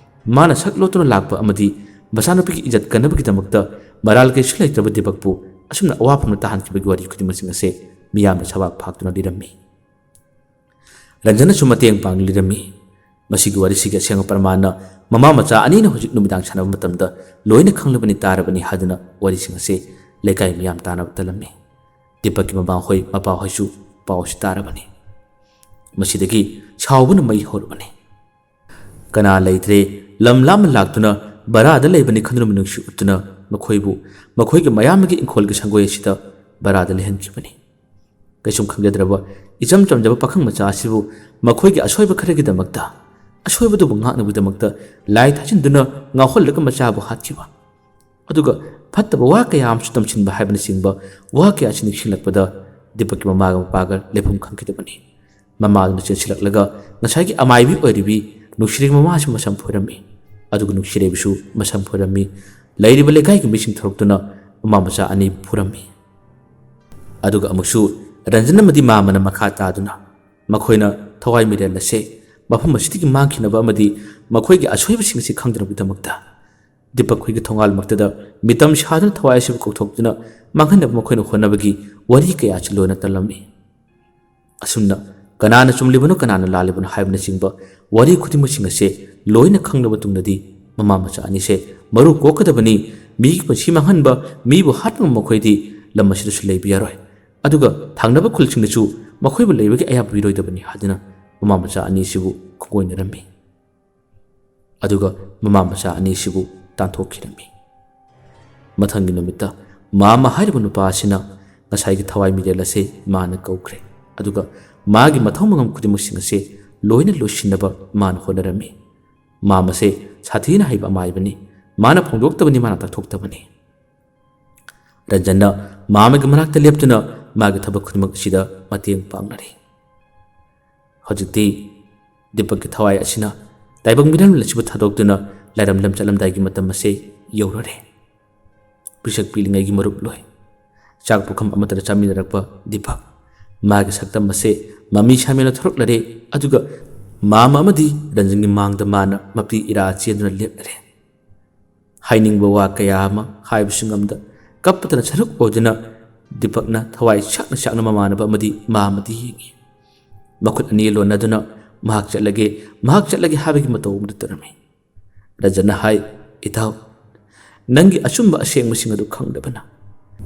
ꯃꯥꯅ ꯁꯛ ꯂꯣꯠꯇꯨꯅ ꯂꯥꯛꯄ ꯑꯃꯗꯤ ꯃꯆꯥꯅꯨꯄꯤꯒꯤ ꯏꯖꯠ ꯀꯟꯅꯕꯒꯤꯗꯃꯛꯇ ꯃꯔꯥꯜ ꯀꯩꯁꯨ ꯂꯩꯇ꯭ꯔꯕ ꯗꯤꯄꯛꯄꯨ ꯑꯁꯨꯝꯅ ꯑꯋꯥꯐꯝꯗ ꯇꯥꯍꯟꯈꯤꯕꯒꯤ ꯋꯥꯔꯤ ꯈꯨꯗꯤꯡꯃꯛꯁꯤꯡ ꯑꯁꯦ ꯃꯤꯌꯥꯝꯅ ꯁꯕꯥꯛ ꯐꯥꯛꯇꯨꯅ ꯂꯤꯔꯝꯃꯤ꯫ ꯔꯟꯖꯟꯅꯁꯨ ꯃꯇꯦꯡ ꯄꯥꯡꯂꯤꯔꯝꯃꯤ꯫ ꯃꯁꯤꯒꯤ ꯋꯥꯔꯤꯁꯤꯒꯤ ꯑꯁꯦꯡꯕ ꯄ꯭ꯔꯃꯥꯟꯅ ꯃꯃꯥ ꯃꯆꯥ ꯑꯅꯤꯅ ꯍꯧꯖꯤꯛ ꯅꯨꯃꯤꯗꯥꯡ ꯁꯥꯟꯅꯕ ꯃꯇꯝꯗ ꯂꯣꯏꯅ ꯈꯪꯂꯕꯅꯤ, ꯇꯥꯔꯕꯅꯤ ꯍꯥꯏꯗꯨꯅ ꯋꯥꯔꯤꯁꯤꯡ ꯑꯁꯤ ꯂꯩꯀꯥꯏ ꯃꯤꯌꯥꯝ ꯇꯥꯅꯕ ꯇꯜꯂꯝꯃꯤ꯫ ꯗꯤꯄꯛꯀꯤ ꯃꯃꯥꯍꯣꯏ ꯃꯄꯥꯍꯣꯏꯁꯨ ꯄꯥꯎ ꯑꯁꯤ ꯇꯥꯔꯕꯅꯤ꯫ ꯃꯁꯤꯗꯒꯤ ꯁꯥꯎꯕꯅ ꯃꯩ ꯍꯧꯔꯕꯅꯤ꯫ ꯀꯅꯥ ꯂꯩꯇ꯭ꯔꯦ, ꯂꯝ ꯂꯥꯞꯅ ꯂꯥꯛꯇꯨꯅ ꯚꯔꯥꯗ ꯂꯩꯕꯅꯤ ꯈꯟꯗꯨꯅ ꯃꯤꯅꯨꯡꯁꯤ ꯎꯠꯇꯨꯅ ꯃꯈꯣꯏꯕꯨ ꯃꯈꯣꯏꯒꯤ ꯃꯌꯥꯝꯕꯒꯤ ꯏꯪꯈꯣꯜꯒꯤ ꯁꯪꯒꯣꯏ ꯑꯁꯤꯗ ꯚꯔꯥꯗ ꯂꯩꯍꯟꯈꯤꯕꯅꯤ꯫ ꯀꯩꯁꯨꯝ ꯈꯪꯖꯗ꯭ꯔꯕ ꯏꯆꯝ ꯆꯝꯖꯕ ꯄꯥꯈꯪ ꯃꯆꯥ ꯑꯁꯤꯕꯨ ꯃꯈꯣꯏꯒꯤ ꯑꯁꯣꯏꯕ ꯈꯔꯒꯤꯗꯃꯛꯇ, ꯑꯁꯣꯏꯕꯗꯨꯕꯨ ꯉꯥꯛꯅꯕꯒꯤꯗꯃꯛꯇ ꯂꯥꯏ ꯊꯥꯖꯤꯟꯗꯨꯅ ꯉꯥꯎꯍꯜꯂꯒ ꯃꯆꯥꯕꯨ ꯍꯥꯠꯈꯤꯕ, ꯑꯗꯨꯒ ꯐꯠꯇꯕ ꯋꯥ ꯀꯌꯥ ꯑꯃꯁꯨ ꯇꯝꯁꯤꯟꯕ ꯍꯥꯏꯕꯅꯆꯤꯡꯕ ꯋꯥ ꯀꯌꯥ ꯑꯁꯤ ꯅꯤꯡꯁꯤꯡꯂꯛꯄꯗ ꯗꯤꯄꯛꯀꯤ ꯃꯃꯥꯒ ꯃꯄꯥꯒ ꯂꯩꯐꯝ ꯈꯪꯈꯤꯗꯕꯅꯤ꯫ ꯃꯃꯥꯗꯨꯅ ꯆꯦꯟꯁꯤꯜꯂꯛꯂꯒ ꯉꯁꯥꯏꯒꯤ ꯑꯃꯥꯏꯕꯤ ꯑꯣꯏꯔꯤꯕꯤ ꯅꯨꯡꯁꯤꯔꯩꯒꯤ ꯃꯃꯥꯁꯤ ꯃꯁꯝ ꯐꯣꯏꯔꯝꯃꯤ꯫ ꯑꯗꯨꯒ ꯅꯨꯡꯁꯤꯔꯩꯕꯤꯁꯨ ꯃꯁꯝ ꯐꯣꯏꯔꯝꯃꯤ꯫ ꯂꯩꯔꯤꯕ ꯂꯩꯀꯥꯏꯒꯤ ꯃꯤꯁꯤꯡ ꯊꯧꯔꯛꯇꯨꯅ ꯃꯃꯥ ꯃꯆꯥ ꯑꯅꯤ ꯐꯨꯔꯝꯃꯤ꯫ ꯑꯗꯨꯒ ꯑꯃꯨꯛꯁꯨ ꯔꯟꯖꯟ ꯑꯃꯗꯤ ꯃꯥꯃꯅ ꯃꯈꯥ ꯇꯥꯗꯨꯅ ꯃꯈꯣꯏꯅ ꯊꯋꯥꯏ ꯃꯤꯔꯦꯜ ꯑꯁꯦ ꯃꯐꯝ ꯑꯁꯤꯗꯒꯤ ꯃꯥꯡꯈꯤꯅꯕ ꯑꯃꯗꯤ ꯃꯈꯣꯏꯒꯤ ꯑꯁꯣꯏꯕꯁꯤꯡ ꯑꯁꯤ ꯈꯪꯗꯅꯕꯒꯤꯗꯃꯛꯇ ꯗꯤꯄꯛ ꯈꯣꯏꯒꯤ ꯊꯣꯡꯒꯥꯜꯃꯛꯇꯗ ꯃꯤꯇꯝ ꯁꯥꯗꯨꯅ ꯊꯋꯥꯏ ꯑꯁꯤꯕꯨ ꯀꯧꯊꯣꯛꯇꯨꯅ ꯃꯥꯡꯍꯟꯅꯕ ꯃꯈꯣꯏꯅ ꯍꯣꯠꯅꯕꯒꯤ ꯋꯥꯔꯤ ꯀꯌꯥꯁꯨ ꯂꯣꯏꯅ ꯇꯝꯂꯝꯃꯤ꯫ ꯑꯁꯨꯝꯅ ꯀꯅꯥꯅ ꯆꯨꯝꯂꯤꯕꯅꯣ, ꯀꯅꯥꯅ ꯂꯥꯜꯂꯤꯕꯅꯣ ꯍꯥꯏꯕꯅꯆꯤꯡꯕ ꯋꯥꯔꯤ ꯈꯨꯗꯤꯡꯃꯛꯁꯤꯡ ꯑꯁꯦ ꯂꯣꯏꯅ ꯈꯪꯂꯕ ꯇꯨꯡꯗꯗꯤ ꯃꯃꯥ ꯃꯆꯥ ꯑꯅꯤꯁꯦ ꯃꯔꯨ ꯀꯣꯛꯀꯗꯕꯅꯤ, ꯃꯤꯒꯤ ꯄꯨꯟꯁꯤ ꯃꯥꯡꯍꯟꯕ, ꯃꯤꯕꯨ ꯍꯥꯠꯄ ꯉꯝꯕ ꯃꯈꯣꯏꯗꯤ ꯂꯝ ꯑꯁꯤꯗꯁꯨ ꯂꯩꯕ ꯌꯥꯔꯣꯏ, ꯑꯗꯨꯒ ꯊꯪꯅꯕ ꯈꯨꯜꯁꯤꯡꯗꯁꯨ ꯃꯈꯣꯏꯕꯨ ꯂꯩꯕꯒꯤ ꯑꯌꯥꯕ ꯄꯤꯔꯣꯏꯗꯕꯅꯤ ꯍꯥꯏꯗꯨꯅ ꯃꯃꯥ ꯃꯆꯥ ꯑꯅꯤꯁꯤꯕꯨ ꯈꯣꯡꯒꯣꯏꯅꯔꯝꯃꯤ꯫ ꯑꯗꯨꯒ ꯃꯃꯥ ꯃꯆꯥ ꯑꯅꯤꯁꯤꯕꯨ ꯇꯥꯟꯊꯣꯛꯈꯤꯔꯝꯃꯤ꯫ ꯃꯊꯪꯒꯤ ꯅꯨꯃꯤꯠꯇ ꯃꯥꯃ ꯍꯥꯏꯔꯤꯕ ꯅꯨꯄꯥ ꯑꯁꯤꯅ ꯉꯁꯥꯏꯒꯤ ꯊꯋꯥꯏ ꯃꯤꯔꯦꯜ ꯑꯁꯦ ꯃꯥꯅ ꯀꯧꯈ꯭ꯔꯦ, ꯑꯗꯨꯒ ꯃꯥꯒꯤ ꯃꯊꯧ ꯃꯉꯝ ꯈꯨꯗꯤꯡꯃꯛꯁꯤꯡ ꯑꯁꯦ ꯂꯣꯏꯅ ꯂꯣꯏꯁꯤꯟꯅꯕ ꯃꯥꯅ ꯍꯣꯠꯅꯔꯝꯃꯤ꯫ ꯃꯥꯃꯁꯦ ꯁꯥꯊꯤꯅ ꯍꯩꯕ ꯑꯃꯥꯏꯕꯅꯤ꯫ ꯃꯥꯅ ꯐꯣꯡꯗꯣꯛꯇꯕꯅꯤ, ꯃꯥꯅ ꯇꯥꯛꯊꯣꯛꯇꯕꯅꯤ꯫ ꯔꯟꯖꯟꯅ ꯃꯥꯃꯒꯤ ꯃꯅꯥꯛꯇ ꯂꯦꯞꯇꯨꯅ ꯃꯥꯒꯤ ꯊꯕꯛ ꯈꯨꯗꯤꯡꯃꯛ ꯑꯁꯤꯗ ꯃꯇꯦꯡ ꯄꯥꯡꯅꯔꯤ꯫ ꯍꯧꯖꯤꯛꯇꯤ ꯗꯤꯄꯛꯀꯤ ꯊꯋꯥꯏ ꯑꯁꯤꯅ ꯇꯥꯏꯕꯪ ꯃꯤꯔꯝ ꯑꯁꯤꯕꯨ ꯊꯥꯗꯣꯛꯇꯨꯅ ꯂꯥꯏꯔꯝꯂꯝ ꯆꯠꯂꯝꯗꯥꯏꯒꯤ ꯃꯇꯝ ꯑꯁꯦ ꯌꯧꯔꯔꯦ꯫ ꯄꯤꯁꯛ ꯄꯤꯛꯂꯤꯉꯩꯒꯤ ꯃꯔꯨꯞ ꯂꯣꯏ, ꯆꯥꯛ ꯄꯨꯈꯝ ꯑꯃꯠꯇꯗ ꯆꯥꯃꯤꯟꯅꯔꯛꯄ ꯗꯤꯄꯛ꯫ ꯃꯥꯒꯤ ꯁꯛꯇꯝ ꯑꯁꯦ ꯃꯃꯤ ꯁꯥꯃꯤꯅ ꯊꯣꯔꯛꯂꯔꯦ, ꯑꯗꯨꯒ ꯃꯥꯃ ꯑꯃꯗꯤ ꯔꯟꯖꯟꯒꯤ ꯃꯥꯡꯗ ꯃꯥꯅ ꯃꯄꯤ ꯏꯔꯥ ꯆꯦꯟꯗꯨꯅ ꯂꯦꯞꯂꯔꯦ꯫ ꯍꯥꯏꯅꯤꯡꯕ ꯋꯥ ꯀꯌꯥ ꯑꯃ ꯍꯥꯏꯕꯁꯨ ꯉꯝꯗ, ꯀꯞꯄꯇꯅ ꯁꯔꯨꯛ ꯑꯣꯏꯗꯨꯅ ꯗꯤꯄꯛꯅ ꯊꯋꯥꯏ ꯆꯥꯛꯅ ꯆꯥꯛꯅ ꯃꯃꯥꯟꯅꯕ ꯑꯃꯗꯤ ꯃꯥꯃꯗꯤ ꯌꯦꯡꯉꯤ꯫ ꯃꯈꯨꯠ ꯑꯅꯤ ꯂꯣꯟꯅꯗꯨꯅ "ꯃꯍꯥꯛ ꯆꯠꯂꯒꯦ, ꯃꯍꯥꯛ ꯆꯠꯂꯒꯦ" ꯍꯥꯏꯕꯒꯤ ꯃꯇꯧ ꯑꯃꯗ ꯇꯧꯔꯝꯃꯤ꯫ ꯔꯟꯖꯟꯅ ꯍꯥꯏ, "ꯏꯇꯥꯎ, ꯅꯪꯒꯤ ꯑꯆꯨꯝꯕ ꯑꯁꯦꯡꯕꯁꯤꯡ ꯑꯗꯨ ꯈꯪꯗꯕꯅ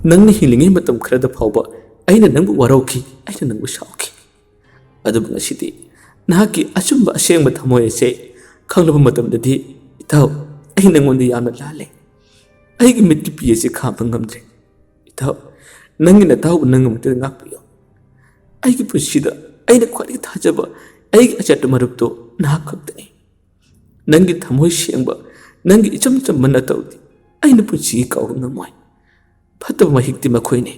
ꯅꯪꯅ ꯍꯤꯡꯂꯤꯉꯩ ꯃꯇꯝ ꯈꯔꯗ ꯐꯥꯎꯕ ꯑꯩꯅ ꯅꯪꯕꯨ ꯋꯥꯔꯧꯈꯤ, ꯑꯩꯅ ꯅꯪꯕꯨ ꯁꯥꯎꯈꯤ꯫ ꯑꯗꯨꯕꯨ ꯉꯁꯤꯗꯤ ꯅꯍꯥꯛꯀꯤ ꯑꯆꯨꯝꯕ ꯑꯁꯦꯡꯕ ꯊꯃꯣꯏ ꯑꯁꯦ ꯈꯪꯂꯕ ꯃꯇꯝꯗꯗꯤ, ꯏꯇꯥꯎ, ꯑꯩ ꯅꯪꯉꯣꯟꯗ ꯌꯥꯝꯅ ꯂꯥꯜꯂꯦ꯫ ꯑꯩꯒꯤ ꯃꯤꯠꯀꯤ ꯄꯤ ꯑꯁꯤ ꯈꯥꯝꯕ ꯉꯝꯗ꯭ꯔꯦ꯫ ꯏꯇꯥꯎ, ꯅꯪꯒꯤ ꯅꯇꯥꯎꯕꯨ ꯅꯪ ꯑꯃꯨꯛꯇ ꯉꯥꯛꯄꯤꯌꯨ꯫ ꯑꯩꯒꯤ ꯄꯨꯟꯁꯤꯗ ꯑꯩꯅ ꯈ꯭ꯋꯥꯏꯗꯒꯤ ꯊꯥꯖꯕ ꯑꯩꯒꯤ ꯑꯆꯦꯠꯄ ꯃꯔꯨꯞꯇꯣ ꯅꯍꯥꯛ ꯈꯛꯇꯅꯤ꯫ ꯅꯪꯒꯤ ꯊꯃꯣꯏ ꯁꯦꯡꯕ, ꯅꯪꯒꯤ ꯏꯆꯝ ꯆꯝꯕ ꯅꯇꯧꯗꯤ ꯑꯩꯅ ꯄꯨꯟꯁꯤꯒꯤ ꯀꯥꯎꯕ ꯉꯝꯃꯣꯏ꯫ ꯐꯠꯇꯕ ꯃꯍꯤꯛꯇꯤ ꯃꯈꯣꯏꯅꯤ꯫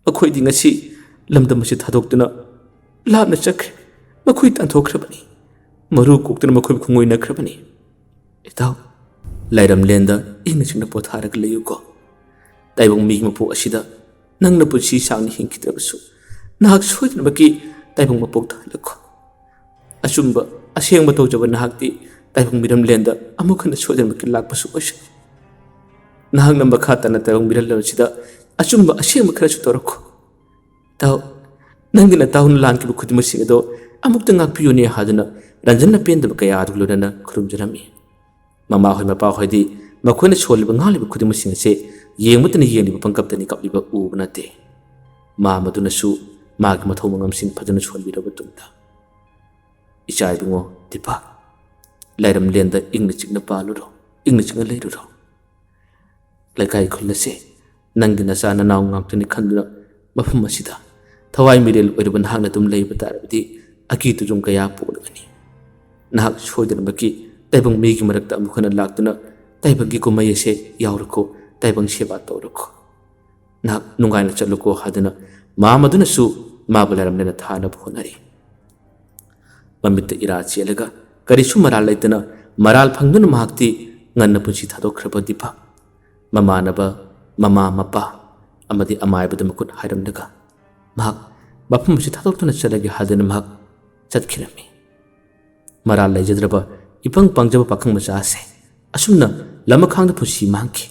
ꯃꯈꯣꯏꯗꯤ ꯉꯁꯤ ꯂꯝꯗꯝ ꯑꯁꯤ ꯊꯥꯗꯣꯛꯇꯨꯅ ꯂꯥꯞꯅ ꯆꯠꯈ꯭ꯔꯦ꯫ ꯃꯈꯣꯏ ꯇꯥꯟꯊꯣꯛꯈ꯭ꯔꯕꯅꯤ꯫ ꯃꯔꯨ ꯀꯣꯛꯇꯨꯅ ꯃꯈꯣꯏꯕꯨ ꯈꯣꯡꯒꯣꯏꯅꯈ꯭ꯔꯕꯅꯤ꯫ ꯏꯇꯥꯎ, ꯂꯥꯏꯔꯝꯂꯦꯟꯗ ꯏꯪꯅ ꯆꯤꯛꯅ ꯄꯣꯊꯥꯔꯒ ꯂꯩꯌꯨꯀꯣ꯫ ꯇꯥꯏꯕꯪ ꯃꯤꯒꯤ ꯃꯄꯣꯛ ꯑꯁꯤꯗ ꯅꯪꯅ ꯄꯨꯟꯁꯤ ꯁꯥꯡꯅ ꯍꯤꯡꯈꯤꯗ꯭ꯔꯕꯁꯨ, ꯅꯍꯥꯛ ꯁꯣꯏꯗꯅꯃꯛꯀꯤ ꯇꯥꯏꯕꯪ ꯃꯄꯣꯛ ꯇꯥꯍꯜꯂꯛꯈꯣ꯫ ꯑꯆꯨꯝꯕ, ꯑꯁꯦꯡꯕ ꯇꯧꯖꯕ ꯅꯍꯥꯛꯇꯤ ꯇꯥꯏꯕꯪ ꯃꯤꯔꯝꯂꯦꯟꯗ ꯑꯃꯨꯛ ꯍꯟꯅ ꯁꯣꯏꯗꯅꯃꯛꯀꯤ ꯂꯥꯛꯄꯁꯨ ꯑꯣꯏꯁꯅꯨ꯫ ꯅꯍꯥꯛꯅ ꯃꯈꯥ ꯇꯥꯅ ꯇꯥꯏꯕꯪ ꯃꯤꯔꯝꯂꯦꯟ ꯑꯁꯤꯗ ꯑꯆꯨꯝꯕ, ꯑꯁꯦꯡꯕ ꯈꯔꯁꯨ ꯇꯧꯔꯛꯈꯣ꯫ ꯏꯇꯥꯎ, ꯅꯪꯒꯤ ꯅꯇꯥꯎꯅ ꯂꯥꯟꯈꯤꯕ ꯈꯨꯗꯤꯡꯃꯛꯁꯤꯡ ꯑꯗꯣ ꯑꯃꯨꯛꯇ ꯉꯥꯛꯄꯤꯌꯨꯅꯦ" ꯍꯥꯏꯗꯨꯅ ꯔꯟꯖꯟꯅ ꯄꯦꯟꯗꯕ ꯀꯌꯥ ꯑꯗꯨꯒ ꯂꯣꯏꯅꯅ ꯈꯨꯔꯨꯝꯖꯔꯝꯃꯤ꯫ ꯃꯃꯥꯍꯣꯏ ꯃꯄꯥꯍꯣꯏꯗꯤ ꯃꯈꯣꯏꯅ ꯁꯣꯜꯂꯤꯕ ꯉꯥꯡꯂꯤꯕ ꯈꯨꯗꯤꯡꯃꯛꯁꯤꯡ ꯑꯁꯦ ꯌꯦꯡꯕꯇꯅ ꯌꯦꯡꯂꯤꯕ, ꯄꯪꯀꯞꯇꯅꯤ ꯀꯞꯂꯤꯕ ꯎꯕ ꯅꯠꯇꯦ꯫ ꯃꯥꯃꯗꯨꯅꯁꯨ ꯃꯥꯒꯤ ꯃꯊꯧ ꯃꯉꯝꯁꯤꯡ ꯐꯖꯅ ꯁꯣꯟꯕꯤꯔꯕ ꯇꯨꯡꯗ, "ꯏꯆꯥ ꯏꯕꯨꯡꯉꯣ ꯗꯤꯄꯥꯛ, ꯂꯥꯏꯔꯝꯂꯦꯟꯗ ꯏꯪꯅ ꯆꯤꯛꯅ ꯄꯥꯜꯂꯨꯔꯣ, ꯏꯪꯅ ꯆꯤꯛꯅ ꯂꯩꯔꯨꯔꯣ꯫ ꯂꯩꯀꯥꯏ ꯈꯨꯜ ꯑꯁꯦ ꯅꯪꯒꯤ ꯅꯆꯥ ꯅꯅꯥꯎ ꯉꯥꯛꯇꯅꯤ ꯈꯟꯗꯨꯅ ꯃꯐꯝ ꯑꯁꯤꯗ ꯊꯋꯥꯏ ꯃꯤꯔꯦꯜ ꯑꯣꯏꯔꯕ ꯅꯍꯥꯛꯅ ꯑꯗꯨꯝ ꯂꯩꯕ ꯇꯥꯔꯕꯗꯤ ꯑꯀꯤ ꯇꯨꯖꯨꯡ ꯀꯌꯥ ꯄꯣꯛꯂꯒꯅꯤ꯫ ꯅꯍꯥꯛ ꯁꯣꯏꯗꯅꯃꯛꯀꯤ ꯇꯥꯏꯕꯪ ꯃꯤꯒꯤ ꯃꯔꯛꯇ ꯑꯃꯨꯛ ꯍꯟꯅ ꯂꯥꯛꯇꯨꯅ ꯇꯥꯏꯕꯪꯒꯤ ꯀꯨꯝꯍꯩ ꯑꯁꯦ ꯌꯥꯎꯔꯛꯈꯣ, ꯇꯥꯏꯕꯪ ꯁꯦꯕꯥ ꯇꯧꯔꯛꯈꯣ꯫ ꯅꯍꯥꯛ ꯅꯨꯡꯉꯥꯏꯅ ꯆꯠꯂꯨꯀꯣ" ꯍꯥꯏꯗꯨꯅ ꯃꯥꯃꯗꯨꯅꯁꯨ ꯃꯥꯕꯨ ꯂꯥꯏꯔꯝꯂꯦꯟꯗ ꯊꯥꯅꯕ ꯍꯣꯠꯅꯔꯤ꯫ ꯃꯃꯤꯠꯇ ꯏꯔꯥ ꯆꯦꯜꯂꯒ ꯀꯔꯤꯁꯨ ꯃꯔꯥꯜ ꯂꯩꯇꯅ ꯃꯔꯥꯜ ꯐꯪꯗꯨꯅ ꯃꯍꯥꯛꯇꯤ ꯉꯟꯅ ꯄꯨꯟꯁꯤ ꯊꯥꯗꯣꯛꯈ꯭ꯔꯕ ꯗꯤꯄꯥꯛ꯫ ꯃꯃꯥꯟꯅꯕ, ꯃꯃꯥ ꯃꯄꯥ, ꯑꯃꯗꯤ ꯑꯃꯥꯏꯕꯗ ꯃꯈꯨꯠ ꯍꯥꯏꯔꯝꯂꯒ ꯃꯍꯥꯛ ꯃꯐꯝ ꯑꯁꯤ ꯊꯥꯗꯣꯛꯇꯨꯅ ꯆꯠꯂꯒꯦ ꯍꯥꯏꯗꯨꯅ ꯃꯍꯥꯛ ꯆꯠꯈꯤꯔꯝꯃꯤ꯫ ꯃꯔꯥꯜ ꯂꯩꯖꯗ꯭ꯔꯕ ꯏꯄꯪ ꯄꯪꯖꯕ ꯄꯥꯈꯪ ꯃꯆꯥ ꯑꯁꯦ ꯑꯁꯨꯝꯅ ꯂꯃꯈꯥꯡꯗ ꯄꯨꯟꯁꯤ ꯃꯥꯡꯈꯤ꯫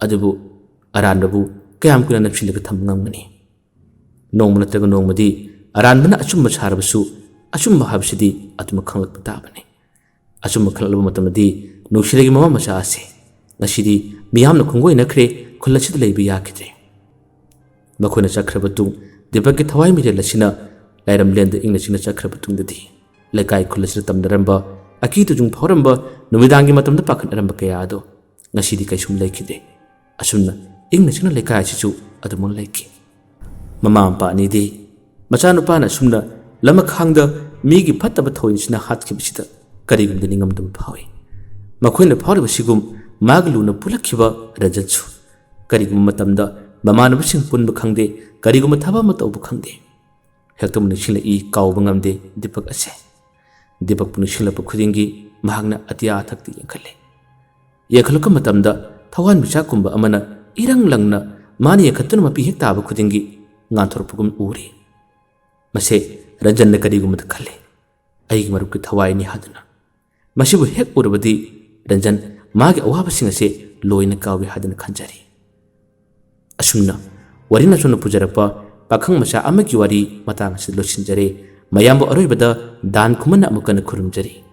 ꯑꯗꯨꯕꯨ ꯑꯔꯥꯟꯕꯕꯨ ꯀꯌꯥꯝ ꯀꯨꯏꯅ ꯅꯞꯁꯤꯜꯂꯒ ꯊꯝꯕ ꯉꯝꯒꯅꯤ? ꯅꯣꯡꯃ ꯅꯠꯇ꯭ꯔꯒ ꯅꯣꯡꯃꯗꯤ ꯑꯔꯥꯟꯕꯅ ꯑꯆꯨꯝꯕ ꯁꯥꯔꯕꯁꯨ ꯑꯆꯨꯝꯕ ꯍꯥꯏꯕꯁꯤꯗꯤ ꯑꯗꯨꯃꯛ ꯈꯪꯂꯛꯄ ꯇꯥꯕꯅꯤ꯫ ꯑꯆꯨꯝꯕ ꯈꯪꯂꯛꯂꯕ ꯃꯇꯝꯗꯗꯤ ꯅꯨꯡꯁꯤꯔꯒꯤ ꯃꯃꯥ ꯃꯆꯥ ꯑꯁꯦ ꯉꯁꯤꯗꯤ ꯃꯤꯌꯥꯝꯅ ꯈꯣꯡꯒꯣꯏꯅꯈ꯭ꯔꯦ, ꯈꯨꯜ ꯑꯁꯤꯗ ꯂꯩꯕ ꯌꯥꯈꯤꯗ꯭ꯔꯦ꯫ ꯃꯈꯣꯏꯅ ꯆꯠꯈ꯭ꯔꯕ ꯇꯨꯡ ꯗꯤꯄꯛꯀꯤ ꯊꯋꯥꯏ ꯃꯤꯔꯦꯜ ꯑꯁꯤꯅ ꯂꯥꯏꯔꯝꯂꯦꯟꯗ ꯏꯪꯅ ꯆꯤꯛꯅ ꯆꯠꯈ꯭ꯔꯕ ꯇꯨꯡꯗꯗꯤ ꯂꯩꯀꯥꯏ ꯈꯨꯜ ꯑꯁꯤꯗ ꯇꯝꯅꯔꯝꯕ, ꯑꯀꯤ ꯇꯨꯖꯨꯡ ꯐꯥꯎꯔꯝꯕ, ꯅꯨꯃꯤꯗꯥꯡꯒꯤ ꯃꯇꯝꯗ ꯄꯥꯈꯠꯅꯔꯝꯕ ꯀꯌꯥ ꯑꯗꯣ ꯉꯁꯤꯗꯤ ꯀꯩꯁꯨꯝ ꯂꯩꯈꯤꯗꯦ꯫ ꯑꯁꯨꯝꯅ ꯏꯪꯅ ꯆꯤꯛꯅ ꯂꯩꯀꯥꯏ ꯑꯁꯤꯁꯨ ꯑꯗꯨꯃꯛ ꯂꯩꯈꯤ꯫ ꯃꯃꯥ ꯃꯄꯥ ꯑꯅꯤꯗꯤ ꯃꯆꯥꯅꯨꯄꯥꯅ ꯑꯁꯨꯝꯅ ꯂꯃꯈꯥꯡꯗ ꯃꯤꯒꯤ ꯐꯠꯇꯕ ꯊꯧꯑꯣꯏꯁꯤꯅ ꯍꯥꯠꯈꯤꯕꯁꯤꯗ ꯀꯔꯤꯒꯨꯝꯕꯗ ꯅꯤꯡꯉꯝꯗꯕ ꯐꯥꯎꯏ꯫ ꯃꯈꯣꯏꯅ ꯐꯥꯎꯔꯤꯕꯁꯤꯒꯨꯝ ꯃꯥꯒ ꯂꯨꯅ ꯄꯨꯜꯂꯛꯈꯤꯕ ꯔꯟꯖꯟꯁꯨ ꯀꯔꯤꯒꯨꯝꯕ ꯃꯇꯝꯗ ꯃꯃꯥꯟꯅꯕꯁꯤꯡ ꯄꯨꯟꯕ ꯈꯪꯗꯦ, ꯀꯔꯤꯒꯨꯝꯕ ꯊꯕꯛ ꯑꯃ ꯇꯧꯕ ꯈꯪꯗꯦ, ꯍꯦꯛꯇ ꯅꯤꯡꯁꯤꯡꯂꯛꯏ, ꯀꯥꯎꯕ ꯉꯝꯗꯦ ꯗꯤꯄꯛ ꯑꯁꯦ꯫ ꯗꯤꯄꯛꯄꯨ ꯅꯤꯡꯁꯤꯡꯂꯛꯄ ꯈꯨꯗꯤꯡꯒꯤ ꯃꯍꯥꯛꯅ ꯑꯇꯤꯌꯥ ꯑꯊꯛꯇ ꯌꯦꯡꯈꯠꯂꯦ꯫ ꯌꯦꯡꯈꯠꯂꯛꯄ ꯃꯇꯝꯗ ꯊꯋꯥꯟꯃꯤꯆꯥꯛꯀꯨꯝꯕ ꯑꯃꯅ ꯏꯔꯪ ꯂꯪꯅ ꯃꯥꯅ ꯌꯦꯡꯈꯠꯇꯨꯅ ꯃꯄꯤ ꯍꯦꯛ ꯇꯥꯕ ꯈꯨꯗꯤꯡꯒꯤ ꯉꯥꯟꯊꯣꯔꯛꯄꯒꯨꯝ ꯎꯔꯤ꯫ ꯃꯁꯦ ꯔꯟꯖꯟꯅ ꯀꯔꯤꯒꯨꯝꯕꯗ ꯈꯜꯂꯤ, "ꯑꯩꯒꯤ ꯃꯔꯨꯞꯀꯤ ꯊꯋꯥꯏꯅꯤ" ꯍꯥꯏꯗꯨꯅ꯫ ꯃꯁꯤꯕꯨ ꯍꯦꯛ ꯎꯔꯕꯗꯤ ꯔꯟꯖꯟ ꯃꯥꯒꯤ ꯑꯋꯥꯕꯁꯤꯡ ꯑꯁꯦ ꯂꯣꯏꯅ ꯀꯥꯎꯏ ꯍꯥꯏꯗꯨꯅ ꯈꯟꯖꯔꯤ꯫ ꯑꯁꯨꯝꯅ ꯋꯥꯔꯤ ꯅꯆꯣꯟꯅ ꯄꯨꯖꯔꯛꯄ ꯄꯥꯈꯪ ꯃꯆꯥ ꯑꯃꯒꯤ ꯋꯥꯔꯤ ꯃꯇꯥꯡ ꯑꯁꯤꯗ ꯂꯣꯏꯁꯤꯟꯖꯔꯦ꯫ ꯃꯌꯥꯝꯕꯨ ꯑꯔꯣꯏꯕꯗ ꯗꯥꯟ ꯈꯨꯃꯟꯅ ꯑꯃꯨꯛ ꯍꯟꯅ ꯈꯨꯔꯨꯝꯖꯔꯤ꯫